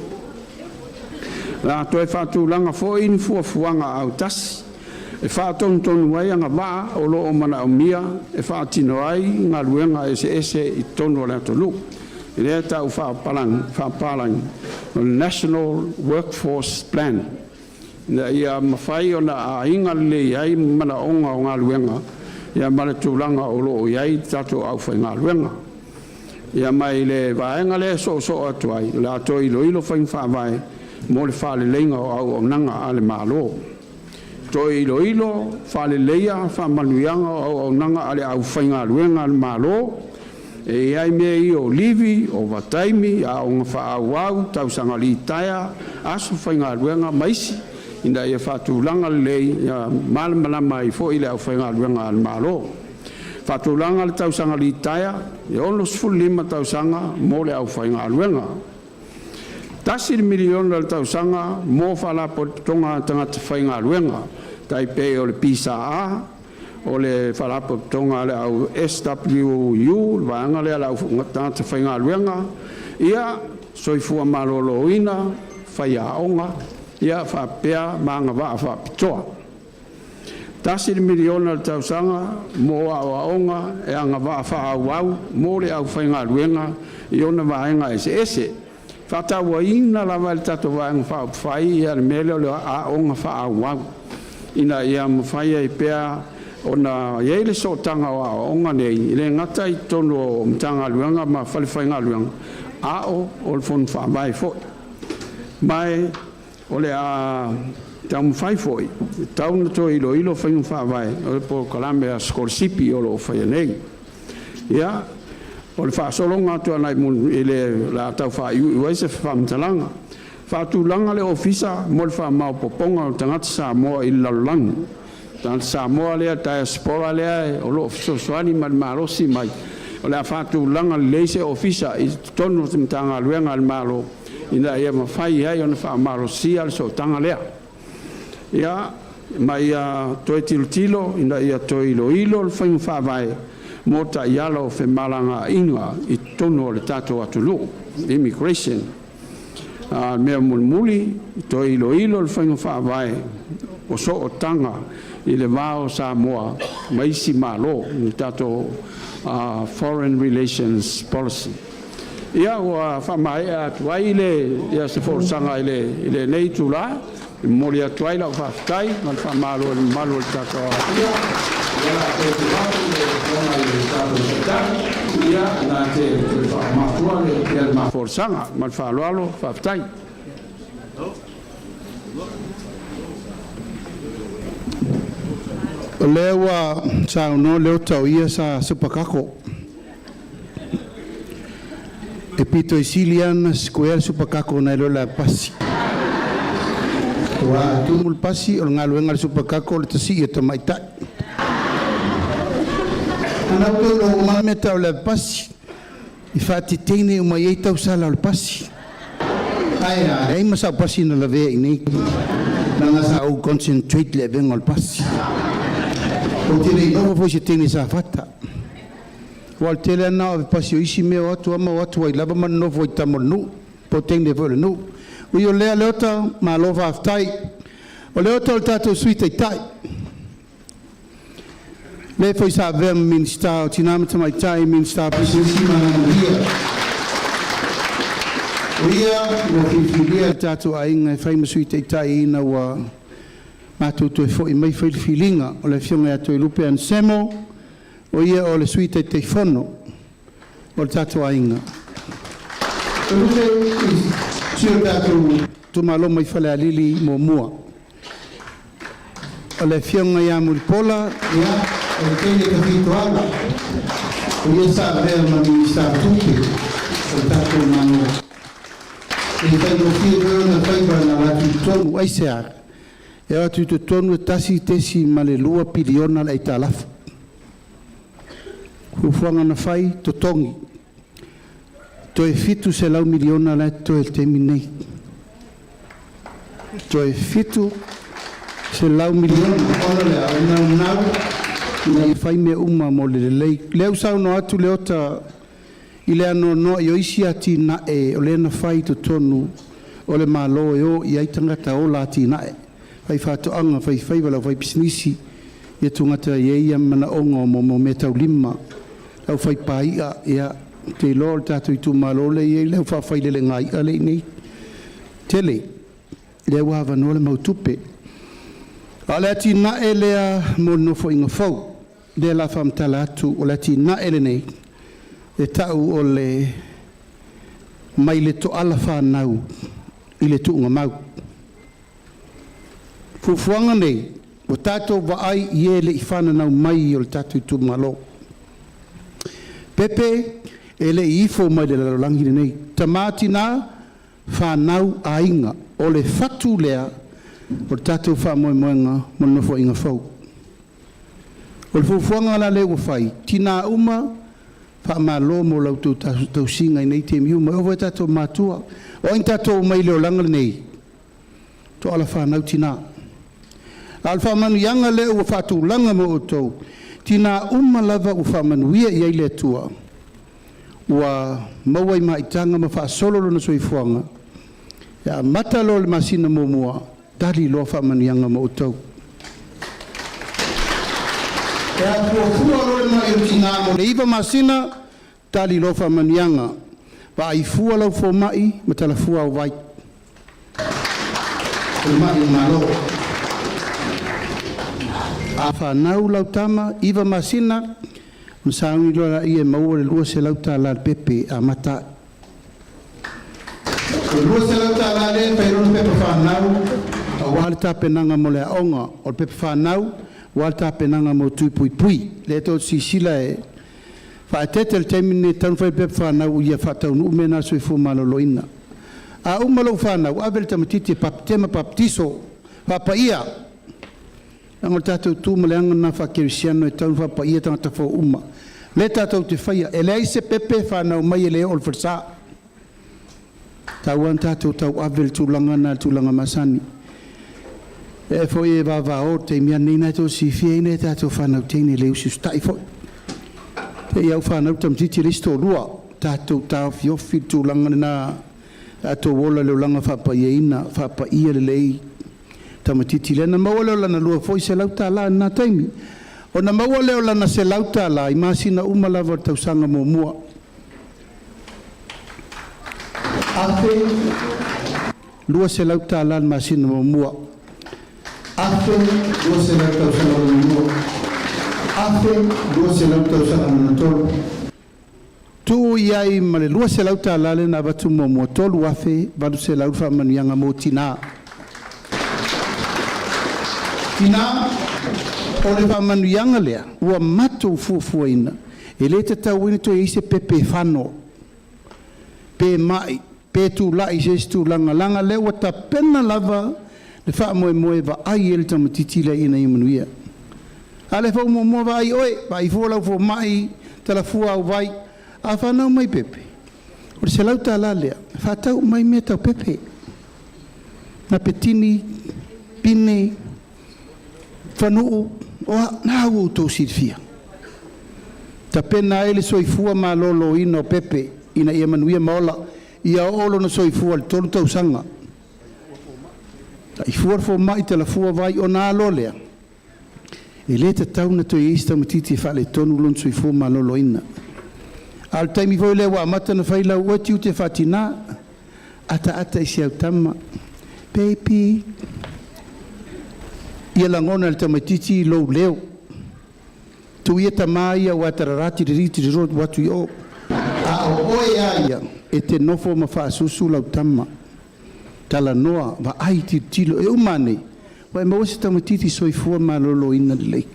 O le a toe faatulaga foi ni fuafuaga autasi e faatonutonu ai agavaa o lo o manaomia e faatino ai galuega eseese i totonu o le atunuu, lea e tau faapapalagi o le National Workforce Plan, ina ia mafai ona aiga lelei ai manaoga o galuega ma le tulaga o lo o i ai le tatou aufaigaluega. Ia ma i le vaega lea e soosoo atu ai, o le a toe iloilo faiga faavae mo le faaleleiga o auaunaga a le Malo. Toe iloilo faaleleia faamanuiaga o auaunaga a le aufaigaluega a le Malo, e i ai mea ia o livi, o ovataimi, aoga faaauau, tausaga litaea, aso faigaluega ma isi, ina ia faatulaga lelei ia malamalama ai foi le aufaigaluega a le Malo. Faatulaga le tausaga litaea e 65 tausaga mo le aufaigaluega. $1 miliona le tausaga mo Faalapotopotoga a tagata faigaluega, tai pei o le PSA, o le Faalapotopotoga a le au SWU, le vaega lea a le au tagata faigaluega, ia, soifua maloloina, faiaoga, ia faapea ma agavaa faapitoa. $1 miliona le tausaga mo aoaoga e agavaa faaauau mo le aufaigaluega i ona vaega eseese. E faatauaina lava e le tatou Vaega Faaupufai le mea lea o le aoga faaauau, ina ia mafai ai pea ona i ai le sootaga o aoaoga nei, e le gata i totonu o Matagaluega ma falefaigaluega, a o le fono faavae foi. Ma o le a taumafai foi e tatau ona toe iloilo faiga faavae o le polokalame a sikolasipi o lo o faia nei. Ia, o le faasologa atu agai i le o le a tau faaiuiu ai se faamatalaga. Faatulaga le Ofisa mo le Faamaopoopoga o Tagata Samoa i le Lalolagi, tagata Samoa lea diaspora lea o lo o fesoasoani ma le malosi mai, o le a faatulaga lelei se ofisa i totonu o se Matagaluega a le Malo ina ia mafai ai ona faamalosia le sootaga lea. Ia, ma ia toe tilotilo ina ia toe iloilo le faiga faavae mo taiala o femalagaaiga i totonu o le tatou atunuu, immigration. A mea mulimuli, toe iloilo le faiga faavae o sootaga i le va o Samoa ma isi Malo, le tatou Foreign Relations Policy. Ia ua faamaea atu ai le se folasaga i lenei itula, e momoli atu ai lau faafetai ma le faamalo i le mamalu o le tatou aofia. Ia na te toe le folasaga ma le faaaloalo, faafetai. O lea ua saunoa Leota o ia sa sapakako. E pito i sili ana sikuea le supakako nai lo le pasi. Ua tumu le pasi o le galuega a le supakako o le tasii e tamaitai. Ana pe lo mame tau le pasi. I whaatiteine o mai ei tausala o le pasi. Ai a, ei ma sau pasi na lavea i nei. Nanga sa au concentrate le venga o le pasi. O te lei nofa foi se teine sa fata. Ua le tele ana o pasi o isi mea o atu ama o atu ai lava ma nofo i tama o le nuu. Po teine foi o le nuu. Ui o lea Leota, malo faafetai. O Leota o le tatou Sui Taitai. Le foi sa avea ma Minisita o Tina ma Tamaitai, Minisita o Pisinisi ma Alamanuia. O ia ua filifilia le tatou aiga e fai ma Sui Taitai ina ua matou toe foi mai fai le filiga o le Afioga ia Toelupe Anisemo, o ia o le Sui Taitaifono o le tatou aiga. Toelupe, sui o le tatou itumalo mai Falealili muamua. O le Afioga ia Mulipola, ia, o le teine tafitoala, o ia sa avea ma Minisita o Tupe o le tatou Malo. E faigofie foi ona faiva na o atu i totonu, aisea? E o atu i totonu e 1.2 piliona le aitalafu. Fuafuaga na fai, totogi. Toe 700 miliona la e totoe i le taimi lenei. Toe 700 miliona, ona lea, o le naunau ina ia fai mea uma mo le lelei. Lea ua saunoa atu Leota i le anoanoai o isi atinae o lea na fai i totonu o le Malo e o i ai tagata ola atinae, fai faatoaga, fai faiva, le aufaipisinisi, ia tugata i ai ia manaoga o mo meataulima, le aufaipai'a. Ia, ou te iloa o le tatou itumalo lea e i ai le au faafailelega i'a lea e i inei tele, lea ua avanoa le mautupe. A o le atinae lea mo le Nofoaiga fou lea o le a faamatala atu, o le atinae lenei e ta'u o le mai le toala fanau i le tuugamau. Fuafuaga nei ua tatou vaai i e le i fananau mai o le tatou itumalo. Pepe e le i ifo mai le lalolagi lenei, tamā, tinā, fanau, aiga, o le fatu lea o le tatou faamoemoega mo le Nofoaiga fou. O le fuafuaga la lea ua fai, tinā uma faamalo mo la outou tausiga i nei taimi uma, e oo foi i tatou matua. O ai na tatou omai i le olaga lenei? Toala fanau tinā. A o le faamanuiaga lea ua faatulaga mo outou, tinā uma lava ua faamanuia i ai le Atua, ua maua i maitaga ma faasolo lona soifuaga, e amata loa i le masina muamua, tali loa faamanuiaga mo outou. E afuafua loa le mai o le tinā mo le 9 masina, tali loa faamanuiaga. Vaai fua lau fomai ma talafua au vai. O le mai o le Malo. A fanau lau tama, 9 masina, ona sauni loa laia e maua le $200 le pepe amata ai. O le $200 lea e fai ai loa le pepa fanau aua le tapenaga mo le aoga. O le pepa fanau aua le tapenaga mo tui puipui. Lea tou te silasila e faaeteete i le taimi lenei e tatau ona fai le pepa fanau ia faataunuu mea na a le Soifua Maloloina. A uma lou fanau, ave le tamaitiiti e bapetema, papatiso, faapaia. Leaga o le tatou tu ma le aga lena faakerisiano e tatau ona faapaia tagata fou uma. Lea tatou te faia, e leai se pepe e fanau mai e le oo i le falesa. E tatau lava ona tatou tauave le tulaga lena i le tulaga masani. E foi e vavao i le taimi lava lenei, lena tou te silafia e i ai nai a tatou fanau teine e le usiusitai foi. Te i lava ua fanau le tamaitiiti e leai se toalua. Tatou taofiofi le tulaga lena, tatou ola i le olaga faapaiaina, faapaia lelei tamaitiiti. Lea na maua lea o lana lua foi $100 i lena taimi. Ona maua lea o lana $100 i masina uma lava o le tausaga muamua. $1,200 le masina muamua, $1,200 tausaga lona lua, $1,200 tausaga lona tolu. Tuu i ai ma le $200 lea na avatu muamua, $3,800 le faamanuiaga mo tinā. Tinā, O le faamanuiaga lea ua matou fuafuaina e lē tatauina toe i ai se pepe e fano pe ma'i pe tula'i i se isi tulaga leaga lea ua tapena lava le faamoemoe e vaai ai le tamaititi lea ina ia manuia. A o lea foi ua muamua vaai oe, vaai fua lau fomai, talafua au vai. A fanau mai Pepe, o le $100 lea e faatau uma ai mea tau pepe, napetini, pine, fanuu, o a, na ua outou silafia. Tapena ai le soifua maloloina o Pepe ina ia manuia ma ola. Ia oo lona soifua i le 3 tausaga. Taifua le fomai, talafua vai, ona a loa lea, e le tatau ona toe i ai se tamaititi e faaletonu lona soifua maloloina. A o le taimi foi lea ua amata ona fai lau oe tiute faatinā, ataata i si au tama, baby, ia lagona e le tamaititi lou leo. Tuu ia tamā ia ua tararā tiriri tiriro atu i o. A o oe a ia, e te nofo ma faasusu lau tama. Talanoa, vaai tilotilo, e uma ane, ua e maua se tamaititi soifua maloloina lelei.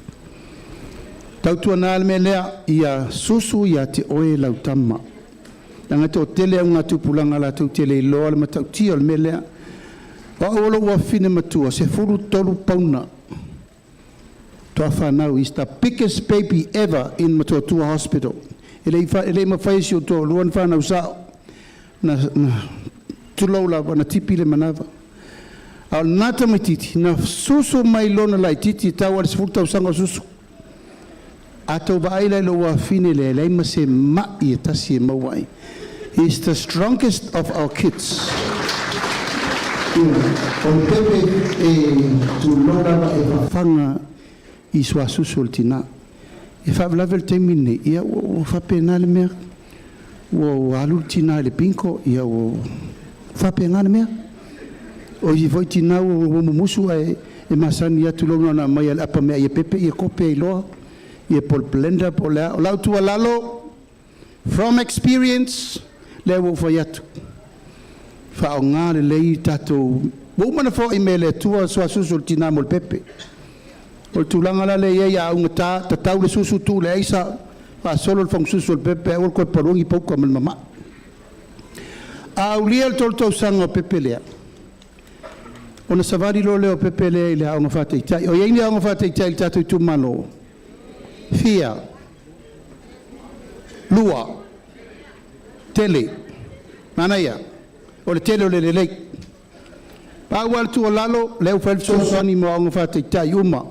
Tautuana le mea lea, ia susu ia te oe lau tama. Leaga e toatele augatupulaga latou te le iloa le matautia o le mea lea. O au o lou afafine matua, 13 pauna toafanau, is the biggest baby ever in Motootua Hospital. E le i mafai e si ou toalua ona fanau sao. Na tulou lava, na tipi le manava. A o lena tamaititi, na susu mai lona laititi tau a le 10 tausaga o susu. A tou vaai la i lou afine lea, e leai ma se mai e tasi e maua ai. He is the strongest of our kids. O le pepe e tulou lava e fafaga i suasusu o le tinā. E faalavelave le taimi lenei, ia ua faapena le mea. Ua alu le tinā i le bingo, ia ua faapena le mea. O isi foi tinā ua mumusu ae e masani atu loa na aumai e le apa mea ia pepe ia kope ai loa. Ia po o le blender po o le a. O lau tuualalo, from experience, lea ua ou fai atu. Faaaoga lelei tatou ua uma ona foai mai e le Atua suasusu o le tinā mo le pepe. O le tulaga la lea e i ai a augata, tatau le susu tuu le aisa, faasolo le fagasusu o le pepe, aua le toe paluagi pauka ma le mamai. A aulia le 3 tausaga o pepe lea, ona savali loa lea o pepe lea i le aoga faataitai. O i ai ni aoga faataitai i le tatou itumalo? Fia? Lua. Tele. Manaia. O le tele o le lelei. Pau lava le tuualalo, lea ua fai le fesoasoani mo aoga faataitai uma.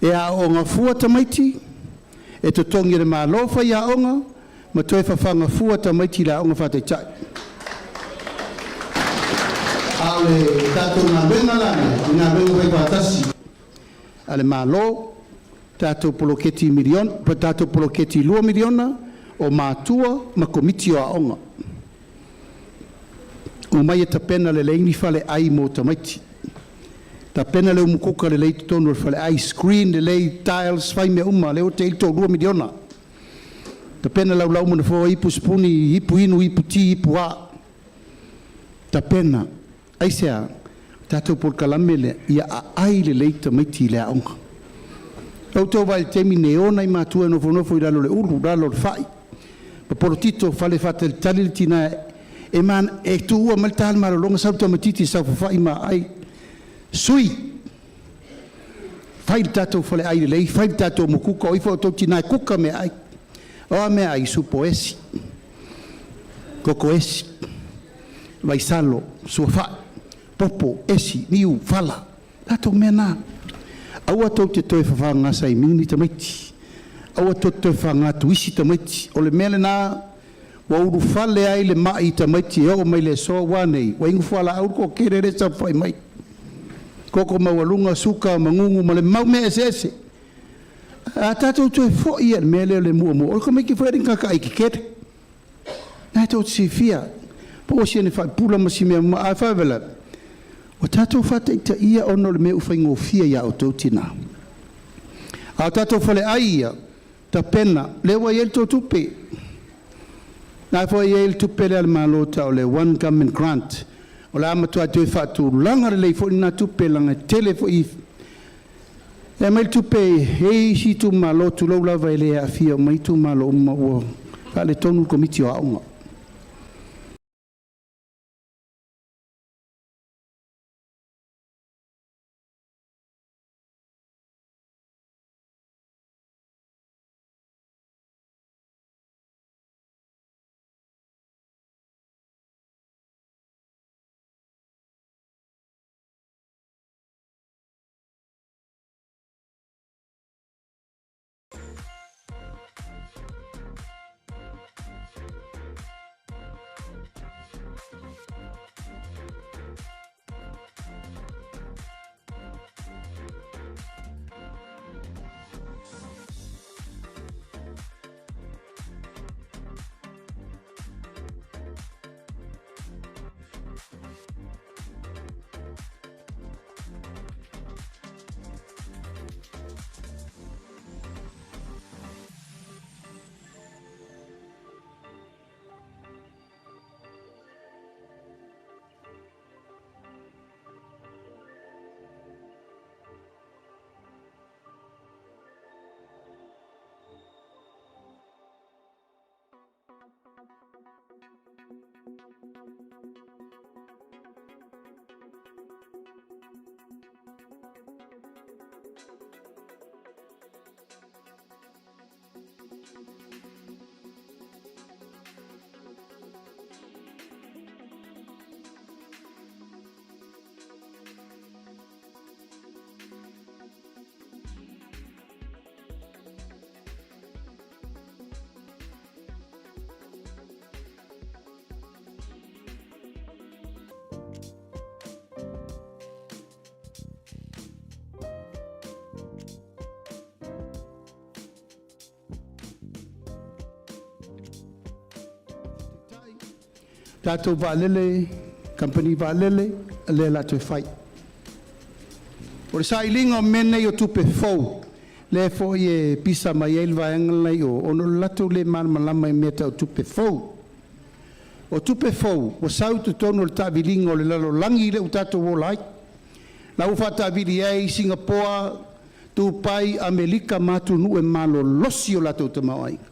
E aooga fua tamaiti, e totogi e le Malo faiaoga, ma toe fafaga fua tamaiti i le aoga faataitai. A o le tatou galuega la lea, o galuega faifaatasi a le Malo, tatou poloketi miliona, tatou poloketi 2 miliona, o matua ma komiti o aoga. Omai e tapena lelei ni faleai mo tamaiti. Tapena le umukuka lelei totonu o le faleai, screen lelei, tiles, fai mea uma, lea ua te i le $2 miliona. Tapena laulau ma nofoa, ipu sipuni, ipu inu, ipu ti, ipu a. Tapena. Aisea, tatou polokalame lea, ia aai lelei tamaiti i le aoga. Outou vaai i le taimi nei, o nai matua e nofonofo i lalo o le ulu, lalo o le fai, ma polotito fale faatalitali le tina e, man, e tuua mai le ta le malologa sau le tamaititi saofafai ma aai. Sui, fai le tatou faleai lelei, fai le tatou mukuka, o ifo outou tina e kuka mea ai. O a mea ai, supo esi, koko esi, vaisalo, suafa'i, popo, esi, niu, fala. Tatou mea na. Aua tou te toe fafagasa i mini tamaiti. Aua tou te toe fafagatuisi tamaiti. O le mea lena ua ulufale ai le mai tamaiti e oo mai le aso ua nei, ua inu fualaau le toatele lea e taumafai mai. Koko maualuga, suka, magugu ma le mau mea eseese. A tatou toe foi ia le mea lea o le muamua, o le tamaiti foi le kaka'i tetele. Na e tou te silafia, po ua siane faapula ma si mea ma a faalavelave, ua tatou faataitaia ona o le mea ua faigofie ia outou tinā. A o tatou faleai ia, tapena, lea ua i ai le tou tupe. Na foi i ai le tupe lea a le Malo tau le One Government Grant. O le a matua toe faatulaga lelei foi lena tupe leaga e tele foi E mai le tupe e isi itumalo tulou lava e le aafia uma ai itumalo uma ua faaletonu le Komiti o Aoga. Tatou vaalele, kamupani vaalele, lea o le a toe fai. O le sailiga o mea nei o tupe fou, lea foi e pisa mai ai le vaega lenei o, ona o le latou le malamalama i mea tau tupe fou. O tupe fou ua sau i totonu o le taaviliga o le lalolagi lea ua tatou ola ai. La ua faataavili ai Sigapoa, Tupai, Amerika ma atunuu e malolosi o latou tamaoaiga.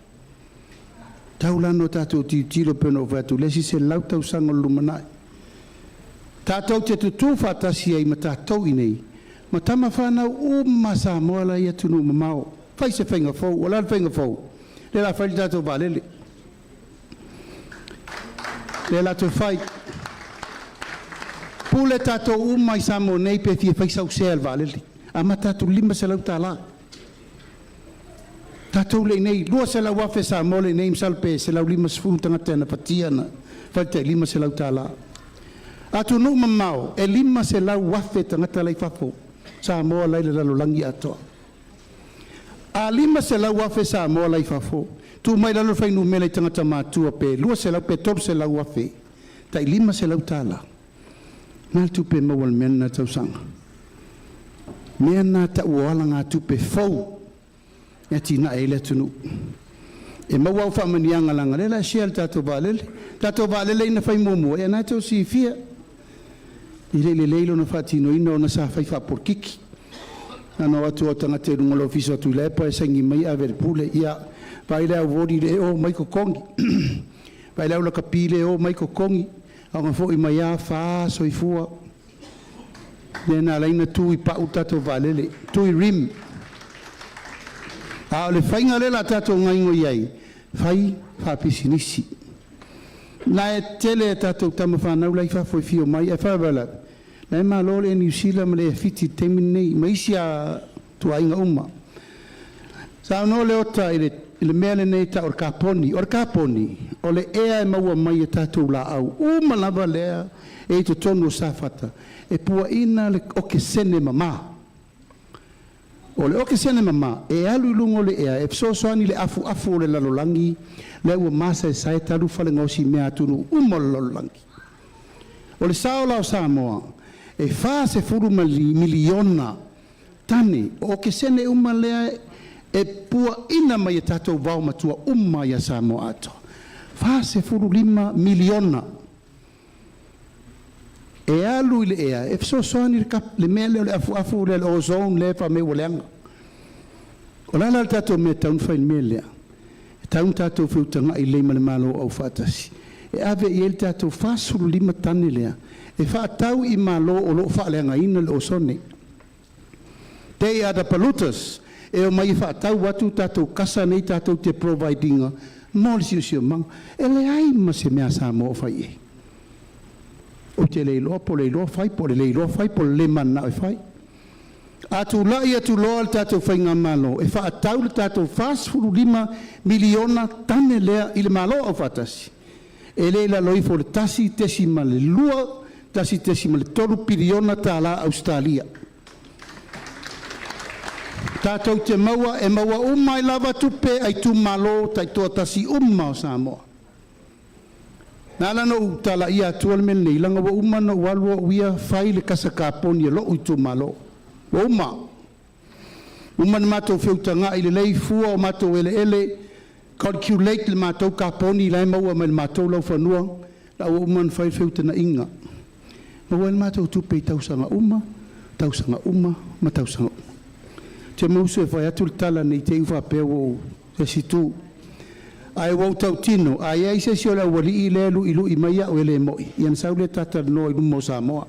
Tau la ona tatou tilotilo pei ona ou fai atu i le isi 100 tausaga o le lumanai. Tatou te tutu faatasi ai ma tatou i inei ma tama fanau uma a Samoa la e i atunuu mamao. Fai se faiga fou. O le a le faiga fou? Lea o le a fai le tatou vaalele. Lea o le a toe fai. Pule tatou uma i Samoa nei pe fia fai sau sea i le vaalele. Amata atu i le $500. Tatou le i inei, 200,000 Samoa le i inei, masalo pe 150 tagata e nafatia na fai le tai $500. Atunuu mamao, e 500,000 tagata la e i fafo, Samoa la e i le lalolagi atoa. A 500,000 Samoa la e i fafo, tuu mai i lalo le fuainumera i tagata matutua pe 200 pe 300,000, tai $500. O le a le tupe e maua i le mea lena i le tausaga? Mea na e tau o alagatupe fou e atinae ai le atunuu. E maua au faamanuiaga leaga o lea o le a share i le tatou vaalele. Le tatou vaalele lea na fai muamua, ia lena e tou te silafia, e le i lelei lona faatinoina ona sa fai faapolokiki. Na ona o atu lava o tagata i luga o le ofisa o Tuilaepa e saini mai ave i le Pule. Ia, vaai le au voli i le omai totogi, vaai le au lakapi i le omai totogi, a na foi mai lava fa soifua. Lea na ala ai ona tu i pau le tatou vaalele, tu i rim. A o le faiga lea o le a tatou gaoioi ai, fai faapisinisi. La e tele a tatou tama fanau la e i fafo e fia omai, ae faalavelave, la e malo le Air Niu Sila ma le Air Fiti i le taimi lenei, ma isi ituaiga uma. Saunoa Leota i le mea lenei e tau o le kaponi. O le kaponi, o le ea e maua mai e tatou laau uma lava lea e i totonu o Safata, e puaina le okesene mama. O le okesene mama, e alu i luga o le ea e fesoasoani i le afuafu o le lalolagi lea ua masaesae talu fale gaosimea a atunuu uma o le lalolagi. O le sao la o Samoa, e 40 miliona tane o okesene uma lea e puaina mai e tatou vaomatua uma ia Samoa atoa. 45 miliona e alu i le ea e fesoasoani i le mea lea o le afuafu lea, le ozone lea e fai mai ua leaga. O le a la le tatou mea e tatau ona fai i le mea lea? E tatau ona tatou feutagai lelei ma le Malo Aufaatasi e ave i ai le tatou 45 tane lea e faatau i malo o lo o faaleagaina le osone. They are the polluters. E omai e faatau atu tatou kasa nei tatou te provide ina mo le siosiomaga. E leai ma se mea a Samoa o fai i ai. Ou te le iloa po o le iloa fai po o le le iloa fai po o le le mananao e fai. A tulai atu loa le tatou faigamalo e faatau le tatou 45 miliona tane lea i le Malo Aufaatasi, e le i lalo ifo o le 1.2, 1.3 piliona tala Ausetalia. Tatou te maua e maua uma ai lava tupe a itumalo taitoatasi uma o Samoa. Na ala ona ou talaia atua le mea lenei, leaga ua uma ona ou alu au ia fai le kasa kaponi a lou itumalo. Ua uma. Uma ona matou feutagai lelei i fua o matou eleele, calculate le matou kaponi la e maua mai le matou laufanua, la ua uma ona fai le feutagaiga. Maua ai le matou tupe i tausaga uma, tausaga uma ma tausaga uma. Ou te musu e fai atu le tala ne i te i ua faapea ua ou se isi itu. Ae ua ou tautino, a i ai se isi o le aualii lea e lu'ilu'i mai au e le mo'i, ia ona sau lea ta talanoa i luma o Samoa.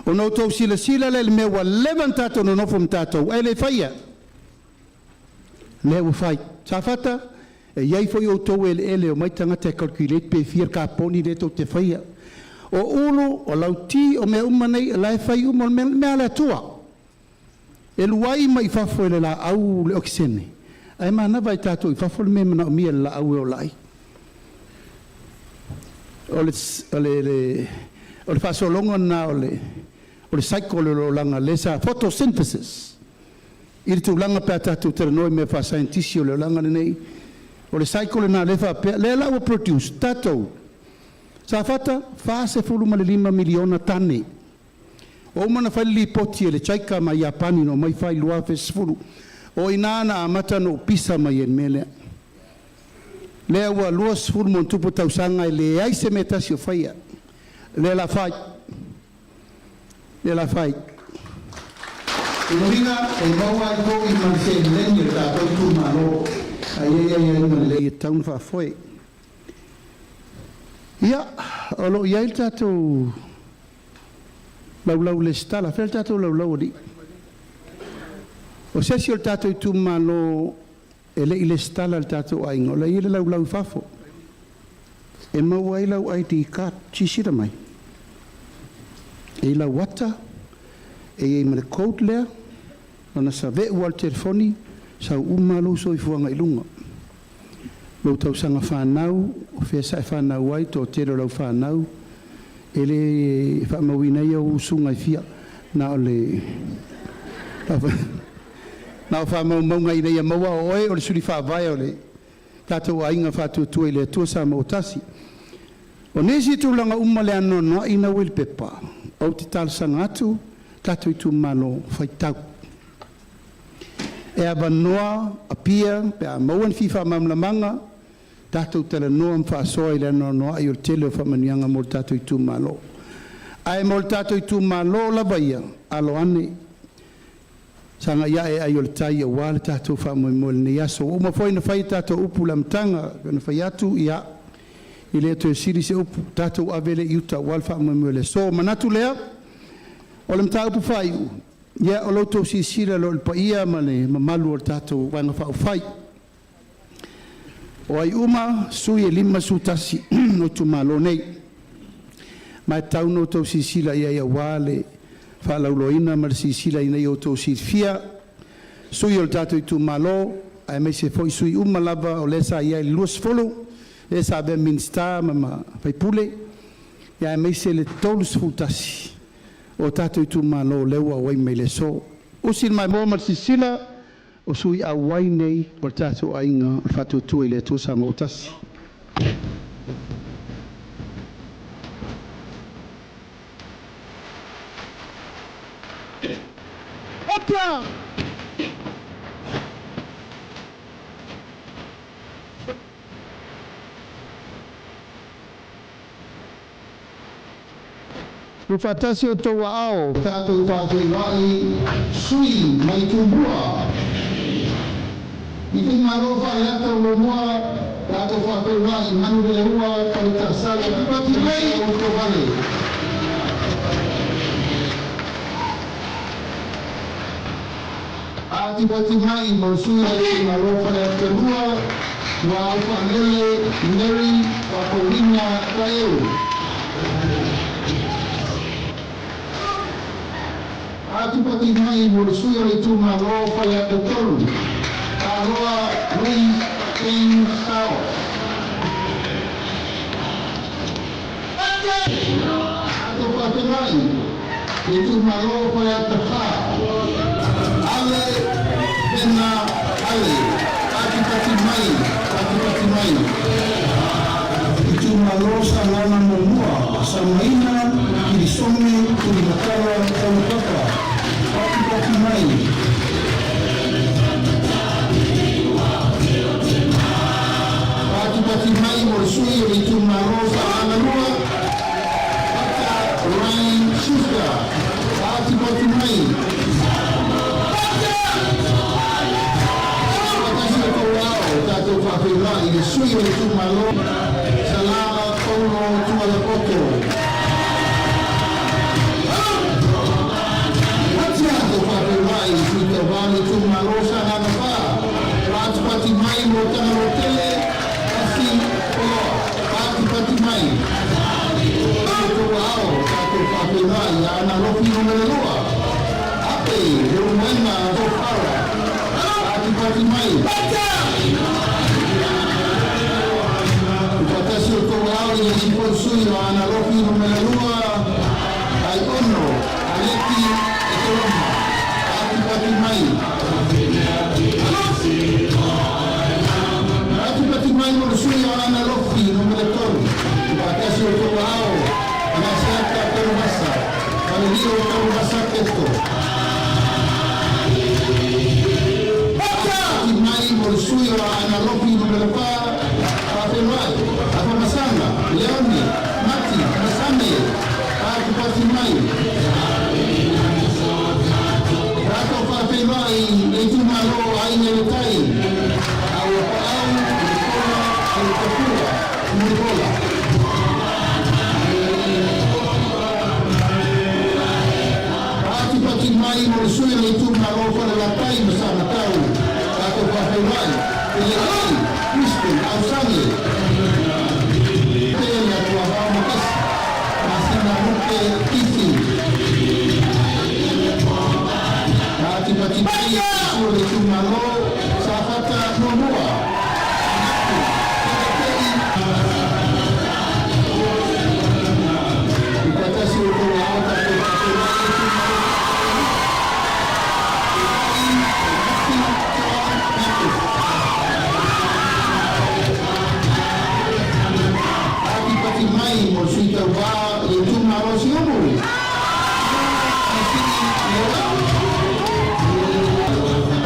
Ona outou silasila lea i le mea ua leva ona tatou nonofo ma tatou ae le faia. Lea ua fai. Safata, e i ai foi outou eleele e omai tagata e calculate pe fia le kaponi lea tou te faia. O ulu, o lauti, o mea uma nei, o la e fai uma, o le mea a le Atua. E alu ai mai fafo e le laau le okesene, ae manava i tatou i fafo le mea e manaomia e le laau e ola ai. O le, o le, o le faasologa lena o le, o le cycle o le olaga lea sa photosynthesis i le tulaga pe a tatou talanoa i mea faasaienitisi o le olaga lenei. O le cycle lena lea e faapea, lea la ua produce tatou Safata 45 miliona tane. Ua uma ona fai le lipoti e le JICA ma Iapani na omai fai i le 2010. O i ina na amata ona ou pisa mai ai i le mea lea. Lea ua 20+ tausaga e leai se mea e tasi o faia. Lea o le a fai. Lea o le a fai. O lona uiga e maua ai foi ma le seleni a le tatou itumalo a i ai aiaiga lelei e tatau ona faafoe. Ia, o lo o i ai le tatou laulau resitala. Fea le tatou laulau alii? O se isi o le tatou itumalo e le i resitala i le tatou aiga, o la e i ai le laulau i fafo e maua ai lau ID card. Silasila mai, e i lau ata, e i ai ma le code lea, ona save'u lava o le telefoni, sau uma lava lou soifuaga i luga. Lou tausaga fanau, o fea sa e fanau ai, toatele o lau fanau, e le faamauina ai ou usuga e fia, na o le na o faamaumauga ina ia maua o oe o le suli faavae o le tatou aiga faatuatua i le Atua Samoa ua tasi. O nisi tulaga uma le anoanoai na ua i le pepa, ou te talosaga atu tatou itumalo faitau. E avanoa Apia pe a maua ni fia faamalamalamaga, tatou talanoa ma faasoa i le anoanoai o le tele o faamanuiaga mo le tatou itumalo. Ae mo le tatou itumalo lava ia, alo ane, sagai ae ai o le tai aua le tatou faamoemoe i lenei aso. Ua uma foi ona fai a tatou upu i le amataga, pei ona fai atu, ia, e le toe sili se upu, tatou ave lea i uta aua le faamoemoe o le aso. Ona manatu lea, o le mataupu faaiu, ia, o lo outou silasila loa i le paia ma le mamalu o le tatou Vaega Faaupufai. O ai uma sui e 51 o itumalo nei, ma e tatau ona outou silasila i ai aua le faalauiloaina ma le silasila ina ia outou silafia sui o le tatou itumalo, aemaise foi sui uma lava o lea sa i ai i le 20, lea sa avea ma Minisita ma Faipule, aemaise le 31 o tatou itumalo o lea ua auai mai i le aso. Usi le maimoa ma le silasila o sui auai nei o le tatou aiga o le Faatuatua i le Atua Samoa ua tasi. Tuufaatasi o outou aao. Tatou faafeiloai sui mai Tumua. Itumalo Faleata 1, tatou faafeiloai Manuleleua Faletasala Pati mai Utovale. Atipati mai mo le sui o le itumalo Faleata 2, Tuaufaalele Mary Faafouina Taeu. Atipati mai mo le sui o le itumalo Faleata 3, Taloa Louis King Sao. Tatou faafeiloai itumalo Faleata 4, Ale Pena Ale. Patipati mai, patipati mai. Itumalo Sagaga 1, Samaina Kirisome Tulimatala Taulapapa. Patipati mai. Patipati mai mo le sui o le itumalo Sagaga 2, Pata Ryan Schuster. Patipati mai. Patasi o tou ao, tatou faafeiloai i le sui o le itumalo Salama Paulo Tualepoto. Tatou faafeiloai i sui tauvā le itumalo Sagaga 4, Patipati mai mo Tagaloatele Asi Oloa. Patipati mai. Tou ao, tatou faafeiloai Aana Alofi 2, Ape Leulumoega Tofara. Patipati mai. Upatasi o tou ao i le isi foi sui o Aana Alofi 2, Aiono Aleki Ekeroma. Patipati mai. Patipati mai mo le sui o Aana Alofi 3, Upatasi o tou ao Agaseata Tanuvasa, Falelio Tanuvasa Keto. Patipati mai mo le sui o Aana Alofi 4, Faafeiloai Afamasaga Leone Mati Masame. Patipati mai. Tatou faafeiloai le itumalo Aiga i le Tai, Auapaau Nicola Selokapua Mulipola. Patipati mai mo le sui o le itumalo Falelatai ma Samatau. Tatou faafeiloai Peleai Crispin Ausage. Pele Atuavao Makasi Masina Muke Isi. Patipati mai le sui o le itumalo Safata 1, Upatasi o tou ao tatou faafeiloai itumalo. Patipati mai mo le sui tauvā le itumalo Siumu.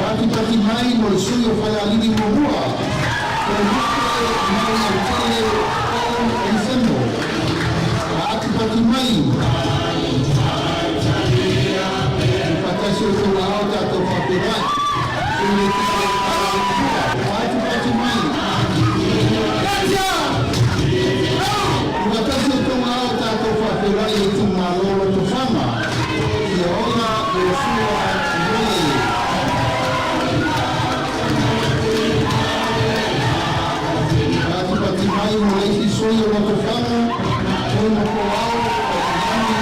Patipati mai mo le sui o Falealili 1, Tomuke Maui Autele Paul Eliseno. Patipati mai. Upatasi o tou ao tatou faafeiloai i le Patipati mai. Upatasi o tou ao tatou faafeiloai i le itumalo Lotofaga, Fiaola Iosua Vele. Patipati mai mo le isi sui o Lotofaga, Tuimafoau Pasilani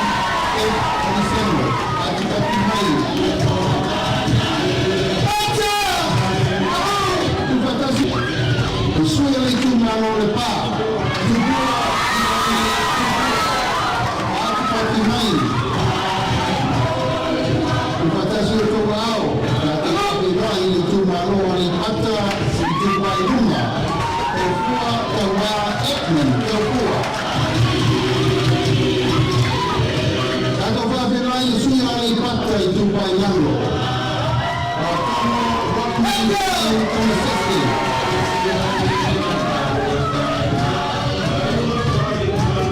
F. Eliseno. Patipati mai. Upatasi le sui o le itumalo Lepa, Tupua. Patipati mai. Upatasi o tou ao, tatou faafeiloai i le itumalo Aleipata Itupa i Luga, Taufua Tauvā Ekman Taufua. Tatou faafeiloai i le sui o Aleipata Itupa i Lalo, Faatono Rockman Tomasese.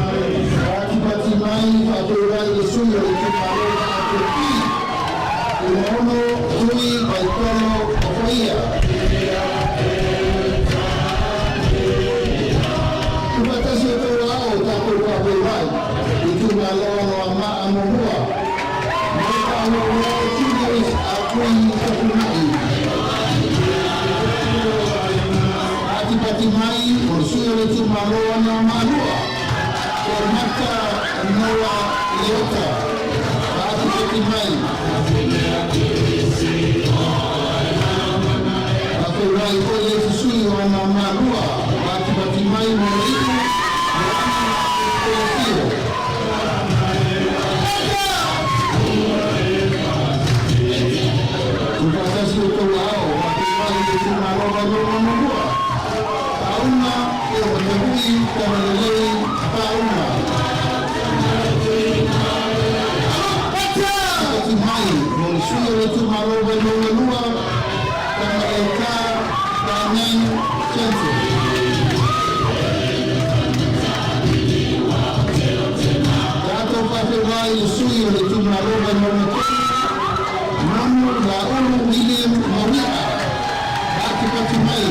Patipati mai faafeiloai i le sui o le itumalo Faatopi, Tumaono Tui Vaitono Ofoia. Kui Tapunai. Patipati mai o le sui o le itumalo Anoamaa 2, Toomata Noah Leota. Patipati mai. Faafeiloai foi le isi sui o Anoamaa 2, patipati mai mo le iu Moana Koyatio. Tuufaatasi o outou aao, faafeiloai i le itumalo Vaimauga 1, Pauna Tevatehui Tamalelei Pauna. Patipati mai mo le sui o le itumalo Vaimauga 2, Tamaleoka Damian Jensen. Tatou faafeiloai i le sui o le itumalo Vaimauga 3, Manu Laulu William Maui'a. Patipati mai.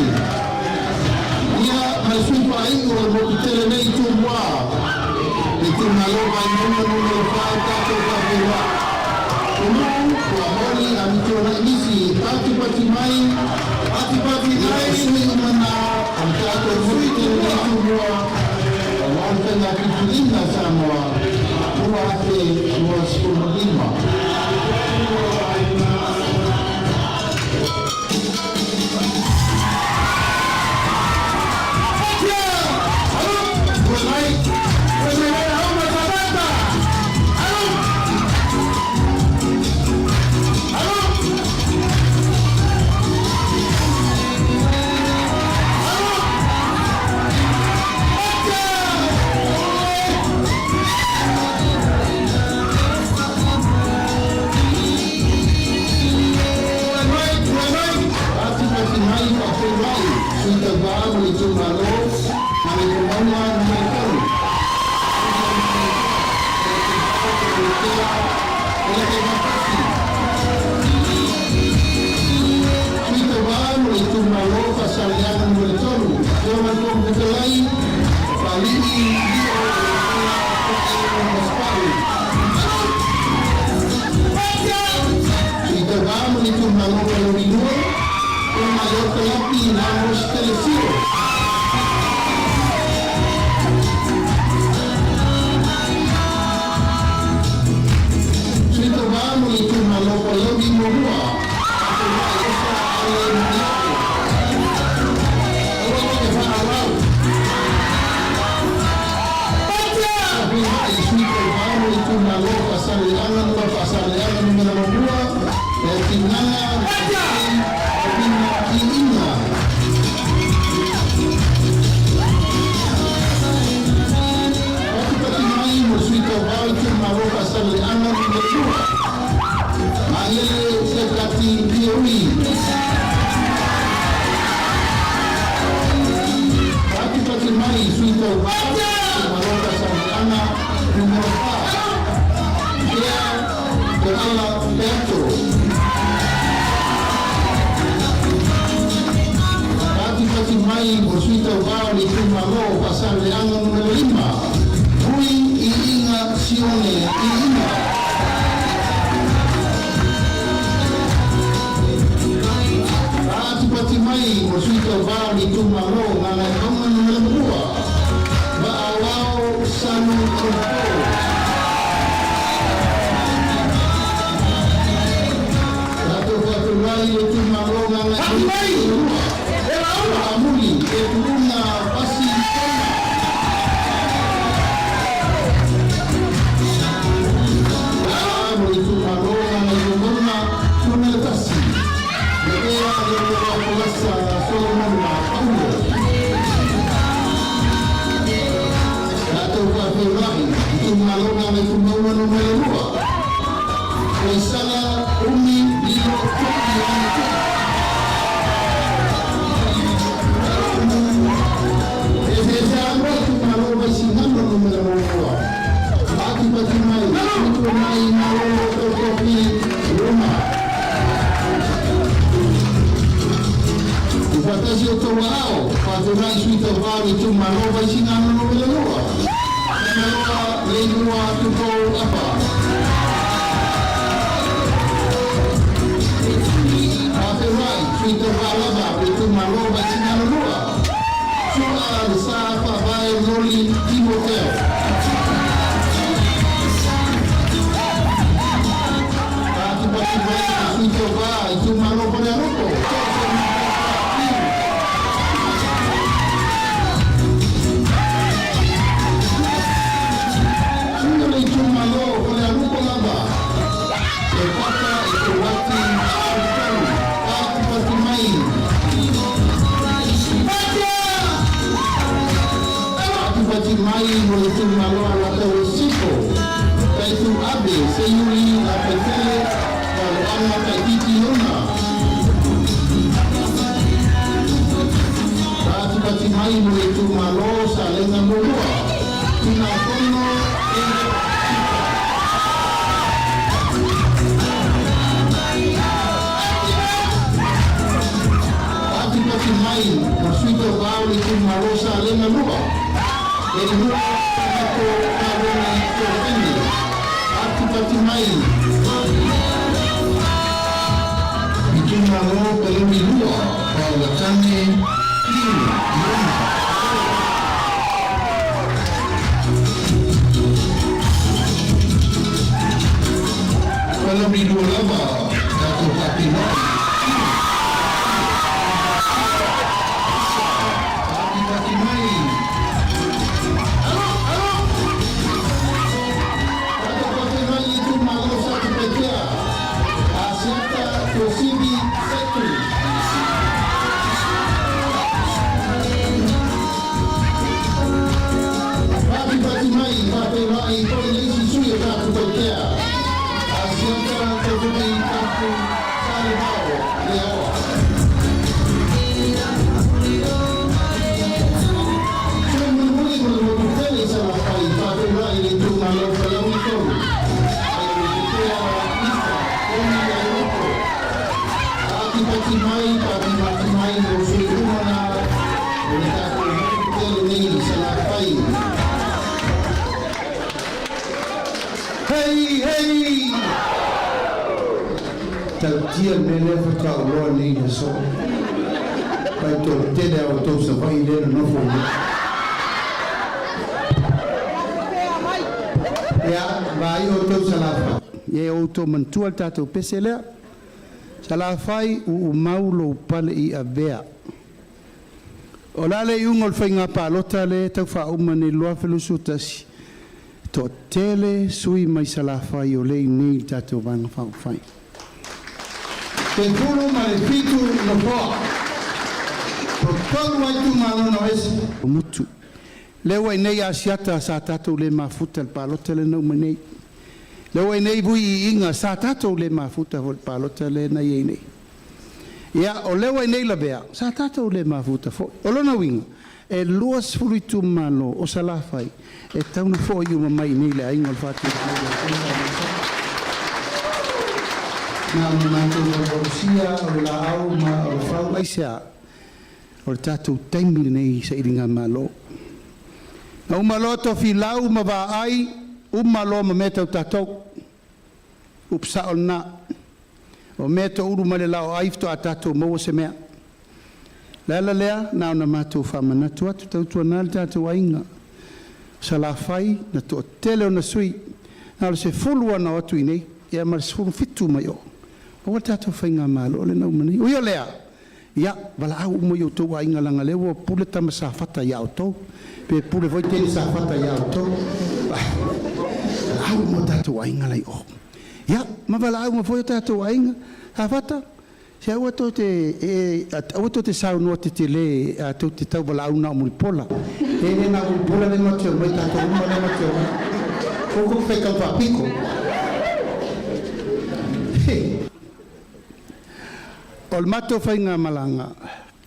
Ia ma le sui faaiu o le motu tele nei Tumua, le itumalo Vaimauga 4, tatou faafeiloai. Ulu Tuamoli Amituanai Nisi, patipati mai. Patipati mai. Sui uma na o le tatou motu tele nei Tumua, aua le faiga filifiliga a Samoa 2025. Patipati mai, faafeiloai sui tauvā mo le itumalo Gagaifomauga 3. Sui tauvā mo le itumalo Faasaleleaga 3, Afioga i le Fofoga Fetalai, Papalii Lio Leotola Masepau. Sui tauvā mo le itumalo Palauli 2, Fuagaeoto Lapi Ramos Telesio. Sui tauvā mo le itumalo Palauli 1, Faafeiloai Ofa Ale Maliapo. Aua te faaauau. Faafeiloai sui tauvā mo le itumalo Faasaleleaga Faasaleleaga 1, Leatigaga Pina Iiga. Patipati mai mo le sui tauvā o le itumalo Faasaleleaga 2, Magele Sekati Pioui. Patipati mai sui tauvā itumalo Faasaleleaga 4, Kea Toala Peato. Patipati mai mo le sui tauvā o le itumalo Faasaleleaga 5, Hui Iiga Sione Iiga. Patipati mai mo le sui tauvā o le itumalo Gagaemauga 2, Va'auao Sanu Taupo. Tatou faafeiloai le itumalo Gagaemauga 2, Amuli e Puluga Pasi Tona. Mo le itumalo Gagaifomauga 1, Lepea Leoloa Polasa Solomon Paulo. Tatou faafeiloai itumalo Gagaifomauga 2, Koisala Umi Lilo To'i. Eseese aloa itumalo Vaisigano 1, Patipati mai Tuanai Malolo Tautofi Roma. Ufatasi o tou aao, faafeiloai sui tauvā o le itumalo Vaisigano 2, Tagaloa Leilua Tupou Apa. Patipati mai le sui tauvā itumalo Falealupo. Sui o le itumalo Falealupo lava. Seuata Eteuati 13. Patipati mai. Patipati mai mo le itumalo Alataua Sisifo. Taito Abe Seiuli Lafetele Fa'aloaga Taititi Lona. Patipati mai mo le itumalo Salega Muamua. Tunafono Eric. Patipati mai mo sui tauvā o le itumalo Salega 2. Leilua Tagato Kaloni Tuafine. Patipati mai. Itumalo Palauli 2. Faogatane Tiu Iona. Palauli 2 lava. Tatou faapeiloai. Patipati mai. Tatou faafeiloai i itumalo Satupaitea. Asiata Tuasivi Setu. Patipati mai faafeiloai foi le isi sui o Satupaitea. Asiata Tofuti Tapu Salevao Leaoa. Sui mulimuli mo le motu tele i Salafai faafeiloai i le itumalo Palauli 3. Aiolupetea Ifa Tony Ailoto. Patipati mai, patipati mai mo sui uma na o le tatou motu tele nei i Salafai. Hei, hei! Tautia le mea lea faatoa nei i le aso. Pai toatele a outou Savaii lea na nofo mai. Ia, vaai outou Salafai. Ia outou manatua le tatou pese lea. Salafai uumau lou pale i avea. O la le iuga o le faiga palota lea tau faauma nei 2021, toatele sui mai Salafai o le i nei i le tatou Vaega Faaupufai. 17 nofoa. Tolu ai itumalo na o ese. Mutu. Lea ua i nei Asiata sa tatou le mafuta i le palota lea na uma nei. Lea ua i nei Vui Iiga sa tatou le mafuta foi i le palota lea na i ai nei. Ia, o lea ua i nei Lavea sa tatou le mafuta foi. O lona uiga, e 20 itumalo o Salafai e tatau ona foi uma mai i nei i le aiga o le Faatuatua. Na ona matou valuvalusia o le laau ma o le fau aisea o le tatou taimi lenei i sailigamalo. Na uma loa tofilau ma vaai, uma loa ma mea tau tatou. Upu sa'o lena. O mea toulu mai le laoai faatoa tatou maua se mea. Le ala lea na ona matou faamanatu atu tautuana le tatou aiga. Salafai na toatele ona sui. Na o le 10 ana o atu i nei, ia ma le 17 mai o. Aua le tatou faigamalo lea na uma nei. Ui o lea, ia, valaau uma i outou aiga leaga lea ua pule tama Safata ia outou. Pe pule foi teine Safata ia outou. Valaau uma o tatou aiga la i o. Ia, ma valaau uma foi o tatou aiga. Safata, se aua tou te e aua tou te saunoa tetele a tou te tau valaau na o Mulipola. E le na o Mulipola lea matou te omai tatou uma lea matou te omai. Koko fai kau faapiko. O le matou faigamalaga,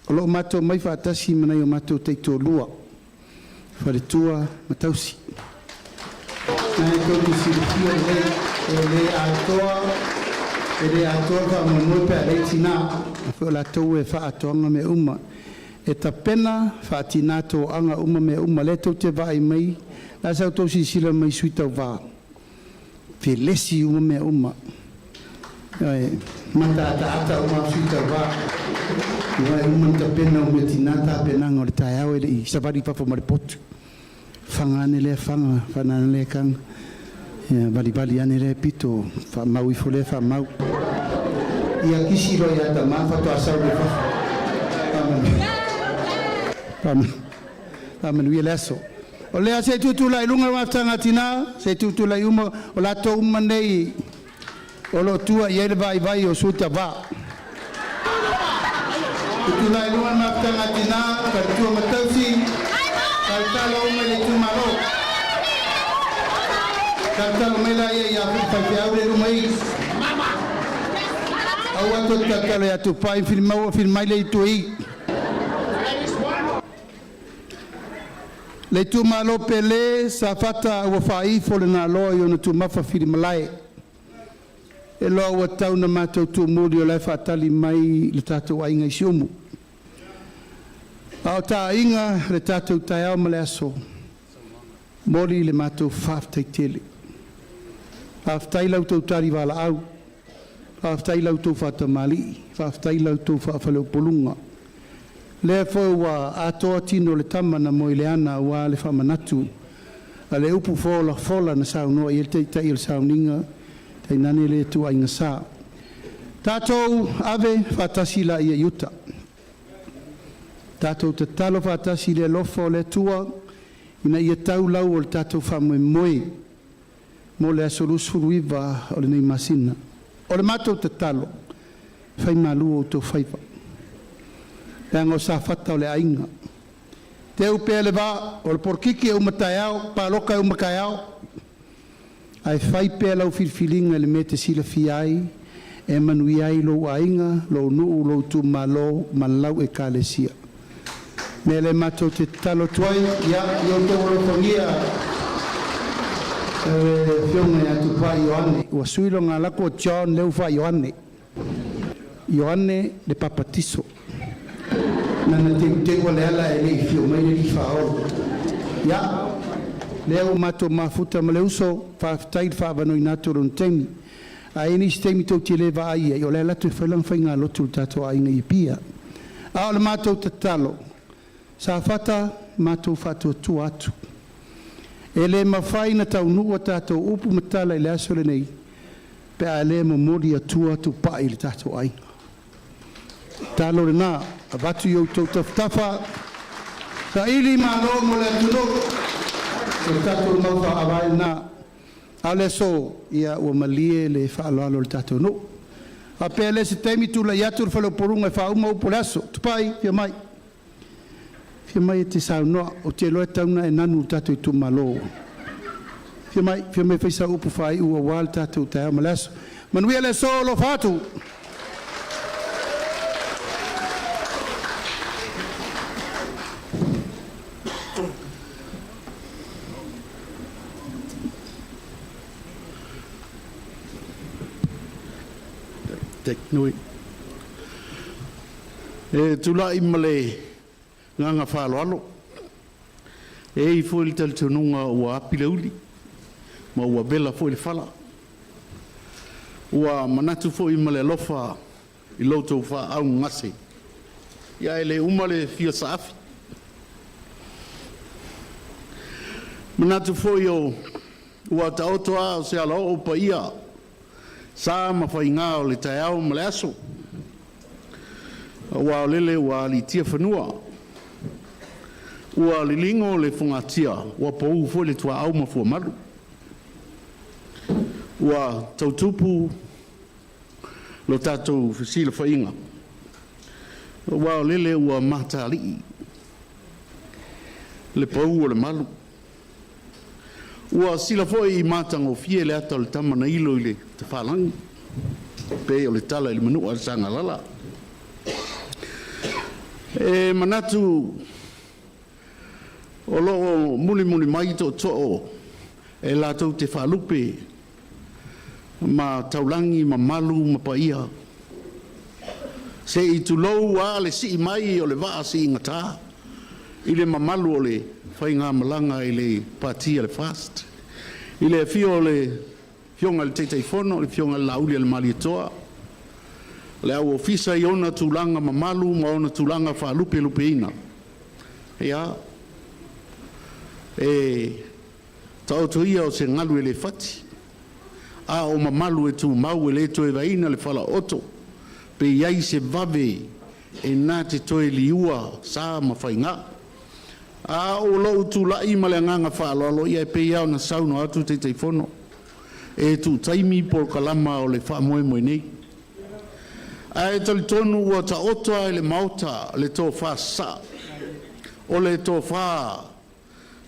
o lo o matou omai faatasi ma nai o matou taitoalua, faletua ma tausi. Na e tou te silafia lelei, e le atoa, e le atoa le faamoemoe pe a leai tinā. A foi o latou e faaatoaga mea uma, e tapena faatinā toaga uma mea uma. Lea tou te vaai mai, la sa outou silasila mai i sui tauvā, felesi uma mea uma. Ioe, mataataata uma sui tauvā. Ua e uma ona tapena o mea tinā tapenaga o le taeao e le i savali i fafo ma le potu. Faga ane lea faga, fana ane lea kaga, ia valivali ane lea pito, faamau ifo lea faamau. Ia kisi loa ia tama faatoa sau mai fafo. Faamanuia le aso. O lea se i tutulai i luga le mafutaga a tinā, se i tutulai uma o latou uma nei o lo o tua i ai le vaivai o Sutavā. Tutulai i luga le mafutaga a tinā, faletua ma tausi, talotalo uma i le itumalo. Talotalo mai laia ia faifeau le luma i. Aua tou te talotalo ia Tupai, fili maua fili mai le itu i. Le itumalo pele Safata ua faaifo le naloa i ona tumafa filimalae, e loa ua tau na matou tumuli o la e faatali mai le tatou aiga i Siumu. A o taaiga le tatou taeao ma le aso, momoli le matou faafetai tele. Faafetai i la outou tali valaau, faafetai i la outou faatamalii, faafetai i la outou faafaleupoluga. Lea foi ua atoa tino o le tama na moe i le ana aua le faamanatu a le upu folafola na saunoa i ai le taitai o le sauniga, tainane le ituaiga sa. Tatou ave faatasi laia i uta, tatou tatalo faatasi i le alofa o le Atua ina ia tau lau o le tatou faamoemoe mo le aso 29 o lenei masina. O le matou tatalo, faimalu o outou faiva, leaga o Safata o le aiga. Teu pea le vaa, o le polokiki e uma taeao, palota e uma taeao, ae fai pea lau filifiliga i le mea e te silafia ai e manuia ai lou aiga, lou nuu, lou itumalo ma lau ekalesia. O le mea lea matou te tatalo atu ai, ia outou alofagia le afioga ia Tupai Ioane, ua sui lona lako John lea ua faa-Ioane, Ioane le Papatiso. Nana teuteu le ala e le i fio mai le alii faaolo. Ia, lea ua matou mafuta ma le uso, faafetai le faaavanoaina atu o lona taimi. A i ai nisi taimi tou te le vaai ai, o le ala atu e fai lana faigalotu i le tatou aiga i Apia. A o le matou tatalo, Safata, matou faatuatua atu. E le mafai ona taunuu a tatou upu ma tala i le aso lenei pe a le momoli atua Tupai i le tatou aiga. Talo lena, avatu i outou tafatafa, saili malo mo le atunuu, o le tatou mau faavae lena. A o le aso, ia ua malie le faaaloalo o le tatou nuu. Faapea lea se taimi tulai atu le faleupoluga e faauma upu o le aso. Tupai, fia mai. Fia mai e te saunoa, ou te iloa e tatau ona e nanu i le tatou itumalo. Fia mai, fia mai e fai sau upu faaiu aua le tatou taeao ma le aso. Manuia le aso, alofa atu. E tulai ma le agaga faaaloalo, e i ai foi le talitonuga ua api le uli ma ua vela foi le fala. Ua manatu foi ma le alofa i lo outou faaaaogagase, ae le uma le fia saafi. E manatu foi ua taoto a o se alaoo paia, sa ma faiga o le taeao ma le aso, aua o lele ua aliitia fanua, ua liligo le fogatia, ua pau foi le tuaau ma fuamalu, ua tautupu lo tatou fesilafaiga, aua o lele ua mataalii le pau o le malu. Ua sila foi i matagofie le ata o le tama na ilo i le tafalagi, pei o le tala i le manua a le Sagalala. E manatu o loo mulimuli mai tootoo e latou te faalupe ma taulagi mamalu ma paia se i tulou a le sii mai o le vaa siigata i le mamalu o le faigamalaga i le Pati a le FAST. I le afio o le Afioga i le Taitaifono, le Afioga i le Laaulialemalietoa, le au ofisa i ona tulaga mamalu ma ona tulaga faalupelupeina, ia e taoto ia o se galu e le fati, a o mamalu e tumau e le toe vaeina le falaooto. Pe i ai se vave e na te toe liua sa ma faigā. A o lou tulai ma le agaga faaaloalo, ia e pei lava ona saunoa atu le Taitaifono, e tuutaimi polokalama o le faamoemoe nei. Ae talitonu ua taoto lava i le Maota le tofa sasaa, o le tofa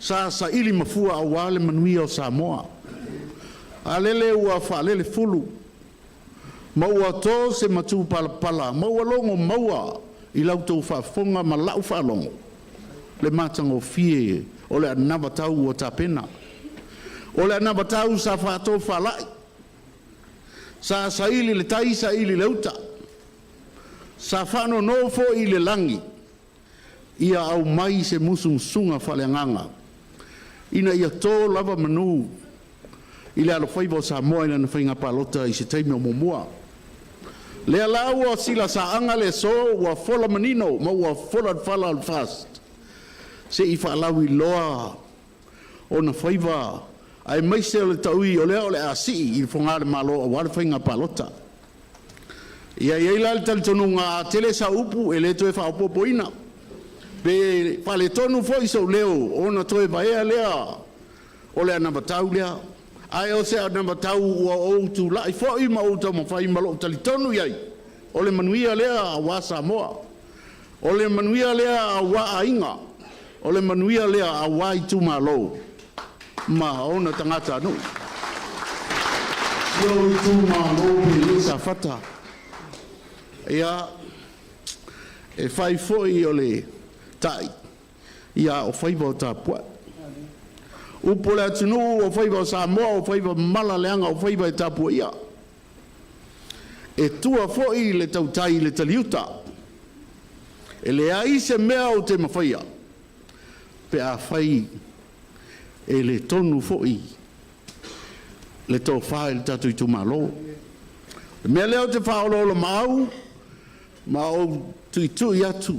sa saili mafua aua le manuia o Samoa. A lele ua faalelefulu ma ua to se matupalapala ma ua logo maua i la outou faafofoga ma lau faalogo le matagofie o le anavatau ua tapena. O le anavatau sa faatofalai, sa saili i le tai saili i le uta, sa faanono foi i le lagi ia aumai se musumusuga faaleagaga ina ia to lava manu i le alofaiva o Samoa i lana faiga palota i se taimi o muamua. Lea la ua silasaaga le aso, ua fola manino ma ua fola le fala o le FAST se i faalauiloa ona faiva aemaise o le taui o lea o le a sii i fogalemalo aua le faiga palota. Ia e i ai la le talitonuga a tele sau upu e le toe faaopoopoina, pe faaletonu foi sou leo ona toe vaea lea o le anavatau lea. Ae o se anavatau ua ou tulai foi ma ou taumafai ma lou talitonu i ai, o le manuia lea aua Samoa, o le manuia lea aua aiga, o le manuia lea aua itumalo ma ona tagatanuu. Si ou itumalo pele Safata, ia e fai foi o le ta'i, a o faiva o tapuai. Upu o le atunuu o faiva o Samoa o faiva mamala leaga o faiva e tapuaia. E tua foi le tautai i le taliuta. E leai se mea ou te mafaia pe afai e le tonu foi le tofa i le tatou itumalo. O le mea lea ou te faaoloolomaau ma ou tuitui atu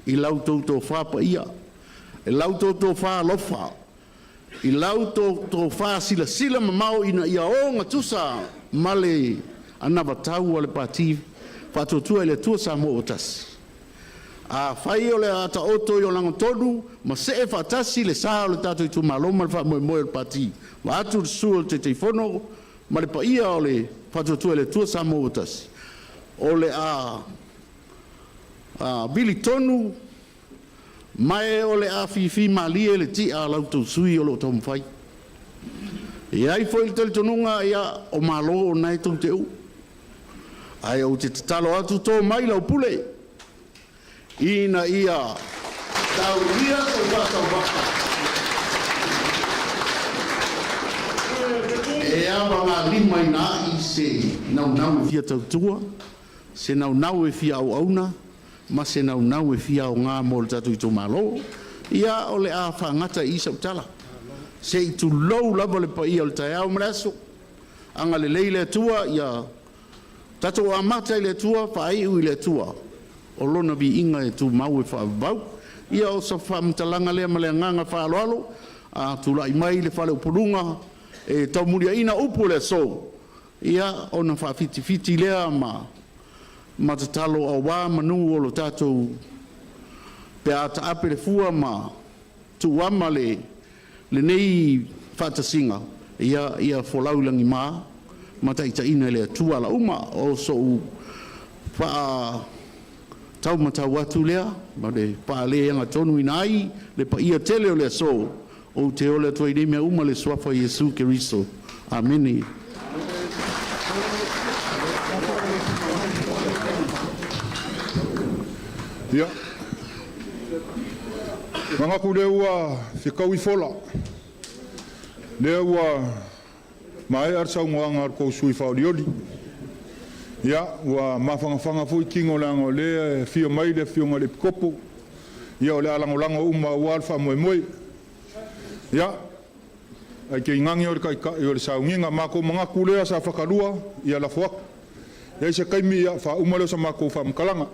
i la outou tofa paia, i la outou tofa alofa, i la outou tofa silasila mamao ina ia ogatusa ma le anavatau a le Pati Faatuatua i le Atua Samoa ua Tasi. Afai o le a taoto i ona lagatonu ma see faatasi le sa o le tatou itumalo ma le faamoemoe o le Pati, vaeatu le susu o le Taitaifono ma le paia o le Faatuatua i le Atua Samoa ua Tasi, o le a vili tonu ma o le a fifi malie le ti'a a la outou sui usufono o lo o taumafai. E i ai foi le talitonuga, ia, o malo o lena e tou te uu, ae ou te tatalo atu, to mai lau pule ina ia taulia so faatauvaa e avagalimaina ai se naunau e fia tautua, se naunau e fia auauna ma se naunau e fia aoga mo le tatou itumalo. Ia, o le a faagata i i sau tala. Se i tulou lava le paia o le taeao ma le aso. Agalelei le Atua ia tatou amata i le Atua, faaiu i le Atua. O Lona viiga e tumau e faavavau. Ia o se faamatalaga lea ma le agaga faaaloalo, a tulai mai le faleupoluga e taumuliaina upu o le aso, ia ona faafitifiti lea ma tatalo aua manu o lo tatou pe a taape le fua ma tuuama le lenei faatasiga, ia folau i lagima ma taitaiina e le Atua ala uma. O so'u faataumatau atu lea ma le faaleagatonuina ai le paia tele o le aso. Ou te ole atu ai nei mea uma i le suafa o Iesu Keriso. Amene. Ia, manatu lea ua fetaui fola, lea ua maea le saunoaga a le tou sui usufono faaolioli. Ia, ua mafanafana foi tino leaga o lea e afio mai le Afioga i le Epikopo, ia o le a lagolago uma aua le faamoemoe. Ia, ae tainane o le taitai o le sauniga. Matou manatu lea Safata 2, ia lafo atu. E i ai se taimi ia faauma lea o sa matou faamatalaga.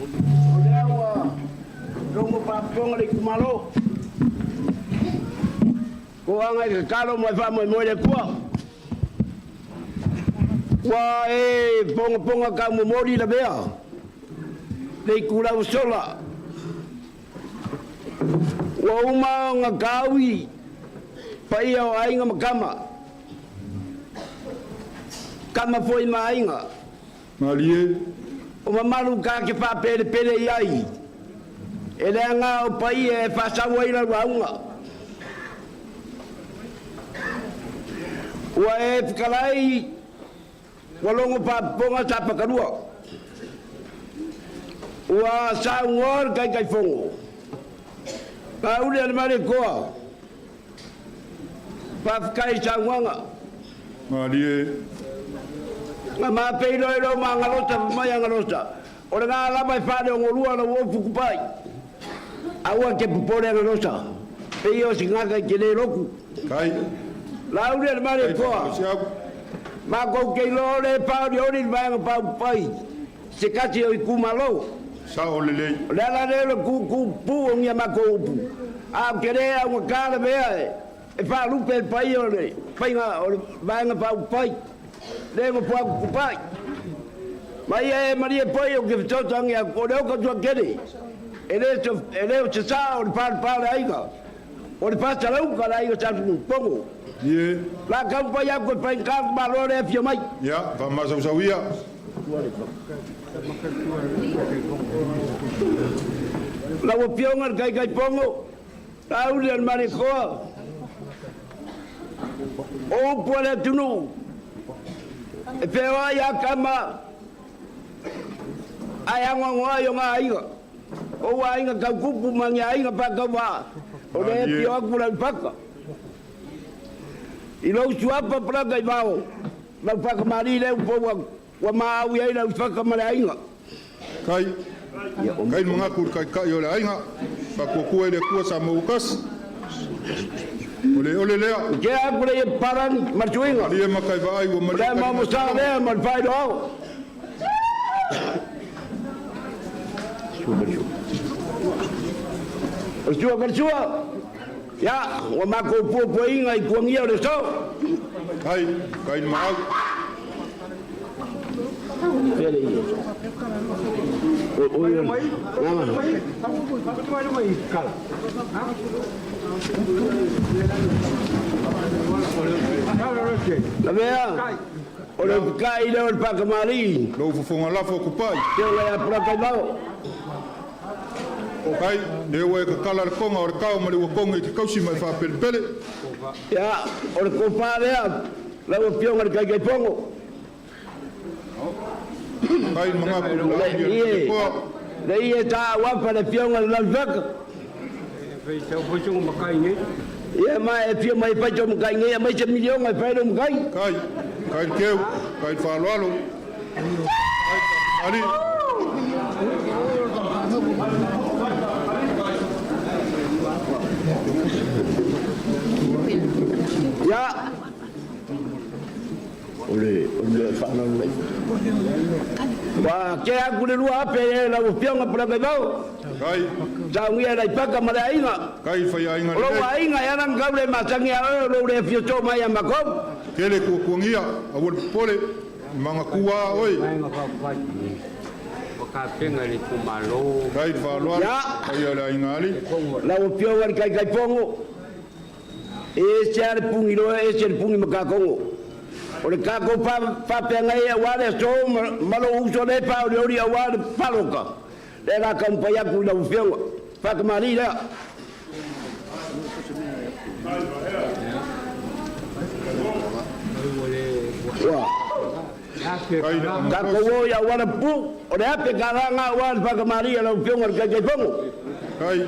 O lea ua logo faafofoga le itumalo. Toaga i tatalo ma e faamoemoe i le Atua. Ua e pogapoga taumomoli lavea le itulau ua sola. Ua uma ona taui paia o aiga ma tama, tama foi ma aiga. Malie. O mamalu ta te faapelepele i ai, e leaga o paia e faasau ai lau lauga. Ua e fetalai ua logo faapopoga Sapakalua. Ua saunoa le Taitaifono, Laauli a le Malietoa, faafetai i saunoaga. Malie. Na mapeiloai loa ma Agalosa fai mai Agalosa, o lena lava e faaleogolua lau ofu tupai. Aua te popole Agalosa, pei o se tagata e te le lotu. Kai. Laauli a le Malietoa, matou te iloa o le faaolioli le vaega faaupufai se tasi o itumalo. Sao lelei. O le ala lea o le tuutuupuu o ni a matou upu, a ou te le augata lavea e faalupe le paia o le faiga o le vaega faaupufai le nofo atu tupai. Ma ia e malie foi ou te fesoasoani atu, o le oka tuatele, e le o se sa o le falepa o le aiga, o le faasalauka o le aiga Sa Tunupogo. Ie. La taumafai atu e faigata le tamaloa lea e afio mai. Ia, faamasausau ia. Lau Afioga i le Taitaifono, Laauli a le Malietoa, o upu a le atunuu, e feoai lava tama ae anoanoai ai o na aiga. O ua aiga tautupu ma ni aiga faatauvaa, o lea e afio atu Laulifata. I lou suafa palaka i vao, lau faakamali lea ua pou atu, ua maau i ai Laulifata ma le aiga. Kai. Kai le magaku i le taitai o le aiga. Faatuatua i le Atua Samoa ua tasi. O le ole lea. O tea atu le ia papalagi ma le suiga. Malie maka i vaai ua O malie le tali mai maomasaa lea ma le faailoao. O le sua ka le sua, ia, ua matou puapuaina i tuagia o le aso. Kai, kai le maau. Fea le ia? O, o ia, nganga. Lavea, o le upikai lea o le faakamali'i. Lou fofoga lafo kupai. Afioga ia Polataivao. Kai, lea ua e tatala le koga o le kao ma le uakoga i te tausi ma e faapelepele. Ia, o le tofa lea, lau Afioga i le Taitaifono. Kai le magaku i le laau i le koa. Le ie ta auafa le Afioga i le Laulifata. Ia ma e fia mai e fai sou matai nei, aumai se miliona e fai ai lou matai. Kai, kai le keu, kai le faaaloalo, kai le faamalii. Ia, O le mea e faaaloalo ai. Ua tea atu le 2000 e lau Afioga Polataivao. Kai. Saunia e Laipaka ma le aiga. Kai faiaiga O lou lelei. aiga e ala ona tau le masani a oe o lou le afio soo mai ia matou. Tele tuatuagia, aua le popole, i magatua a oe. Kai le faaaloalo, Ia, paia o le aiga alii. lau Afioga i le Taitaifono, E ese lava le puniloa ese le puni makakoko. O le tatou faafeagai aua le aso ma lou uso lea e faaolioli aua le palota, lea o le a taumafai atu i lau Afioga. Faatamalii lea. Ua tatou o i auala pupuu, o le $1000 lena aua le faatamalii a lau Afioga i le Taitaifono. Kai,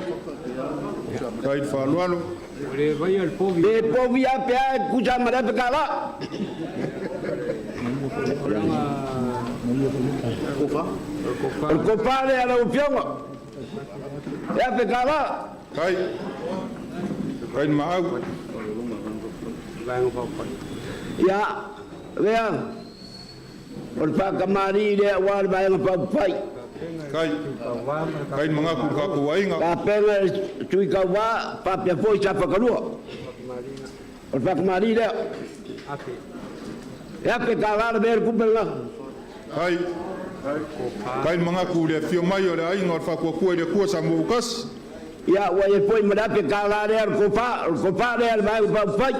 kai le faaaloalo. Pe povi lava pe a e tusa ma le $1000. O le kofa lea a lau Afioga, e $1000. Kai, kai le maau. Ia, avea, o le faatamalii lea aua le Vaega Faaupufai. Kai, kai le manatu i le tatou aiga. Tapena e le Sui Tauva faapea foi Safakalua. O le faakamālī lea. E $1,000 le mea le tupe lena. Kai. Kai mangaku le afio mai o le aiga o le Faatuatua i le Atua Samoa ua tasi. Ia, ua i ai foi ma le $1,000 lea o le kopa, o le kopa lea a le Vaega Faaupufai.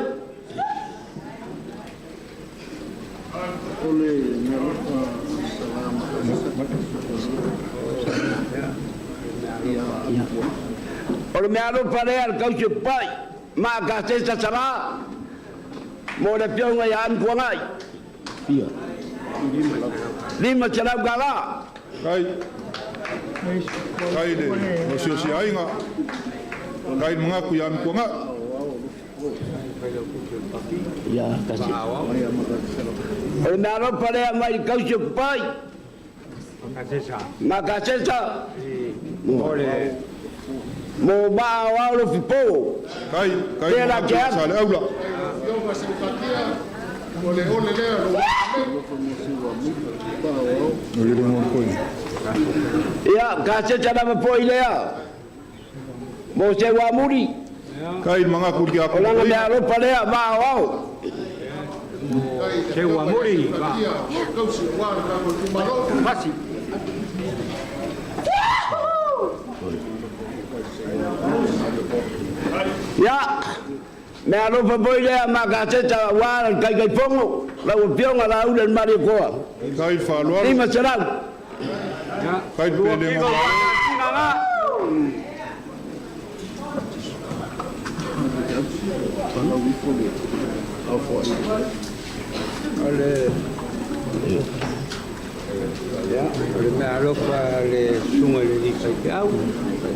O le meaalofa lea a le tausi o Papa'i ma Akasesa Salā mo le Afioga ia Amituanai. $500. Kai. Kai le osiosi aiga. Kai le mangaku ia Amituanai. Ia, kasi. O le meaalofa lea mai le tausi o Papa'i ma Akasesa mo maa o ao lofi po. Kai, kai Lea la mangaku te ia alu. Saleaula. O le lengo koi. Ia, Kasesa lava foi lea. Mo se uamuli. Kai le mangaku i O lana meaalofa lea maa o ao. Ia, meaalofa foi lea ma Kasesa auā le Taitaifono, lau Afioga Laauli le Malietoa. Kai le faaaloalo. 500. Kai le pelega o Malo. O le meaalofa a le susuga i le alii faifeau,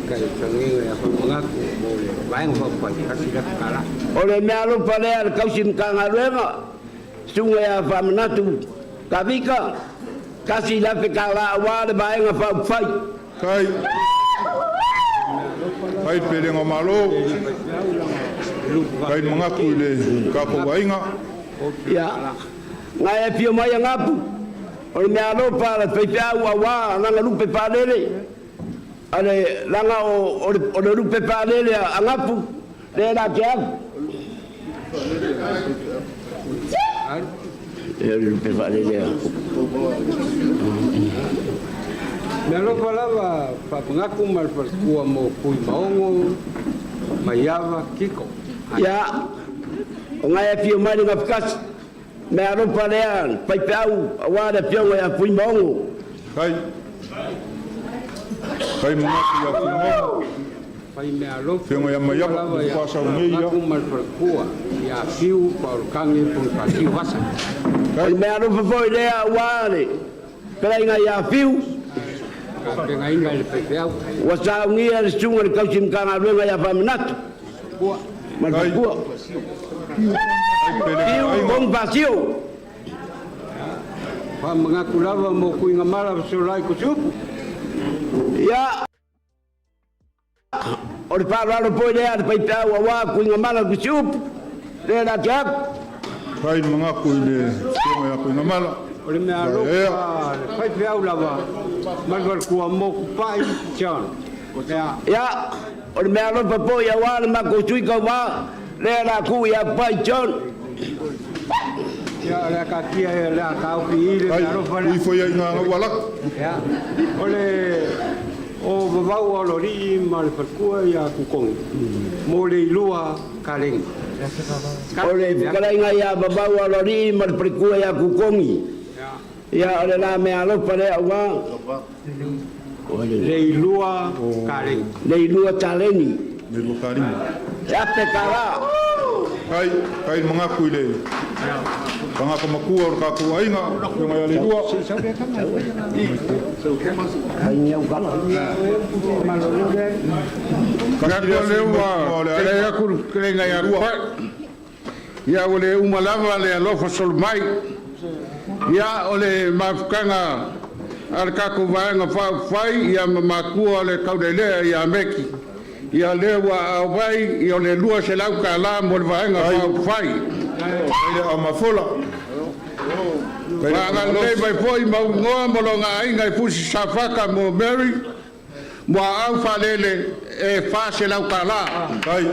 kai feagaiga ia Faamagaku mo le Vaega Faaupufai, $1,000. O le meaalofa lea a le tausi Matagaluega, susuga ia Faamanatu Kavika, $1,000 auā le Vaega Faaupufai. Kai. Kai le pelega o Malo. Kai le mangaku i le tatou aiga. Ia, gae afio mai a Gapu, o le meaalofa a le faifeau auā lana lupe faalele, a le laga o le lupe faalele a Gapu, lea la te alu. E o le lupe faalele a. Meaalofa lava Faamagaku ma le faletua mo Fuimaogo Maiava Kiko. Ia, o gae afio mai le Gafikasi, meaalofa lea faifeau auā le Afioga ia Fuimaogo. Kai. Kai mangaku ia Fuimaogo. Fai meaalofa Afioga ia Maiava, lava ia le Pasau nei ia. Faamagaku ma le faletua ia Fiu Paulokage Ponifasio Vasa. O le meaalofa foi lea auā le fetalaiga ia Fiu. Faafeagaiga i le faifeau. Ua saunia le susuga i le tausi Matagaluega ia Faamanatu ma le Kai. faletua. Kai pelega Fiu aiga. Ponifasio. Faamagaku lava mo Kuigamala Fesolai Kusiupu. Ia, o le faaaloalo foi lea a le faifeau auā Kuigamala Kusiupu, lea la te atu. Kai le mangaku i le afioga ia Kuigamala. O le meaalofa a le faifeau lava ma le faletua mo Kupai John. Ia. Ia, o le meaalofa foi auā le matou sui tauvā, lea la tuu ia Kupai John. Ia, o le a taatia e le a taofi i le Kai, meaalofa lea. ui foi ai ngā ngau alaka. Ia, o le o vavau o lolii ma le faletua ia Kukogi mo le ilua kalegi. O le fetalaiga ia Vavau Aloalii ma le falekua ia Kukogi. Ia, o le la meaalofa lea auā Le ilua kalegi. Le ilua taleni. Le lua kalima. E $1,000. Kai, kai le mangaku i le tagata matua o le tatou aiga, afioga ia Leilua. Kasi le ua kelei aku le fetalaiga ia Pa'i. Ia ua le uma lava le alofa solomai. Ia o le mafutaga a le tatou Vaega Faaupufai ia ma matua o le taulelea ia Meki. Ia lea ua aao mai ia o le $200 mo le Vaega Kai. Faaupufai. Kai le aumafola. Kai le Faagalelei mai foi mauigoa ma loga aiga i Fusi Safaka mo Mary mo aau faalele e $400. Kai.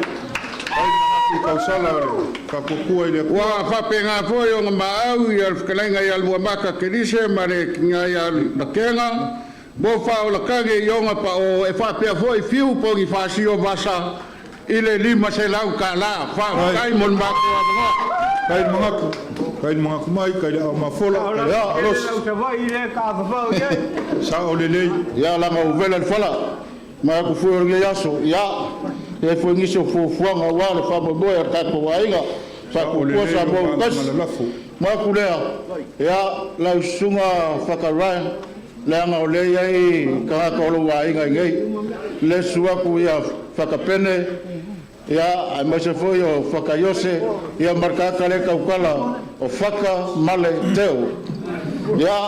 Kai. I tausala o le faapuapua i le Atua. Ua faapegaa foi ona maau ia le fetalaiga ia Luamaka Kelise ma le tiga ia Lakega mo faaolatagi i ona paʻo e faapea foi fiu pogi faasio vasa i le 500 tala. Faafetai mo le matou avanoa. Kai le magaku, kai le magaku mai, kai le aumafola, kai le alosi. Sa o lelei. Ia laga uvela le fala ma aku fue o lenei aso ia e foi nisi o fuafuaga auā le faamoemoe a le tatou aiga Sa o Faatuatua lelei o Samoa ua maga tasi malalafo. ma aku lea ia lau susuga Faka Ryan leaga o lea e i ai tagata o lou aiga i inei le susu atu ia Fakapene ia aemaise foi o Fakaiose ia ma le tagata lea tautala o Faka Male Teo. Ia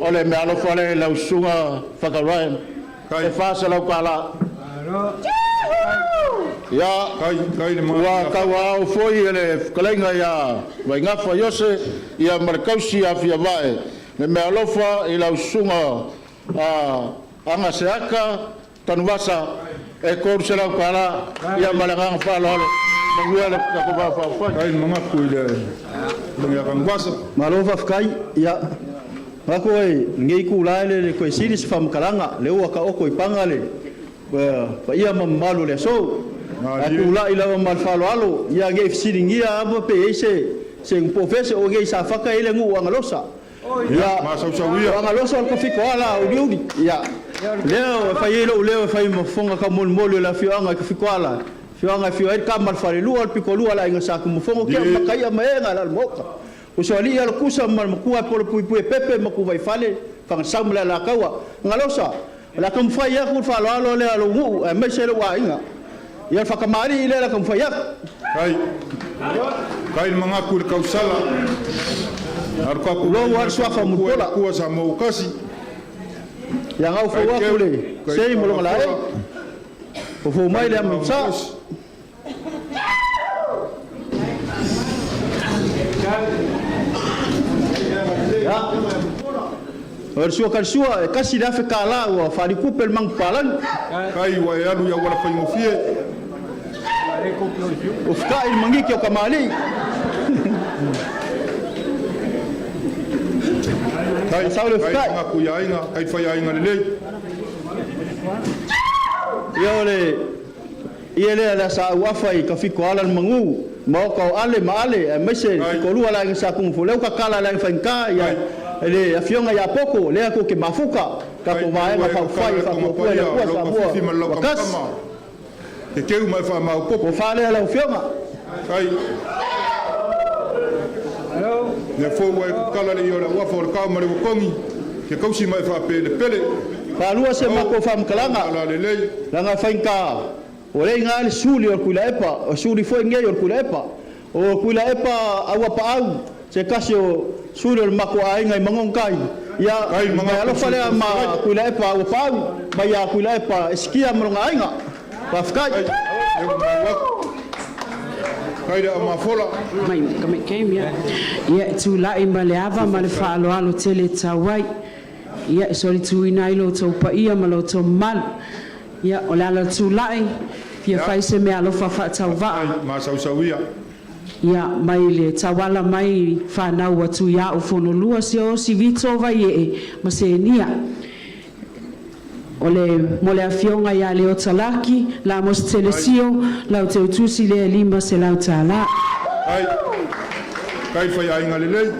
o le meaalofa lea i lau susuga Faka Ryan Kai. e 400 tala. Ia Kai, kai le magaku ua lafo. tauaao foi e le fetalaiga ia Vaigafa Iose ia ma le tausi afia vae le meaalofa i lau susuga Agaseata Tanuvasa e 300 tala ia ma le agaga faaaloalo. Manuia le tatou va faaufai. Kai le magaku i le le Rangvasa. Malo faafetai. Ia maku ai lenei itulā e le toe sili se faamatalaga lea ua taoto i paga le paia ma mamalu o le aso. Ae Malie. tula'i lava ma le faaaloalo ia nei fesiligia ava pe i ai se pofese o nei safaka i le nuu agalosa. Ia, Ia masausauia. o agalosa o le tafikoala uliuli. Ia lea e fai ai lo'u leo e fai ma fofoga taumolimoli o le afioaga i tafikoala afioaga e fio ai le kama le falelua o le pikolua le aiga sa Tumafogo kia Ie. makaia ma e ga la le maota. O soalii ala kusa ma le matua e polo puipui e pepe ma kuvaifale, fagasau ma le alataua. Galosa, o le a taumafai atu le faaaloalo lea a lou nuu aemaise lou aiga. Ia le faakamalii lea o le a taumafai atu. Kai. Kai le magaku i le kausala. Aru kaku Tulou ai lava le suafa o faapuapua i le Mulipola, Atua sa mo kasi. ia Kai gaufau atu keu, le kai sei ma lona laei, mafola, fofo kai mai le le amausa. malosi. Ia, o le sua kalisua, e kasi le afe kālā ua faalikupe le manupapalagi. Kai ua e alu ia wala faigofie. Ua feka'i le magike o kamalii. Kai, Asau le kai feka'i. magaku ia aiga, kai fai aiga lelei. Ia o le ia lea le asa auafa i tafikoala le magū maoka o ale ma ale aemaise le Kai. fikolua le aiga sa tugufoleu kakala le aiga faigata ia Kai. le afioga ia Poko lea kou ke mafuka Kai tatou ua vaega e kakala faaufai le e faatuatua i le togapaia, Atua lau Samoa kafifi ma lau ua tasi. kamakama. Te keu mai wha Ua faalea lau afioga. Kai. Le fō ua e kakala le ia le uafa o le kao ma le wakongi. Ke kausi mai wha pele pele. Faalua se Au, matou faamatalaga ala lelei. laga faigata o lea iga le suli o le Tuilaepa o suli foi nei o le Tuilaepa o le Tuilaepa auapaau se tasi o suli o le matou aiga i Magogotai ia Kai ma e magaku alofa sui lea ma falai. Tuilaepa auapaau mai ia Tuilaepa e sikia ma lona aiga. Faafetai. Kai, le mawak. Kai le amafola. Mai ka mai ke mea. Ia e tūla'i ma le ava ma le faaaloalo tele tau ai. Ia e solituina ai lo outou paia ma lo outou mamalu. Ia o le ala o le tula'i, fia Ya, fai se meaalofa faatauvaa. kai masausauia. Ia mai le tauala mai whanau atu ia o fonolua se o si vito vai e ma se nia. O le mo le afioga ia Leo Talaki, la mos Kai, telesio, lau te utusi le lima se lau tālā. kai, kai fai ainga lelei.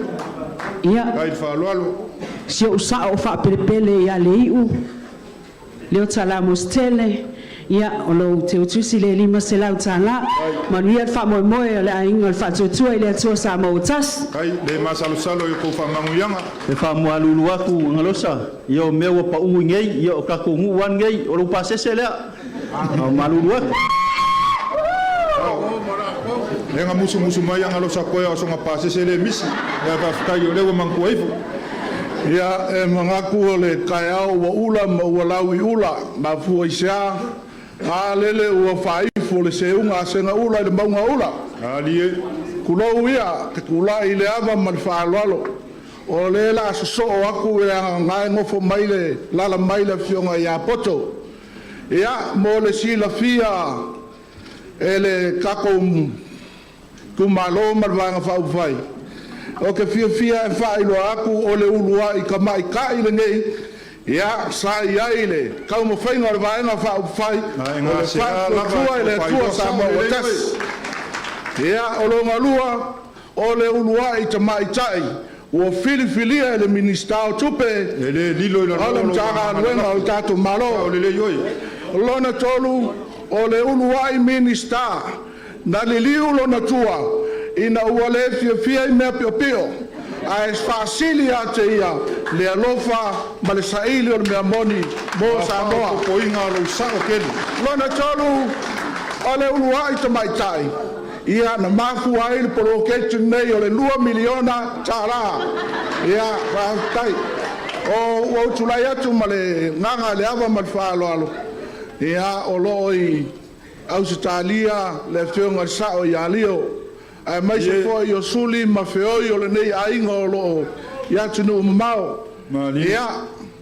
Ia, Kai wha si o sao o whaapelepele ia le iu, Leo tala mos tele, ia o lou te utusi le lima se lau tālā. Kai, Manuia le whaamoemoe o le ainga o le whaatuatua i le atua sa mautasi. kai le masalosalo i kou whamanguianga. E faamualulu atu galosa ia o mea ua paʻu nei ia o tatou nuu ane nei o lou pasese lea malulu atu. Ao, lenga musu musu mai anga losa koe o songa pasese le misi. Ia whawhikai o lewa mangkua ifo. Ia e magaku o le taeao ua ula ma ua lau i ula mafua i sea a lele ua faaifo le seuga a segaula i le mauga ula. Ali e, Kulou ia te kula'i i le ava ma le faaaloalo o lē la sosoo aku e agagae gofo mai le lala mai le afioga iā Poto. Ia mo le silafia e le tatou Itumalo ma le Vaega Faaupufai, ou te fiafia e faailoa atu o le uluai tamaitai lenei ia sa i ai i le taumafaiga o le Vaega Faaupufai o le gasea lava Faatuatua i le e Atua tau sao Samoa ua lelei oe. Tasi. Ia, o lona lua, o le uluai tamaitai ua filifilia e le Minisita o Tupe E le lilo i o lalo le lou agaga Matagaluega o le lalafo. tatou Sao Malo. lelei oe. Lona tolu, o le uluai Minisita na liliu lona tua ina ua le fiafia i mea piopio ae faasili ia te ia le alofa ma le saili o le mea moni mo Ua Samoa. faaopoopoina lou sao keli. Lona tolu, o le uluai tamaitai ia na mafua ai le poloketi lenei o le $2 miliona tala. Ia, faafetai. O ua ou tulai atu ma le agaga le ava ma le faaaloalo, ia o lo o i Ausetalia le Afioga i le Sao ia Lio, aemaise Ie. foi o Suli ma Feoi o lenei aiga o lo o i atunuu mamao. Malie. Ia,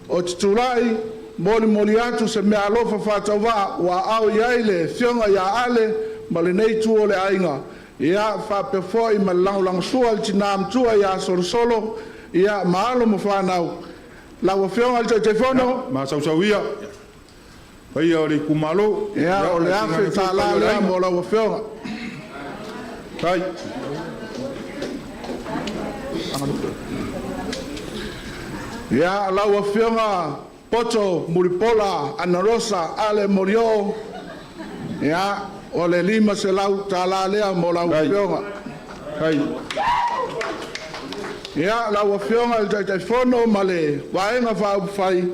ou te tulai molimoli atu se meaalofa faatauvaa ua aao i ai le afioga ia Ale ma lenei itu o le aiga, ia faapea foi ma le lagolagosua a le tina matua ia Solosolo, ia ma alo ma fanau. Lau Afioga i le Ia, Taitaifono, masausau ia, paia o le itumalo, ia ia o le ae tainane foi paia $1,000 o le lea aiga. mo lau Afioga. Tai. Ia, lau Afioga Poto Mulipola Anarosa Ale Molioo, ia, o le $500 lea mo lau Tai. Afioga. Tai. Ia, lau Afioga i le Taitaifono ma le Vaega Faaupufai,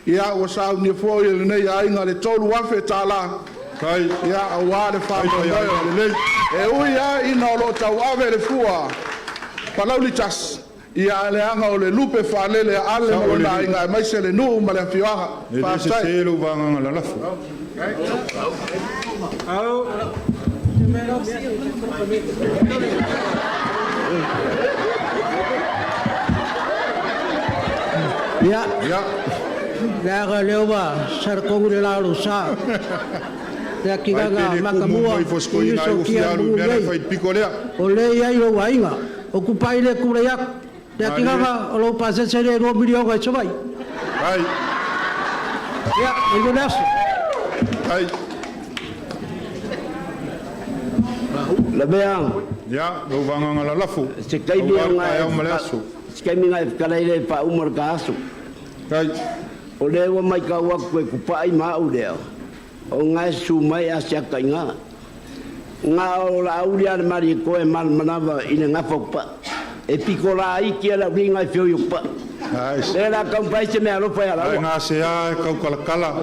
ia, ua saunia foi e lenei aiga le $3,000 Tai. ia, aua le Tai faamoemoe. faiaiga lelei. E ui lava ina o lo o tauave le fua Palauli 1, ia ae leaga o le lupe faalele a Ale ma Sao lona lelei. aiga aemaise le nuu ma le afioaga. E le Faafetai. sese lou vagaga lalafo. Ia, Ia, leaga lea ua saratonu le la o lou sa. Le ai pe akilaga le kumu makamua mai i fosikoina ai uso ua kia fia alu i manu mea na e nei. fai i le piko lea. O le i ai lou aiga, o kupai le kulei aku. Le Malie. akilaga o lou pasese le 2 miliona i Savaii. Tai. Ia, e le aso. Tai. Lavea, Ia, lou vagaga lalafo. se taimi Aua le o taeao ma le aso. se taimi ngai fetalai le faauma le ta aso. Tai. O lea ua maitau atu e kupa'i ma au lea, o gae susu mai asiata iga. Na o laauli a le malietoa e malamalama i le gafa o kupa'i. E pitolaiti a le auliga e feoi o kupa'i. Ai, Lea la taumafai se meaalofa ia ai laua. gasea e kaukalakala.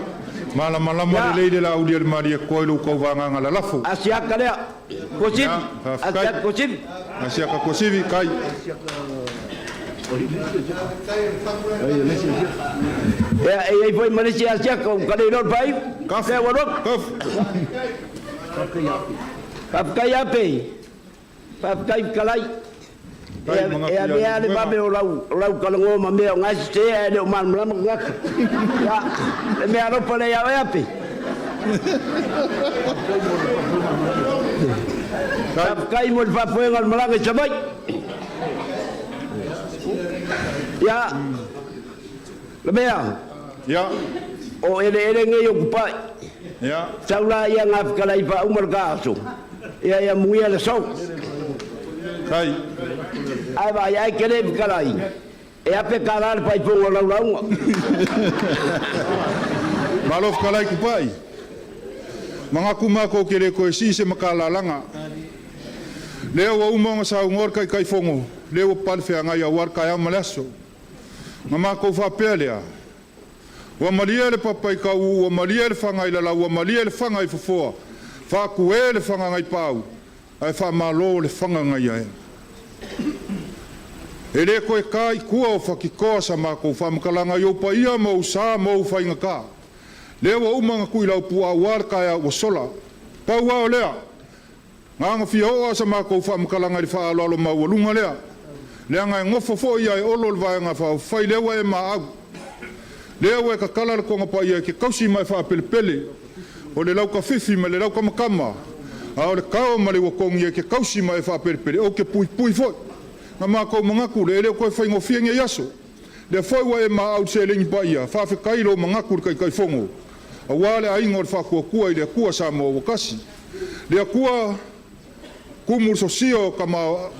Malamalama Ia, lelei le laulia i le Malietoa i lou tauvaagaga lalafo. asiata lea, Ia, kosifi, faafetai. asiata kosifi. Asiaka kuasivi, kai. Ia, e i ai foi ma le isi asiaka ua kalei loa le faaiu. Kafu, Lea ua lotu. kafu. Faafetai ape, faafetai fetalai. Tai magafi E ia avea le le vave o lau talanoa ma mea o gae sese ae le o malamalama tagata. Ia, le mea alofa lea ia oe ape. Tai. Faafetai mo le faafoega o le malaga i Savaii. Ia, le mea, Ia, o eleele nei o kupai, ia. sau laia gafetalai faauma le ta aso. Ia, ia muia le sou. Tai. Ae vaai ai ke le fetalai, e $1,000 le faaifoga o laulauga. Malo fetalai kupai. Magaku makou ke le koe sii se makalalaga. Lea ua uma ona saunoa le Taitaifono, lea ua palefeagai aua le taeao ma le aso. Na matou faapea lea, ua malie le papa i tauuu, ua malie le faga i lalau, ua malie le faga i fofoa, faakuē le faga nai paau, ae faamālō le faga nai aea. E lē toe ta i tua o fatitoa sa matou faamatalaga i ou paia ma ou sā ma ou faigatā. Lea ua uma ona tuilaupu'a auā le taeao ua sola. Pau a o lea, na ona fia oo a sa matou faamatalaga i le faaaloalo maualuga lea, leaga e nofo foi ia e Olo le Vaega Faaupufai, lea ua e maau, lea ua e tatala le togapaia e te tausi ma e faapelepele, o le laukafifi ma le laukamakama, A o le kao ma le uakogi e ke kausi ma e faapelepele, ou ke puipui foi. Na makou manatu le e le o toe faigofie nei aso. Lea foi ua e maau i le seleni paia, faafetai i lou manatu i le Taitaifono, aua le Aiga o le Faatuatua i le Atua Samoa ua Tasi. Le Atua tumu i le sosia o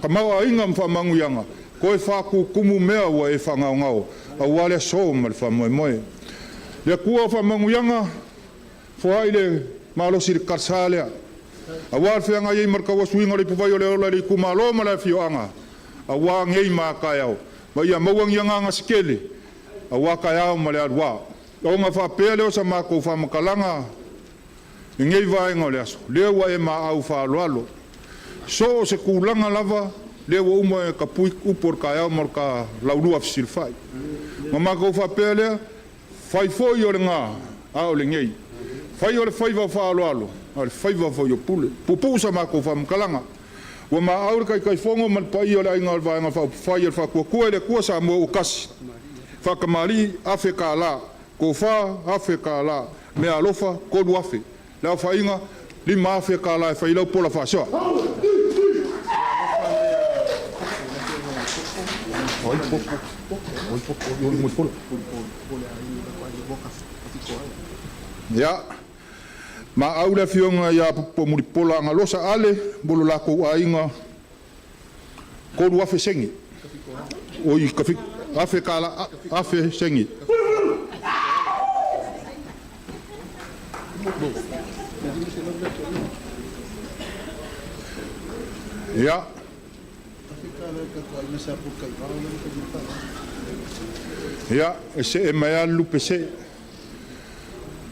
tamaoaiga ma faamanuiaga, toe faatutumu mea ua e faagaogao aua le aso ma le faamoemoe. Le Atua o faamanuiaga, foai le malosi i le talesa lea, aua le feagai ai ma le tauasuina o le ipuvai o le ola i le itumalo ma le afioaga, aua nei ma a taeao, ma ia maua ni agaga se tele aua taeao ma le aluā. Ona faapea lea o sa matou faamatalaga i lenei vaega o le aso, lea ua e maau faaaloalo. So o se tulaga lava, lea ua uma ona tapui upu o le taeao ma le ta Laulua fesilafai. Ona matou faapea lea, fai foi o lena, a o lenei. Fai o le faiva o faaaloalo, a o le faiva foi o pule. Puupuu sa matou faamatalaga. Ua maau le Taitaifono ma le paia o le Aiga o le Vaega Faaupufai a le Faatuatua i le Atua Samoa ua Tasi, Faatamalii $1,000, Tofa $1,000, Meaalofa $3,000. Le aofaiga, $5,000 e fai ai lau pola faasoa. Ia, maau le afioga ia Mulipola Alosa Ale ma lo latou aiga, 3,000 sene. Oi, $1,000, 1,000 sene. Ia, ia, e se'e mai lava le lupe see.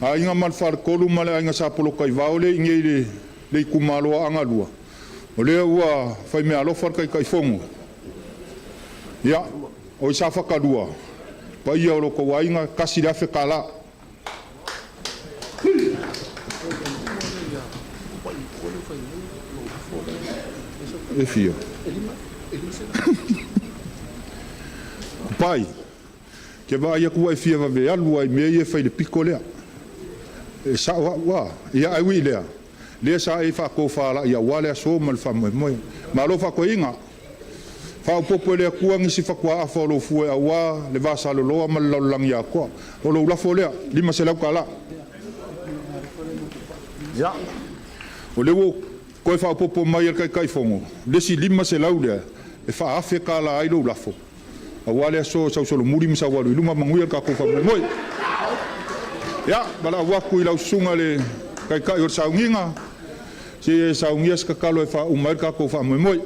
Aiga ma le Faletolu ma le Aiga sa Polataivao lea e i inei i le itumalo o Aana 2, o lea ua fai meaalofa le Taitaifono, ia, o i Safata 2, le paia o lo outou aiga, e $1,000. E fia? Pai, ou te vaai atu ua e fia vave alu lava i mea ia e fai i le pito lea. E sao au a? Ia ae ui i lea, lea sa e faatofalai aua le aso ma le faamoemoe. Malo faatoeaina, faaopoopo e le Atua nisi fatuaafa o lou fue aua le vasaloloa ma le lalolagi atoa. O lou lafo lea, $500. Ia, o lea ua toe faaopoopo mai e le Taitaifono le isi 500 lea e $4,000 ai lou lafo aua le aso e sausolomuli ma saualu i luma. Manuia le tatou faamoemoe. Ia, valaau atu i lau susuga i le Taitai o le Sauniga, se i e saunia se tatalo e faauma ai le tatou faamoemoe.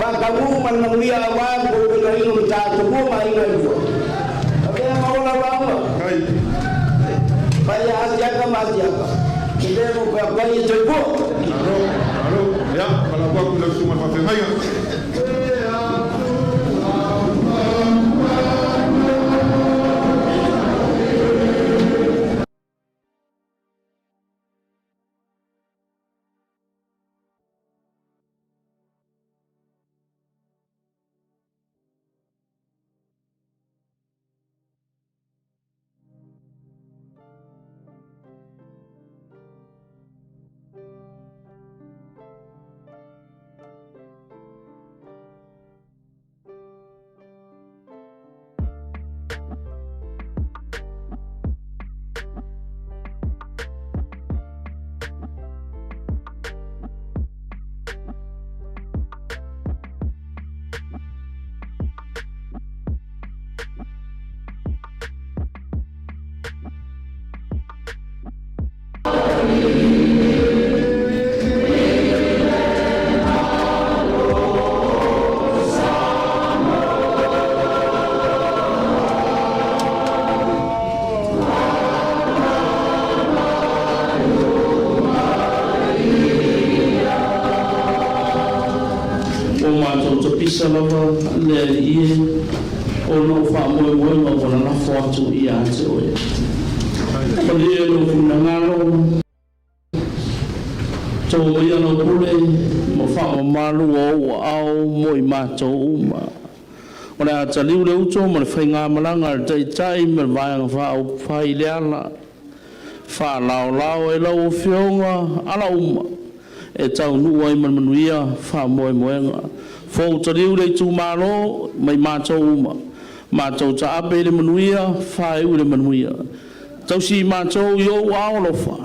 Faatagu ma le manuia aua le faivaina o Matatupu ma aiga e lua. Avea ma ola lauga. Fai asiaka ma asiaka. Te mo pa pa i toi po. Malo, malo. Ia, valaau atu i lau susuga i le faafeagaiga. pisa lava le Alii e, ona o faamoemoega ua lalafo atu ia te oe. Malie lou finagalo, tau maia lau pule ma faamamalu o ou aao mo i matou uma. O le a taliu le uto ma le faigamalaga a le Taitai ma le Vaega Faaupufai i le ala, faalaolao e lau Afioga ala uma e taunuu ai ma le manuia faamoemoega. Fou taliu le itumalo ma i matou uma, matou taape i le manuia, faaiu i le manuia. Tausi i matou i ou aao alofa,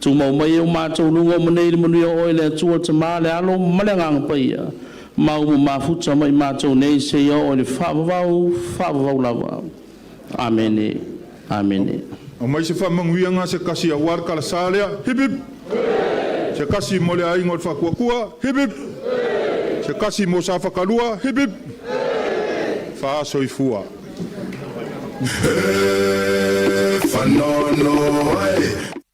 tumau mai e o matou luga o manei le manuia o oe le Atua le Tama le Alo ma le Agaga Paia, ma ua mafuta mai matou nei seia oo i le faavavau, faavavau lava. Amene. Amene. Aumai se faamanuiaga se kasi aua le kalasa lea. Hip hip. Se kasi mo le aiga o le Faatuatua. Hip hip. Se kasi mo Safakalua. Hip hip. Faasoifua. Fanono ai.